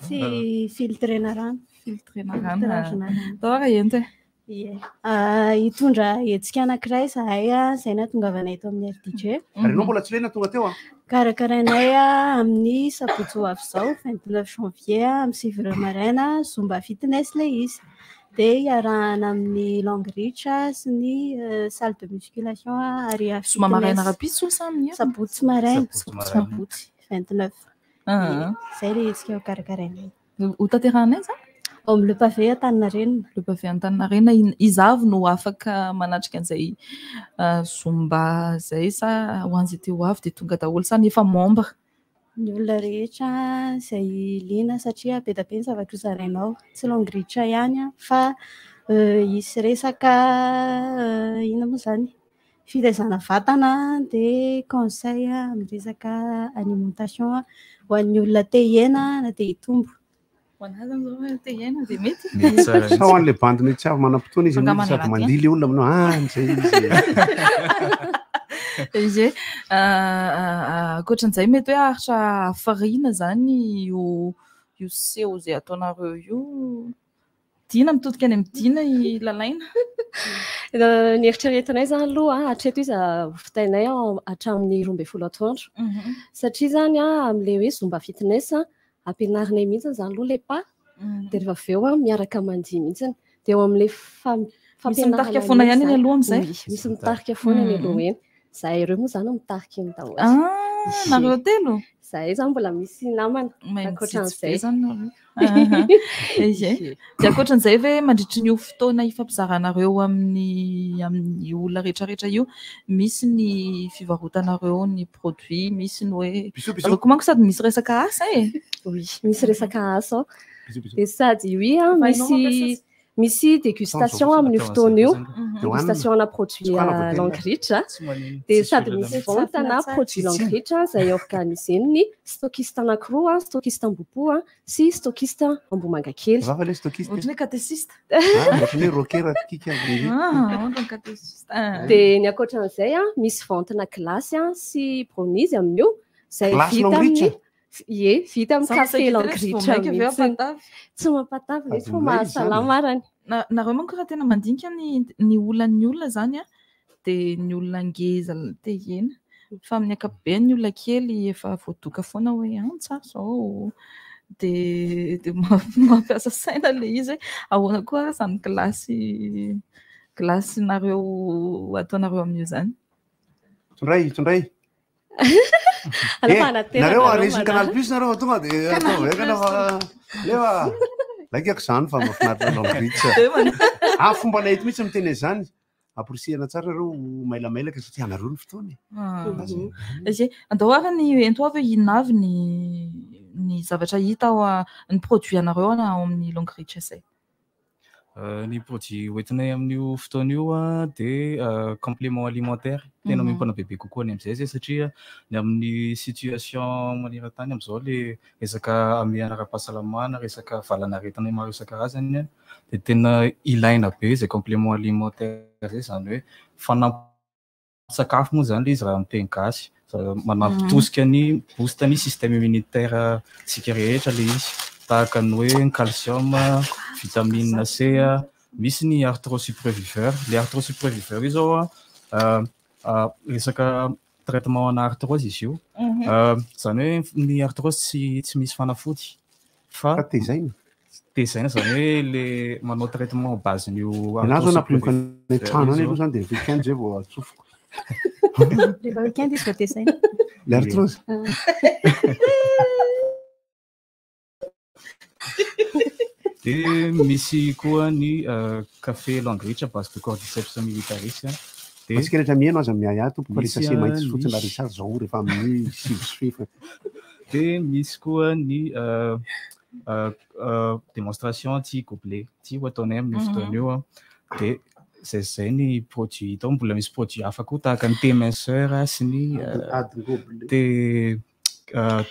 Tsy filtrena rano. Filtrena rano. Filtrage-na rano. Atao ara ento e. Ie. Ah, hitondra hetsika anankiray izahay ah, izay nahatongavanay eto amin'ny RDJ. Ary ianao mbola tsy lena tonga teo a? Karakarainay ah, amin'ny sabotsy ho avy izao, 29 janvier, ah, amin'ny 9 heures maraina, Zumba Fitness ilay izy. Dia iarahana amin'ny Long Reach ah, sy ny euh, salle de musculation ah, ary ah, Zoma maraina fitness. rahampitso sa amin'ny herinandro? Sabotsy maraina. Sabotsy maraina. Sabotsy, 29. Ah. Ie, Izay ilay hetsika ho karakarainay. Ho tanterahanay izany? Ao amin'ny Le Pavé Antaninarenina. Le Pavé Antaninarenina, iza avy no afaka manatrika an'izay Zumba izay sa ho an'izay te ho avy dia tonga daholo sa ny efa membre? Ny olona rehetra izay liana satria be dia be ny zavatra ho zaraina ao. Tsy Long Reach ihany ah, fa hisy resaka inona moa izany? Fitaizana vatana dia conseil amin'ny resaka alimentation ho an'ny olona te hihena na te hitombo. Ho an'ahy zany zao hoe te hihena dia mety. Mety tsara mihitsy. Sa ho an'ilay bandy mety tsy avy manam-potoana izy Fa amin'iny angamba sady raty, mandihy ilay olona aminao ah izay izy. Ie. Ankoatran'izay mety hoe haharitra hafiriana izany io io seho izay ataonareo io. Dina mitodika any amin'ny Dina i Lalaina. Ny eritreretinay izany aloha, hatreto izy ho vitainay hatramin'ny 12 atoandro. Satria izany amin'ilay hoe Zumba Fitness, ampianarinay mihitsy izany aloha ilay pas, dia rehefa avy eo miaraka mandihy mihitsy. Dia eo amin'ilay Misy mitarika fampianarana foana ihany mihitsy eny aloha amin'izay? Oui, misy mitarika foana eny aloha eny. Izahay ireo moa izany mitarika eny daholo. Ah, nareo telo? Izahay izany mbola misy namana Mahay mitsitsy ankoatran'izay. be izany nareo. Aha. Ie. Dia ankoatran'izay ve mandritry ny io fotoana ifampizaranareo amin'ny olona rehetrarehetra io, misy ny fivarotanareo ny produit, misy ny hoe Bisous, bisous. Nareo koa manko sady misy resaka asa e. Oui, misy resaka asa ao. Bisous, bisous. Dia sady oui, ah, Fa hainao misy mampiasa azy? misy dégustation amin'io fotoana io. Mhm. Dégustation ana produit Sokana voatenina. Long Reach. ah. Tsy maninona. Dia Tsisy sady olana misy mihitsy. vente ana Tsara. produit Long Tsitsina. Reach ah, izay organisen'ny stockiste anankiroa, ah, stockiste Ambohipo ah, sy stockiste Ambohimangakely. Za fa ilay stockiste. Ohatran'ny hoe katesista. Ah, ohatran'ny hoe rocker kika amin'ny Ah, ohatran'ny katesista. Ah. Dia ny ankoatran'izay ah, misy vente na glace ah, sy brownies amin'io izay Glace vita Long Reach? amin'ny Ie, vita amin'ny Za café saika Long tena tsy vao Reach mainka ve mihitsy. hampatavy? Tsy mampatavy mihitsy Sady fa milay izy izany. mahasalama arany. Nareo manko raha tena mandinika ny olan'ny olona izany dia ny olona ngeza te hihena. Fa amin'ny ankapobeny ny olona kely efa voadoka foana hoe ah, tsara izao. Dia mampiasa saina ilay izy hoe ahoana koa ary izany glace-nareo ataonareo amin'io izany. Tondray, tondray. Aleo Eh, fa hanatena nareo nareo aresin'ny Canal manala. Plus nareo fa tonga dia Canal ataovy Plus haingana fa lefa laikako izany fa mahafinaritra Long Reach. Ah, fomba nahita mihitsy miteny an'izany. Amporisihana tsara nareo ho mailamailaka satria anareo ny fotoana e. Ah. Azy. Ie, andao ary ny ento avy hoe inona avy ny zavatra hita ao ny produit anareo ao amin'ny Long Reach izay. Ny produit hoentinay amin'io fotoana io dia complément alimentaire tena miompana bebe kokoa any amin'izay zay satria ny amin'ny situation maneran-tany amin'izao le resaka hamehana ara-pahasalamana, resaka valanaretina maro isan-karazany dia tena ilaina be izay complément alimentaire zay, izany hoe fanampin-tsakafo moa zany le izy raha amin'ny teny gasy, manampy tosika ny boost ny système immunitaire tsika rehetra le izy, tahaka ny hoe ny calcium, vitamine C, misy ny arthrosupreviveur. Le arthrosupreviveur io zao resaka traitement ana arthrose izy io. Izany hoe ny arthrose tsy misy fanafody fa Fa tezaina. Tezaina izany hoe le manao traitement base n'io Ianao zao nampilimoka any arthrosupreviveur an-trano any io aloha zao. zany dia weekend zay vao atsofoko. Rehefa weekend izy vao tezaina. Le arthrose. Dia misy koa ny café Long Reach à base de cordyceps militaris. Dia Antsika rehetra mihaino aza miahiahy tompoko fa le misy, sachet mainty sy fotsy ny na resary zao rehefa amin'ny sivy sy fefy. Dia misy koa ny démonstration ty gobelet ty ho ataonay amin'io fotoana io. Dia zay zay ny produit hita ao. Mbola misy produit hafa koa tahaka ny thé minceur sy ny thé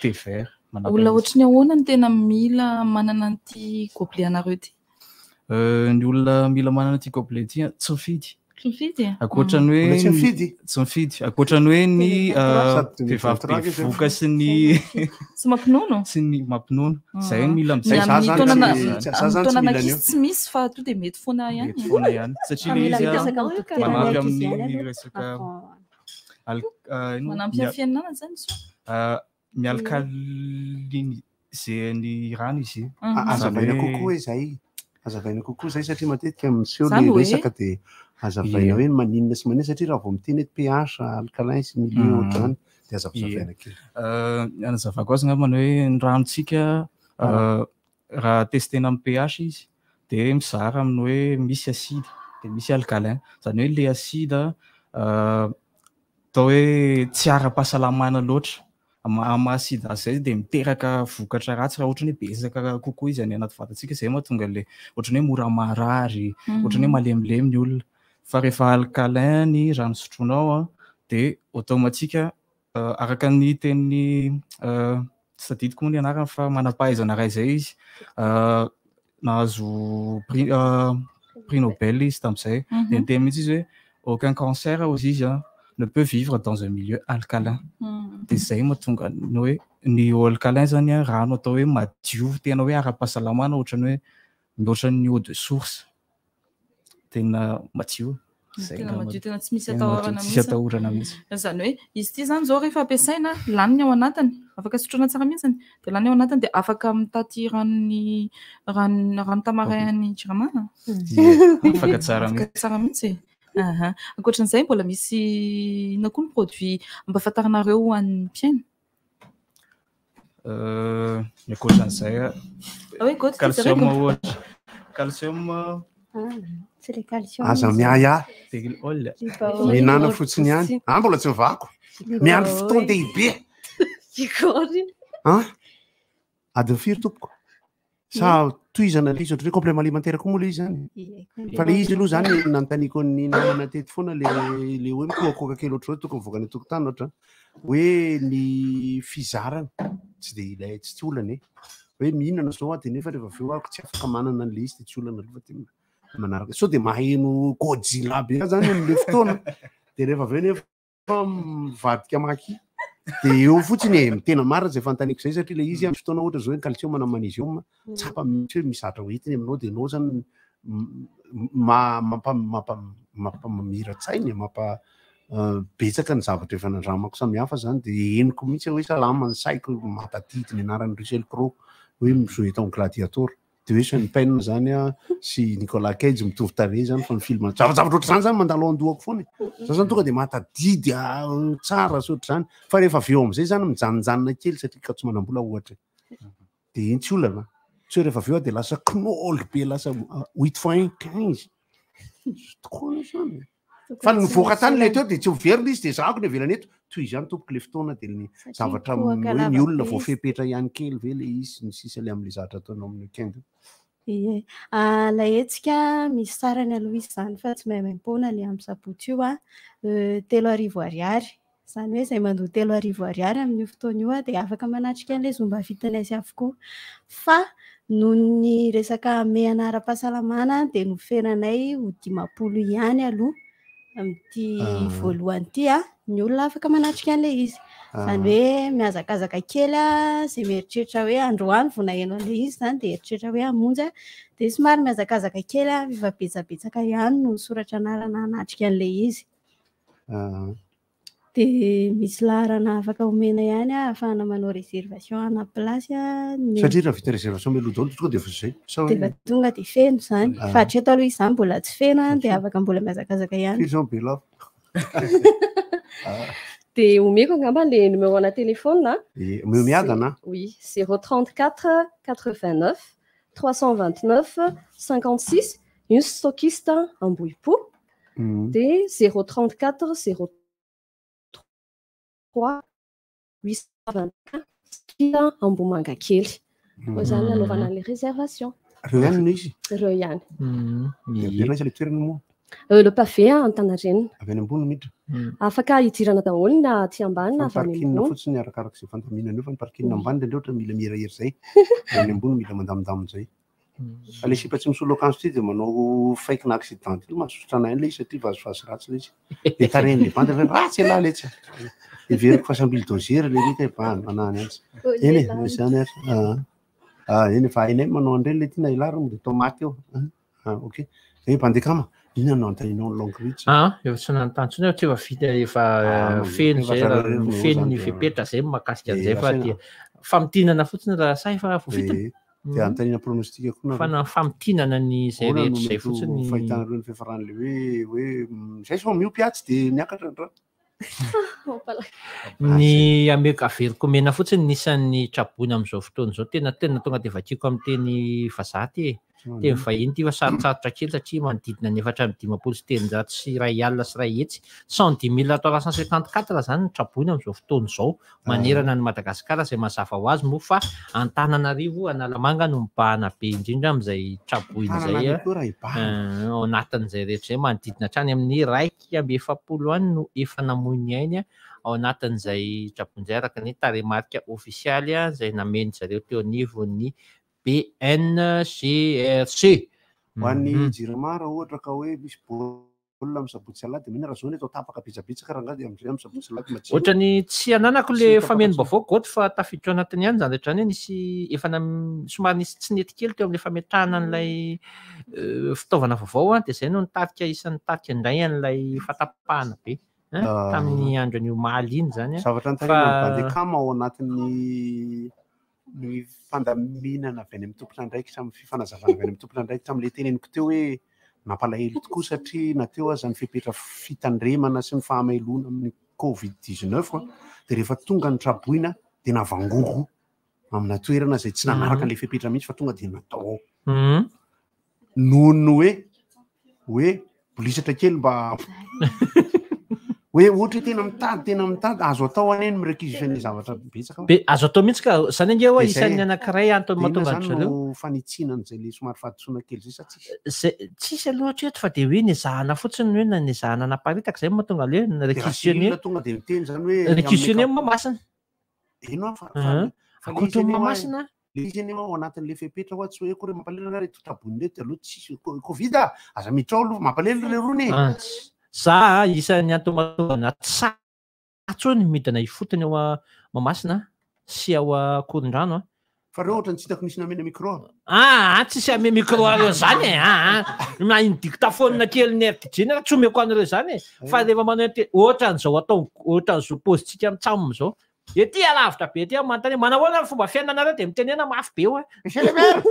thé vert. Manampy Olona an'izy. ohatry ny ahoana no tena mila manana an'ity gobelet anareo ity? Ny olona mila manana ity gobelet ity a, tsy mifidy. Tsy mifidy? Ankoatra ny hoe Olona tsy mifidy? Tsy mifidy. Ankoatra ny hoe ny Sady vehivavy mivoatra bevohoka sy ny Tsy mampinono? Sy ny mampinono. Zay no mila Ny mijery. amin'ny taonana za amin'ny zany tsy taonana mila ankizy an'io. tsy misy fa to dia mety foana ihany. Mety foana ihany. Satria Fa le mila izy a, miresaka amin'ny dokotera manampy ankizy amin'ny ihany aloha. resaka al- ino? Manampy Mia- amin'ny fiainana zany izy io. Mialkaliniser ny rano izy io. Azavaina Izany hoe- kokoa hoe zay. Azavaina kokoa zay satria matetika miseho Zany le hoe? resaka dia azavaina hoe maninona sy maninona satria raha vao miteny hoe pH alcalin sy milieu ohatrany dia azavazavaina kely. Anazavako azy angambany hoe ny ranontsika raha testena amin'ny pH izy dia mizara amin'ny hoe misy acide dia misy alcalin. Izany hoe le acide atao hoe tsy ara-pahasalamana loatra. Amin'ny maha acide azy zay dia miteraka vokatra ratsy raha ohatra ny hoe betsaka kokoa izy any anaty vatantsika. Izay mahatonga le ohatra ny hoe mora marary, ohatra ny hoe malemilemy ny olona. Fa rehefa alcalin ny rano sotroinao a, dia automatique araka ny tenin'ny tsy tadidiko moa ny anarany fa manam-pahaizana iray izay izy, nahazo prix Nobel izy tamin'izay. Dia niteny mihitsy izy hoe aucun cancer hozy izy a, ne peut vivre dans un milieu alcalin. Dia izay mahatonga ny hoe ny eau alcalin zany a, rano atao hoe madio, tena hoe ara-pahasalamana, ohatran'ny hoe mihoatra ny eau de source. Tena madio. Zay Tena angamba. madio, tena tsy misy Tena madio, atahorana tsisy mihitsy. atahorana mihitsy. Izany hoe izy ity zany zao rehefa ampiasaina, laniny ao anatiny, afaka sotroina tsara mihitsy, dia lany ao anatiny dia afaka mitaty ranony rano rano tamarain'ny Jirama. Ie, afaka tsara Afaka mihitsy. tsara mihitsy. Aha. Ankoatran'izay mbola misy inona koa ny produit mba fantarinareo ho an'ny mpiaino? Ny ankoatran'izay a, Ah oui, Gauthier, calcium jereko. ohatra. Calcium Tsy le calcium. Aza miahiahy. Dia olona. Mihinana fotsiny ihany. Ah, mbola tsy mivako. Miandry fotoan-dehibe. Ikory. An? Adiny firy tompoko? Sa tohizana le izy ohatran'ny hoe complément alimentaire koa moa le izy zany? Fa le izy aloha zany nanontaniako ny namana teto foana le le hoe mikohakohaka kely ohatr'izao tokony mivoaka any an-tokotany ohatra hoe ny fizarana tsy de ilay tsy olana e. Hoe mihinana zao aho dia nefa rehefa avy eo aho tsy afaka manana an'le izy dia tsy olana aloha fa dia manaraka. Sao dia maheno Godzilla be aho zany amin'le fotoana dia rehefa avy eo nefa mivadika maki dia eo fotsiny e, tena marina izay fanontaniako izay satria le izy amin'ny fotoana ohatra zao hoe calcium na magnésium tsapa mihitsy hoe misy zavatra hoentiny aminao dia ianao zany mampamira-tsaina e, mampa betsaka ny zavatra efa nandramako samihafa zany dia henoko mihitsy hoe salama ny saiko mahatadidy ny anaran'i Russell Crowe hoe mi-jouer tao amin'ny Gladiator dia hoe Sean Penn zany a sy Nicolas Cage mitovy tarehy zany fa ny film zavajavatra ohatr'izany zany mandalo ao an-dohako foana e. Za zany tonga dia mahatadidy tsara sy ohatr'izany fa rehefa avy eo amin'izay zany mijanonjanona kely satria ka tsy manam-bola ohatra dia iny tsy olana tsy hoe rehefa avy eo aho dia lasa knoly be lasa huit fois un quinze tokoa anie zany e. Fa nivoaka tany ilay teo dia tsy miverina izy dia zahako ny avelany eto toy izany tompoko le fotoana dia ny Satria zavatra kohaka hoe ny lava olona be izy. voafepetra ihany kely ve le izy sy ny sisa le amin'le zavatra ataonao amin'ny weekend. Ie. Ilay hetsika misy sarany aloha izy izany fa tsy maimaimpoana ilay amin'ny sabotsy io a, 3000 ariary. Izany hoe izay mandoa 3000 ariary amin'io fotoana io a dia afaka manatrika an'ilay zomba fitness avokoa. Fa noho ny resaka hamehana ara-pahasalamana dia noferanay ho 50 ihany aloha amin'ity voalohany ity a, ny olona afaka manatrika an'ilay izy. Izany hoe mihazakazaka kely a, izay mieritreritra hoe androany vao naheno an'ilay izy izany dia eritreritra hoe hamonjy a, dia somary mihazakazaka kely a, efa betsabetsaka ihany no nisoratra anarana hanatrika an'ilay izy. Dia misy laharana afaka omena ihany a, ahafahana manao réservation ana place a. Satria raha vita réservation mialoha daholo tonga dia efa izay. Sa hoe Dia efa tonga dia feno izany. Fa hatreto aloha izy izany mbola tsy feno a, dia afaka mbola mihazakazaka ihany. Firy izao ny be lava? Dia omeko angamba le numéro ana téléphone a. Ie, omeo miadana. Oui, 034 89 329 56, io ny stockiste Ambohipo. Dia 034 03 821 stockiste Ambohimangakely. Koa izany nanaovana an'ilay réservation. Ireo ihany no izy? Ireo ihany. Dia averina aiza ilay toerana moa? Le pavé Antaninarenina. Avy any ambony miditra. Afaka hidirana daholo na aty ambany na Fa avy ny any parking ambony. fotsiny arakaraka izay fandaminana eo fa ny parking ambany indraindray ohatra mila miherahery izay. Ny any ambony mila mandamindamina izay. Fa le sipa tsy misolo akanjo ity dia manao fake na accident io mahasosotra anay ilay izy satria vazivazy ratsy ilay izy. Dia tarehin'ilay bandy avy eo, ratsy ialahy letsy. Heveriko fa samby bulldozer ilay alika e, ba, manahany azy. Eny e, noho izany ary. Ah, ah, eny e, fa hainay manao an'ireny ilay tiana ialahy ry dia atao maty eo. Ah, ok. Eh, Bandekama, inona no anontanianao ny Long Reach? Ah, efa tsy nanontany intsony aho, tsy efa vita, efa Ah, feno efa izay, zareo raha ireo no feno zany ny dia- fepetra izay mahakasika Eh, an'izay fa raha dia famintinana fotsiny raha sahy fa voafintina. Eh, dia anontaniana pronostic koa nareo. Fa na famintinana ny izay Ahoana no rehetra izay mety ho fotsiny. fahitanareo ny fiafaran'ilay hoe hoe izay sao miopy atsy dia miakatra ny rano. Ny ameko averiko omena fotsiny ny isan'ny traboina amin'izao fotoana izao tena tena tonga dia vakiko amin'ny teny vazaha ity e. Teny vahiny ity fa sarotsarotra kely satria manodidina ny 154 100. 110 354 izany ny traboina amin'izao fotoana izao manerana an'i Madagasikara izay mazava ho azy moa fa Antananarivo Analamanga no mibahana be indrindra amin'izay traboina izay. Antananarivo koa raha hibahana. Ao anatin'izay rehetra izay manodidina hatrany amin'ny 41 any no efa namoy ny ainy ao anatin'izay traboina izay araka ny tarehimarika ofisialy izay nameno zareo teo anivon'ny BNGRC. Ho an'ny Jirama raha ohatra ka hoe misy baolina amin'ny sabotsy alahady dia mino raha zao ny atao tapaka betsabetsaka rangahy dia amin'izay amin'ny sabotsy alahady matsiro. Ohatran'ny tsy ananako le Tsy tapaka fameno-baovao Goty fa tafiditra ao anatiny ihany izany rehetra izany hoe nisy efa somary nisy tsy nety kely teo amin'ilay fametrahana an'ilay fitaovana vaovao dia izay no nitarika isan'ny nitarika indray an'ilay fatapahana be tamin'ny andro an'io omaly iny izany. Zavatra Fa nitahiana ny Bandekama ao anatin'ny ny fandaminana avy any amin'ny tompon'andraikitra amin'ny fifanazavana avy any amin'ny tompon'andraikitra amin'ilay teneniko teo hoe nampalahelo tokoa satria na teo aza ny fepetra fitandremana sy ny fahamailoana amin'ny covid 19 dia rehefa tonga ny traboina dia navangogo amina toerana izay tsy nanaraka an'ilay fepetra mihitsy fa tonga dia natao ao. Noho ny hoe bolisatra kely mba hoe ohatra hoe tena mitady, tena mitady, azo atao anie ny mi-réquisitionner zavatra betsaka. Be, azo atao mihitsy ka, zany ange hoa Dia zay isan'ny e. anankiray antony Dia inona mahatonga zany an-dry zareo. no fanitsiana an'izay le somary fahadisoana kely zay sa tsisy? Zay, tsisy aloha hatreto fa dia hoe nezahana fotsiny hoe na nezahana naparitaka zay no mahatonga le hoe Dia raha réquisitionner. civil tonga dia miteny zany hoe amin'ny Réquisitionner ankapobeny. Mahamasina. Ino aho fa- fa- fa le Ankoatra izy anie hoa- Mahamasina. Le izy anie hoa ao anatin'le fepetra hoa tsy hoe akory hoe mampalahelo angaha reto traboina reto dia aloha tsisy covid ah, aza miditra ao aloha, mampalahelo le rony e. Antsy. Za isan'ny antony mahatonga anà tsy sahy intsony midina ifotony ao Mahamasina sy ao Ankorondrano a. Fa reo ohatran'ny tsy hitako nisy namena micro. Ah, ah, tsisy ame micro areo zany e. Ah, ah. Na iny dictaphone kely ny RDJ na tsy omeko anareo zany e. Fa rehefa manao inte-, ohatran'izao atao, ohatran'izao paozintsika mitsam zao. Ety alavitra be ety aho manontany hoe manao ahoana ny fomba fiainanareo dia mitenena mafy be hoe. Monsieur le maire.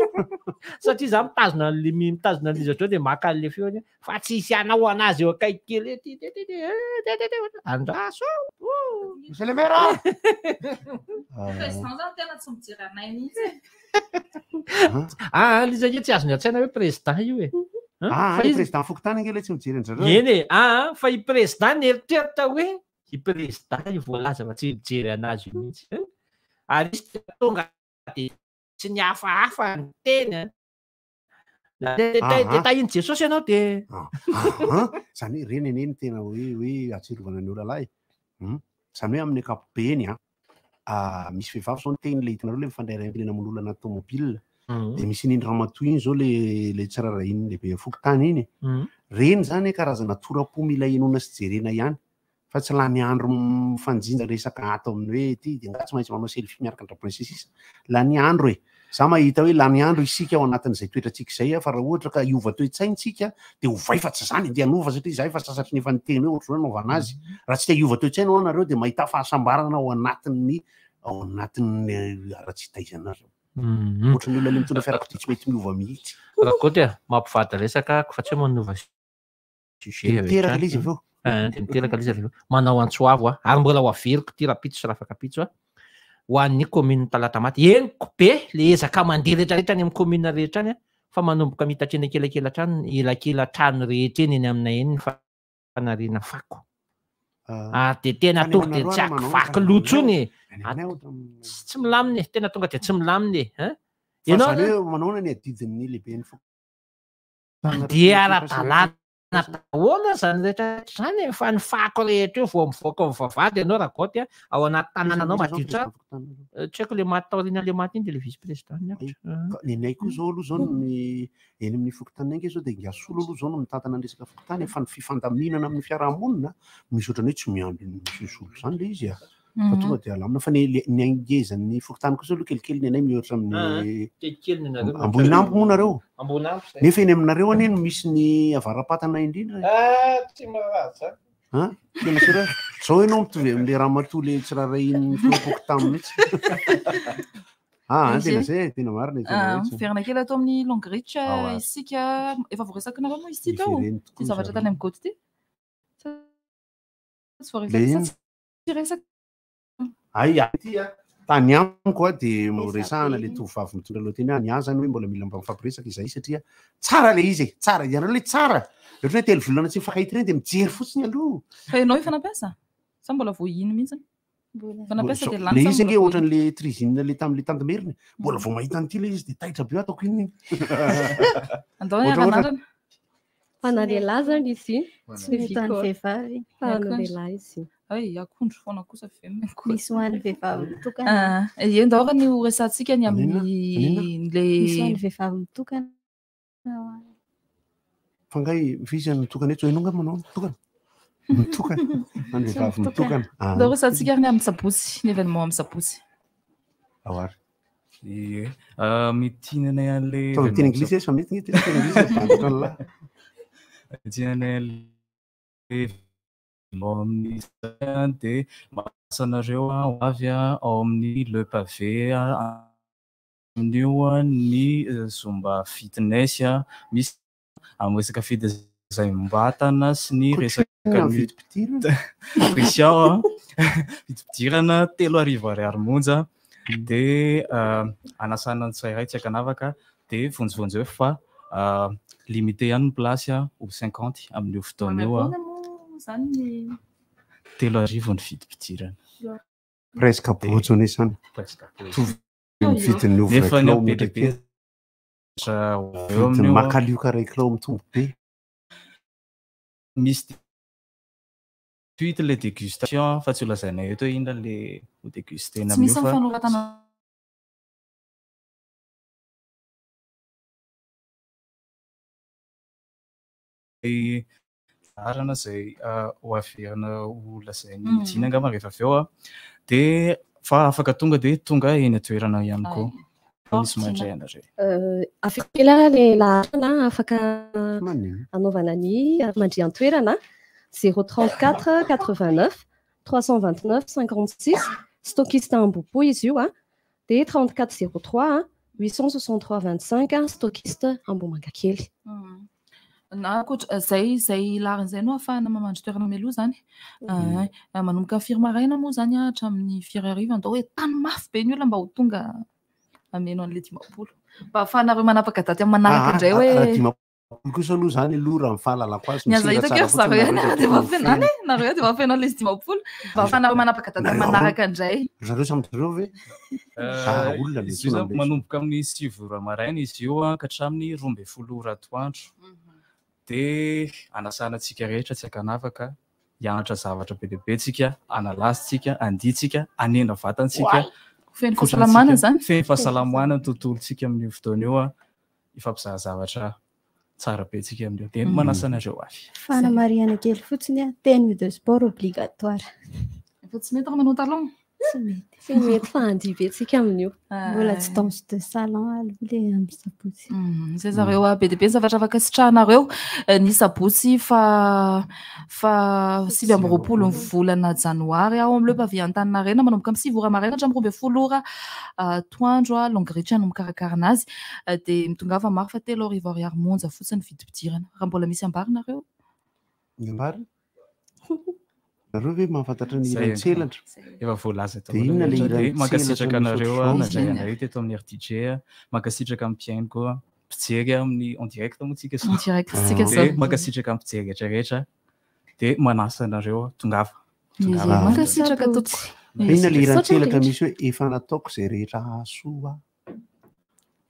Satria za mitazona an'le mi-, mitazona an'le izy dia maka an'le feony fa tsisy hanao anazy eo akaiky kely ety, ety, ety, ety, ety, ety, ety. Andraso. Monsieur le maire. Président zany tena tsy mijery anay mihitsy. Ah, ilay izy ange tsy azony an-tsaina hoe président io e. Hein? Ah, Fa ilay izy président fokontany ange ilay tsy mijery an-dry zareo. Eny e, ah, ah, fa i président nieritreritra hoe i président io voalaza fa tsy mijery anazy io mihitsy. Hein? Ary izy tena tonga dia tsy nihafahafa ny teny, hein. Na te-, te-, te-, Aha. tahin'i Jesosy ianao dia Aha. Izany hoe ireny anie no tena hoe ahatsiarovana ny olona lahy. Izany hoe amin'ny ankapobeny, ah, ah, misy vehivavy izao niteny ilay hitanareo ilay mifandray ray aman-dreny aman'olona anaty tomobile. Dia misy an'iny ramatoa iny izao le tsirairay iny lehibe fokontany iny. Ireny izany karazana tora-po mila henoina sy jerena ihany. Fa tsy lany andro mifanjinja resaka ato amin'ny hoe ity dia nga tsy maintsy manao selfie miaraka an-dRaboina sy ny sisa. Lany andro e. Za mahita hoe lany andro isika ao anatin'izay toetrantsika izay, fa raha ohatra ka hiova toe-tsaina isika dia ovay fa tsy izany andeha hanova satria izahay efa sasatry ny efa niteny hoe ohatr'izao nanaovana azy. Raha tsy te hiova toe-tsaina ho'a nareo dia mahita fahasambarana ao anatin'ny, ao anatin'ny ara-tsitaizana azy. Ohatran'ny olona ilay mitondra fiarakodia tsy mety miova mihitsy. Rakoto e, mampivady resaka ako fa tsy hoe manova sujet Dia avy miteraka hatrany. ilay izy avy eo. Dia miteraka ilay izy avy eo. Manao antso avo aho, ary mbola ho averiko ity rahampitso sy rafakapitso aho, ho an'ny commune Talatamaty. Henoko be le ezaka mandeha rehetrarehetra any amin'ny commune rehetra any, fa manomboka miitatra eny ankelankelan-trano, elakelan-trano rehetra eny, eny aminay eny ny fanariana fako. Ary dia tena Fa ny tonga dia aminareo tsy ary manao akivaky ny loha intsony e. Any aminay ohatra amin'ny Tsy milamina e, tena tonga dia tsy milamina e, hein? Fa Ianao izany aloha hoe manao ahoana ny adidin'ny lehiben'ny fokontany? Mandeha ara-dalàna. Daholo zany rehetra zany e, fa ny fako rehetra eo vao mivoaka ny vavahady ianao Ragoty a, ao anaty tanànanao madio tsara. Tsy haiko le maty taoriana le maty iny de le vice président ny hafatra. Ka ny anay koa zao aloha zao ny eny amin'ny fokontany ange zao de Ingasolo aloha zao no mitantana ny resaka fokontany e, fa ny fifandaminana amin'ny fiarahamonina misy ohatran'ny hoe tsy miandry ny monsieur Solo zany le izy a. Fa tonga dia alamina fa ny le- ny angezan'ny fokontany kosa aloha kelikely ny anay mihoatra amin'ny Kelikely ny anareo. Ambohinampy moa nareo? Ambohinampy zay. Nefa eny aminareo anie no misy ny avara-patana indrindra e. Ah, tsy maharaha zany. An? Tena sûr hoe zao ianao mitovy amin'ilay ramatoa le tsy rarahian'ny filoham-pokontany mihitsy. Ah, an, tena zay, tena marina e, tena Ah, hoe tsy- miverina kely ato amin'ny Long Reach Ao ary. isika. Efa voaresaka nareo moa izy ity tao? Ivereno tokoa Ity zavatra zareo. tany amin'ny Goty ity? Sa tsy Le voaresaka sa inona? tsy resaka? Ay, aty a. Tany amiko a dia noresahana le tovovavy mitondra lohateny hoe any ahy zany hoe mbola mila mba mifampiresaka izahay satria tsara le izy e, tsara, ianareo le tsara. Ohatra hoe telo volana tsy mifankahita ireny dia mijery fotsiny aloha. Fa ianao efa nampiasa? Sa mbola vao iny mihitsy? Efa nampiasa dia lany Le sa izy ange mbola vao ohatran'le trizine le tamin'le tandimerina, mbola vao mahita an'ity le izy dia taitra be ataoko inona iny. Andao Ohatra ohatra. hiara-anandrana. Fa na lehilahy zany izy iny. Tsy mety ho an'ny vehivavy. Fa na lehilahy izy iny. Ay, akondro foana kosa ve ny akondro? Misy ho an'ny vehivavy mitokana. Ah, ie, ndao raha ny ho resahantsika ny amin'ny le Misy ho an'ny vehivavy mitokana. Fa ngay iza no mitokana eto? Ianao nga manao mitokana? Mitokana. Ny vehivavy mitokana. Ah. Ndao resahantsika ary ny amin'ny sabotsy, ny événement amin'ny sabotsy. Ao ary. Ie. Ah, mitinana an'le Ataovy teny anglisy e, fa mety nge teny anglisy e, fantatra ny lahy. Mitinana an'le événement amin'ny sabotsy dia manasa anareo ho avy ao amin'ny Le Pavé amin'io ny Zumba Fitness misy amin'ny resaka fitaizam-batana sy ny resaka Coaching vidim-pidirana. nutrition vidim-pidirana 3000 ariary monja dia anasana ny tsirairay tsy ankanavaka dia vonjivonjeo fa limité ihany ny place ho 50 amin'io fotoana io. Maimaimpoana moa zany ny 3000 ny vidim-pidirana. Presque bojo anie zany. Presque bojo. Mitovy amin'ny vidin'ny ovy Nefa iray ny kilao be dia mihoatra be kely. eo Vidin'ny amin'io makalioka iray kilao mitombo be. Misy tweet le dégustation fa tsy ho lazainay eto hoe inona le ho dégustena Tsy misy amin'io ny fa fanoratana laharana izay ho averina ho lazain'ny Dina angamba rehefa avy eo a. Dia fa afaka tonga dia tonga eny an-toerana ihany koa. Misy mandray anareo. Afaka kely ary le laharana afaka anaovana ny mandry an-toerana 034 89 329 56 stockiste Ambohipo izy io a. Dia 34 03 863 25 stockiste Ambohimangakely. Na ankoatra zay zay laharana izay no ahafahana mamandry toerana mialoha zany. Manomboka firy maraina moa zany hatramin'ny firy hariva andao hoe tany mafy be ny olona mba ho tonga hameno an'ilay 50. Mba ahafahanareo manapaka daty amin'ny manaraka indray hoe Raha 50 kosa aloha zany aloha raha ny fahalalako azy Ny aza misy hitako tsara eo zareo fotsiny ihany nareo dia dia mafy tokony anany e, nareo dia mafy an'ilay izy 50. Mba ahafahanareo manapaka daty amin'ny Nareo manaraka indray. Zareo samy zareo ve? Zara olona le Izy io tena zany ambe. manomboka amin'ny 9 ora maraina izy io ka hatramin'ny 12 ora atoandro. Dia anasana antsika rehetra tsy ankanavaka hianatra zavatra be dia be tsika, hanalazy tsika, handihy tsika, hanena vatantsika. Oay! Feno fahasalamana zany? Feno fahasalamana ny tontolontsika amin'io fotoana io a. Hifampizara zavatra tsara be tsika amin'io. Dia manasa anareo avy. Fanamarihana kely fotsiny a, tenue de sport obligatoire. Efa tsy mety raha manao talon. Tsy mety. Tsy mety fa handihy be tsika amin'io. Mbola tsy danse de salon aloha le amin'ny sabotsy. Izay zareo a, be dia be ny zavatra afaka sitrahanareo. Ny sabotsy fa 29 ny volana janoary ao amin'ny Le Pavé Antaninarenina manomboka amin'ny 9 ora maraina hatramin'ny 12 ora atoandro a, Long Reach no mikarakara anazy. Dia mitongava maro fa 3000 ariary monja fotsiny ny vidim-pidirana. Raha mbola misy ambara nareo? Ny ambara? Nareo ve mahafantatra ny Zay hiran'ny tselatra? Efa voalaza Dia inona le daholo. hiran'ny Dia mankasitraka tselatra misy anareo ohatr'izao? nandray anay teto amin'ny RDJ. Mankasitraka amin'ny mpihaino koa. Mpijery amin'ny en direct moa tsika izao. En direct tsika izao. Dia mankasitraka amin'ny mpijery rehetra rehetra. Dia manasa anareo tongava. Izy, Tongava. mankasitraka tompoko. Inona le hiran'ny Misaotra tselatra indrindra. misy hoe efa nataoko izay rehetra hahasoa ahy?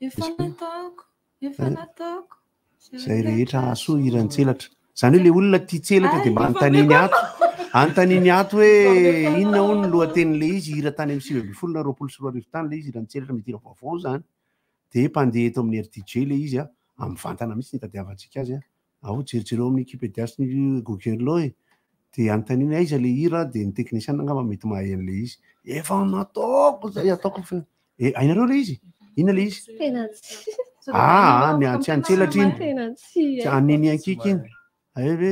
Efa nataoko, efa nataoko. Izay rehetra hahasoa hiran'ny tselatra. Zany hoe le olona tia tselatra de mba anontaniny ato. Anontaniny ato hoe inona hono ny lohatenin'le izy, hira tany amin'ny 2019 na 2020 tany le izy, hiran'ny tselatra mety hira vaovao zany. De mpandeha eto amin'ny RDJ le izy a, amin'ny vantana mihitsy ny itadiavantsika azy a. Ao jerijereo amin'ny Wikipedia sy ny Google ao e. De anontaniny aiza le hira de ny teknisiana angamba mety mahay an'le izy. Efa nataoko zay ataoko fa e hainareo le izy? Inona le izy? Tena tsy. Ah, ah, ny tsy an-tselatra iny. Tena tsy Tsy an'iny ankiky iny. Hay ve?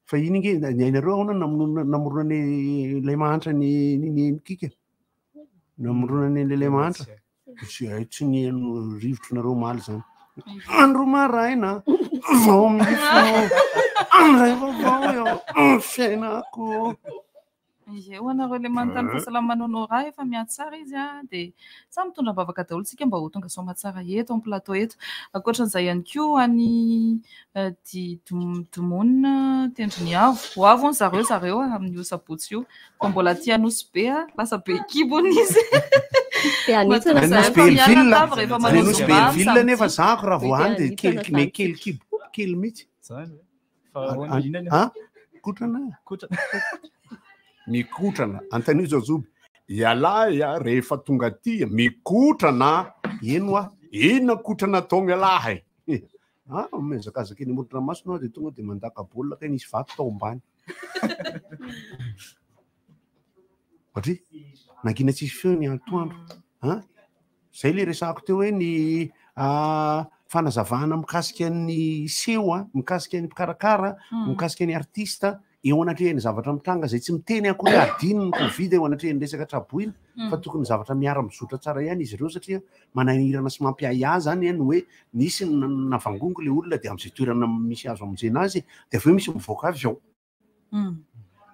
Fa iny nge ny hainareo ahoana namonoana namorona ny ilay mahantra ny ny ny mikika? Namorona ny ilay mahantra. Tsy hay tsy nihaino rivotro nareo omaly zany. Andro maraina vao mifoha andray vaovao eo amin'ny fiainako. Ie, ho anareo ilay manontany fahasalamana Honorat, efa mihatsara izy an, dia samy mitondra am-bavaka daholo isika mba ho tonga soamatsara eto amin'ny plateau eto. Ankoatran'izay ihany koa ho an'i Dimoun Tendrony Avo, ho avy hono zareo zareo amin'io sabotsy io, fa mbola aty Anosy be an, lasa be kibo hono izy. Be hanitsana Any izany. Nosy Belleville, Miala tavy rehefa any manao Nosy zoma Belleville nefa samedi. zahako raha vao any dia Be kely hanitsana me izany. kely kibo kely mihitsy. Zany ve? Fa ahoana, inona Ah, kotrana. Kotrana. Mikotrana. Antanio Jaojoby. Ialahy a, rehefa tonga aty, mikotrana. Eny hoa, inona kotrana ataon'ialahy e? Ah, mihazakazaka eny amoron-dranomasina aho dia tonga dia mandaka baolina kay nisy vato tao ambany. Satria nangina tsisy feo ny antoandro. An? Zay le resahako teo hoe ny fanazavana mikasika ny seho, mikasika ny mpikarakara, mikasika ny artiste eo anatrehan'ny zavatra mitranga izay tsy miteny akory hoe adino ny covid eo anatrehan'ny resaka traboina fa tokony zavatra miara-mizotra tsara ihany izy ireo satria manahirana sy mampiahiahy zany ny hoe nisy ny navangongo le olona dia amin'izay toerana misy azo amonjena azy dia avy eo misy mivoaka avy ao.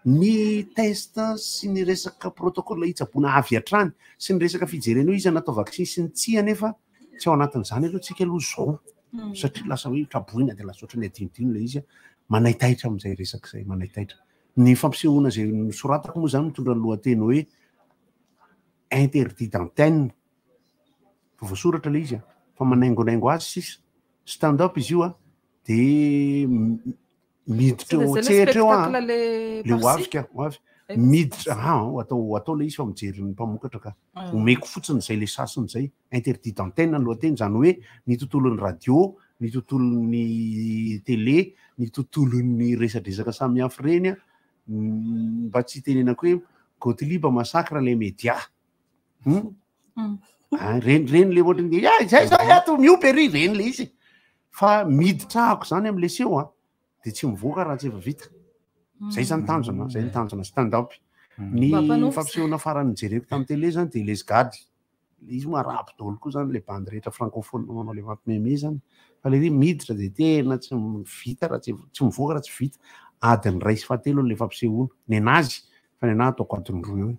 Ny test sy ny resaka protocole hitsaboana avy hatrany sy ny resaka fijerena hoe iza natao vaccin sy ny tsia anefa tsy ao anatin'izany aloha tsika aloha izao satria lasa hoe traboina dia lasa ohatran'ny adinodino ilay izy. Manaitaitra amin'izay resaka izay, manaitaitra. Ny fampisehoana izay nosoratako moa izany mitondra ny lohateny hoe interdit d'antenne. Fa voasoratra ilay izy fa manaingonaingo azy sisa. Stand up izy io a, dia miditra eo an-tsehatra eo an, le ho avy ka, ho avy. Miditra, ah, ho atao, ho atao le izy fa mijery ny mpamokatra ka. Omeko fotsiny izay le sasiny izay, interdit d'antenne no lohateny, izany hoe ny tontolon'ny radio, ny tontolon'ny télé, ny tontolon'ny resadresaka samihafa ireny an, mba tsy hitenenako hoe Gottlieb massacre les médias. Ah, reny, reny le ohatran'ny, ah, izay zay ato miompy ery, reny le izy. Fa miditra ahako zany am'le seho an, de tsy mivoaka raha tsy efa vita. Zay zany tanjona, zay ny tanjona stand up. Ny Mba mpanofy. fampisehoana farany nojereko tamin'ny télé zany de Les Gady. Le izy moa arabo daholo koa zany le bandy rehetra francophone manao le mampimeme zany. Fa le hoe miditra de tena tsy vita raha tsy, tsy mivoaka raha tsy vita. Adiny iray sy fahatelo le fampisehoana. Nenazy, fa nenahy ataoko adiny roa eo.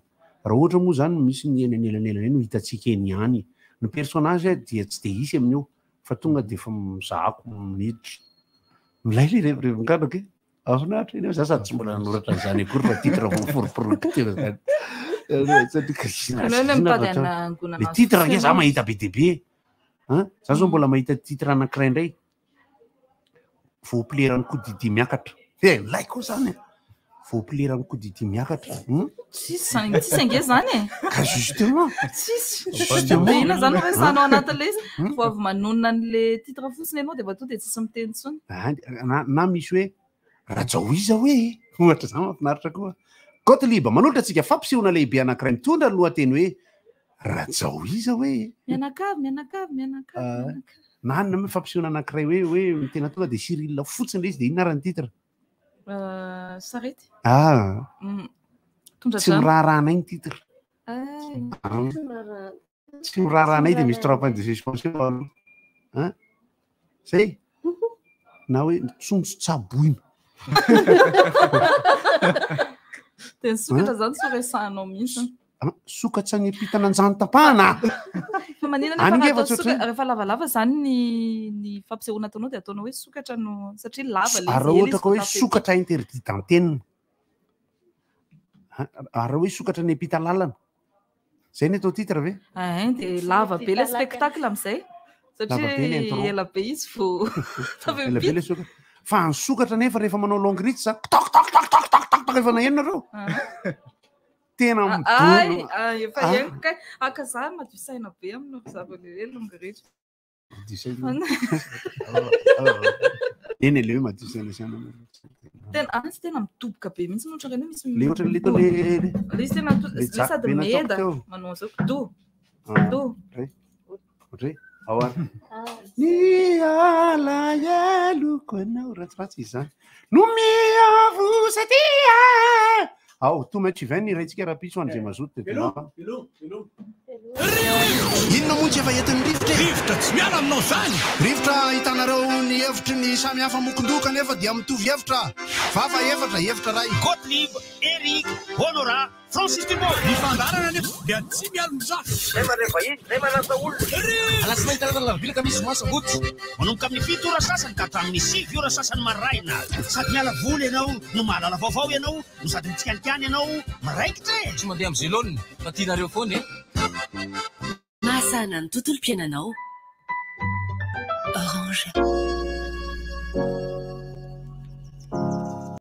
Raha ohatra moa zany misy ny eny anelanelana eny ho hitantsika eny ihany. Ny personnage dia tsy de hisy amin'io fa tonga de efa mizahako miditra. Milay le revirevin-kanako e. Mahafinaritra iny, za sady tsy mbola nanoratra an'izany akory fa titre vao miforoforoka teo zany. Satria Kristina Aleo ilay Zina mitady fa ana angonana Le titre ange za fotsiny. mahita be dia be. Hein? Za zao mbola mahita titre anankiray indray. Voapileran'ny kodidia miakatra. Eh, milay koa zany e. Voapileran'ny kodidia miakatra. Tsisy zany, tsisy ange zany e. Ka justement. Tsisy. Justement. Dia inona zany no resahanao anatin'ilay izy? Vao avy manonona an'le titre fotsiny ianao dia efa tonga dia tsisy miteny intsony. Ah, na misy hoe Rajao iza hoe? Ohatra zany mahafinaritra koa. Gottlieb manolotra antsika fampisehoana lehibe anankiray mitondra ny lohateny hoe Rajao iza hoe? Mianakavy, mianakavy, mianakavy, Ah. mianakavy. Na ny fampisehoana anankiray hoe hoe tena tonga dia Cyril fotsiny ilay izy dia inona ary ny titre? Sarety. Ah. Tondra Tsy drano. miraharaha anay ny titre. Ay. Ah. Tsy miraharaha anay dia misy 3 points de suspension aloha. Hein? Zay? Na hoe tsontso tsaboina. Dia ny sokatra zany tsy ho resahanao mihitsy. Ah, sokatra any am-pitana anjany tapahana. Fa maninona Any nefa nge raha efa atao tsy soka- ohatran'ny- rehefa lavalava zany ny ny fampisehoana ataonao dia ataonao hoe sokatra no satria lava ilay Ary izy, raha ela ohatra izy ka hoe vao tafiditra. sokatra interdit d'antenne. Ah, ary raha hoe sokatra any am-pita lalana. Zay ny atao titre ve? Ah, hein, dia lava be ilay spectacle amin'izay. Lava be ny Satria intro. ela be izy vao Ela be ilay sokatra. Fa ny sokatra nefa rehefa manao long reach za tok tok tok tok tok tok tok efa naheno nareo. Tena Ay, midona. ay, efa Ah. henoko kay. Aka za madio saina be amin'io zavatra hoe long reach. Madio saina. Eny e, le hoe madio saina sy anana. Tena ah, tsy tena midoboka be mihitsy no ohatran'ireny hoe misy Le ohatran'le teo le- Le izy tena to- le le jack sady be nataoko meda teo. manao an'izao do Ah, do. Ohatray. Ohatray. Ao ary. Ny alaheloko anao ratsiratsy izany. No miavosa tia. Ao, to maintsy hivain ny raintsika rahampitso ho an'izay mazoto dia tongava. Inona moa tsy efa entin'ny rivotra e? Rivotra tsy miala aminao izany! Rivotra ahitanareo ny hevitry ny samy hafa mokondoha kanefa dia mitovy hevitra. Vava efatra, hevitra iray. Gottlieb, Eric, Honora, Francis Dubois. Ny fandaharana anefa dia tsy mialon-jafy. Zay mandray vahiny, zay manasa olona. Alatsinainy talata alarobia alakamisy zoma sabotsy. Manomboka amin'ny 7 ora sasany ka hatramin'ny 9 ora sasany maraina. Sady miala voly ianao no mahalala vaovao ianao no sady mitsikalikany ianao miraikitra e. Tsy mandeha amin'ny zelone fa tianareo foana e. Mahasahana ny tontolom-piainanao. Orange.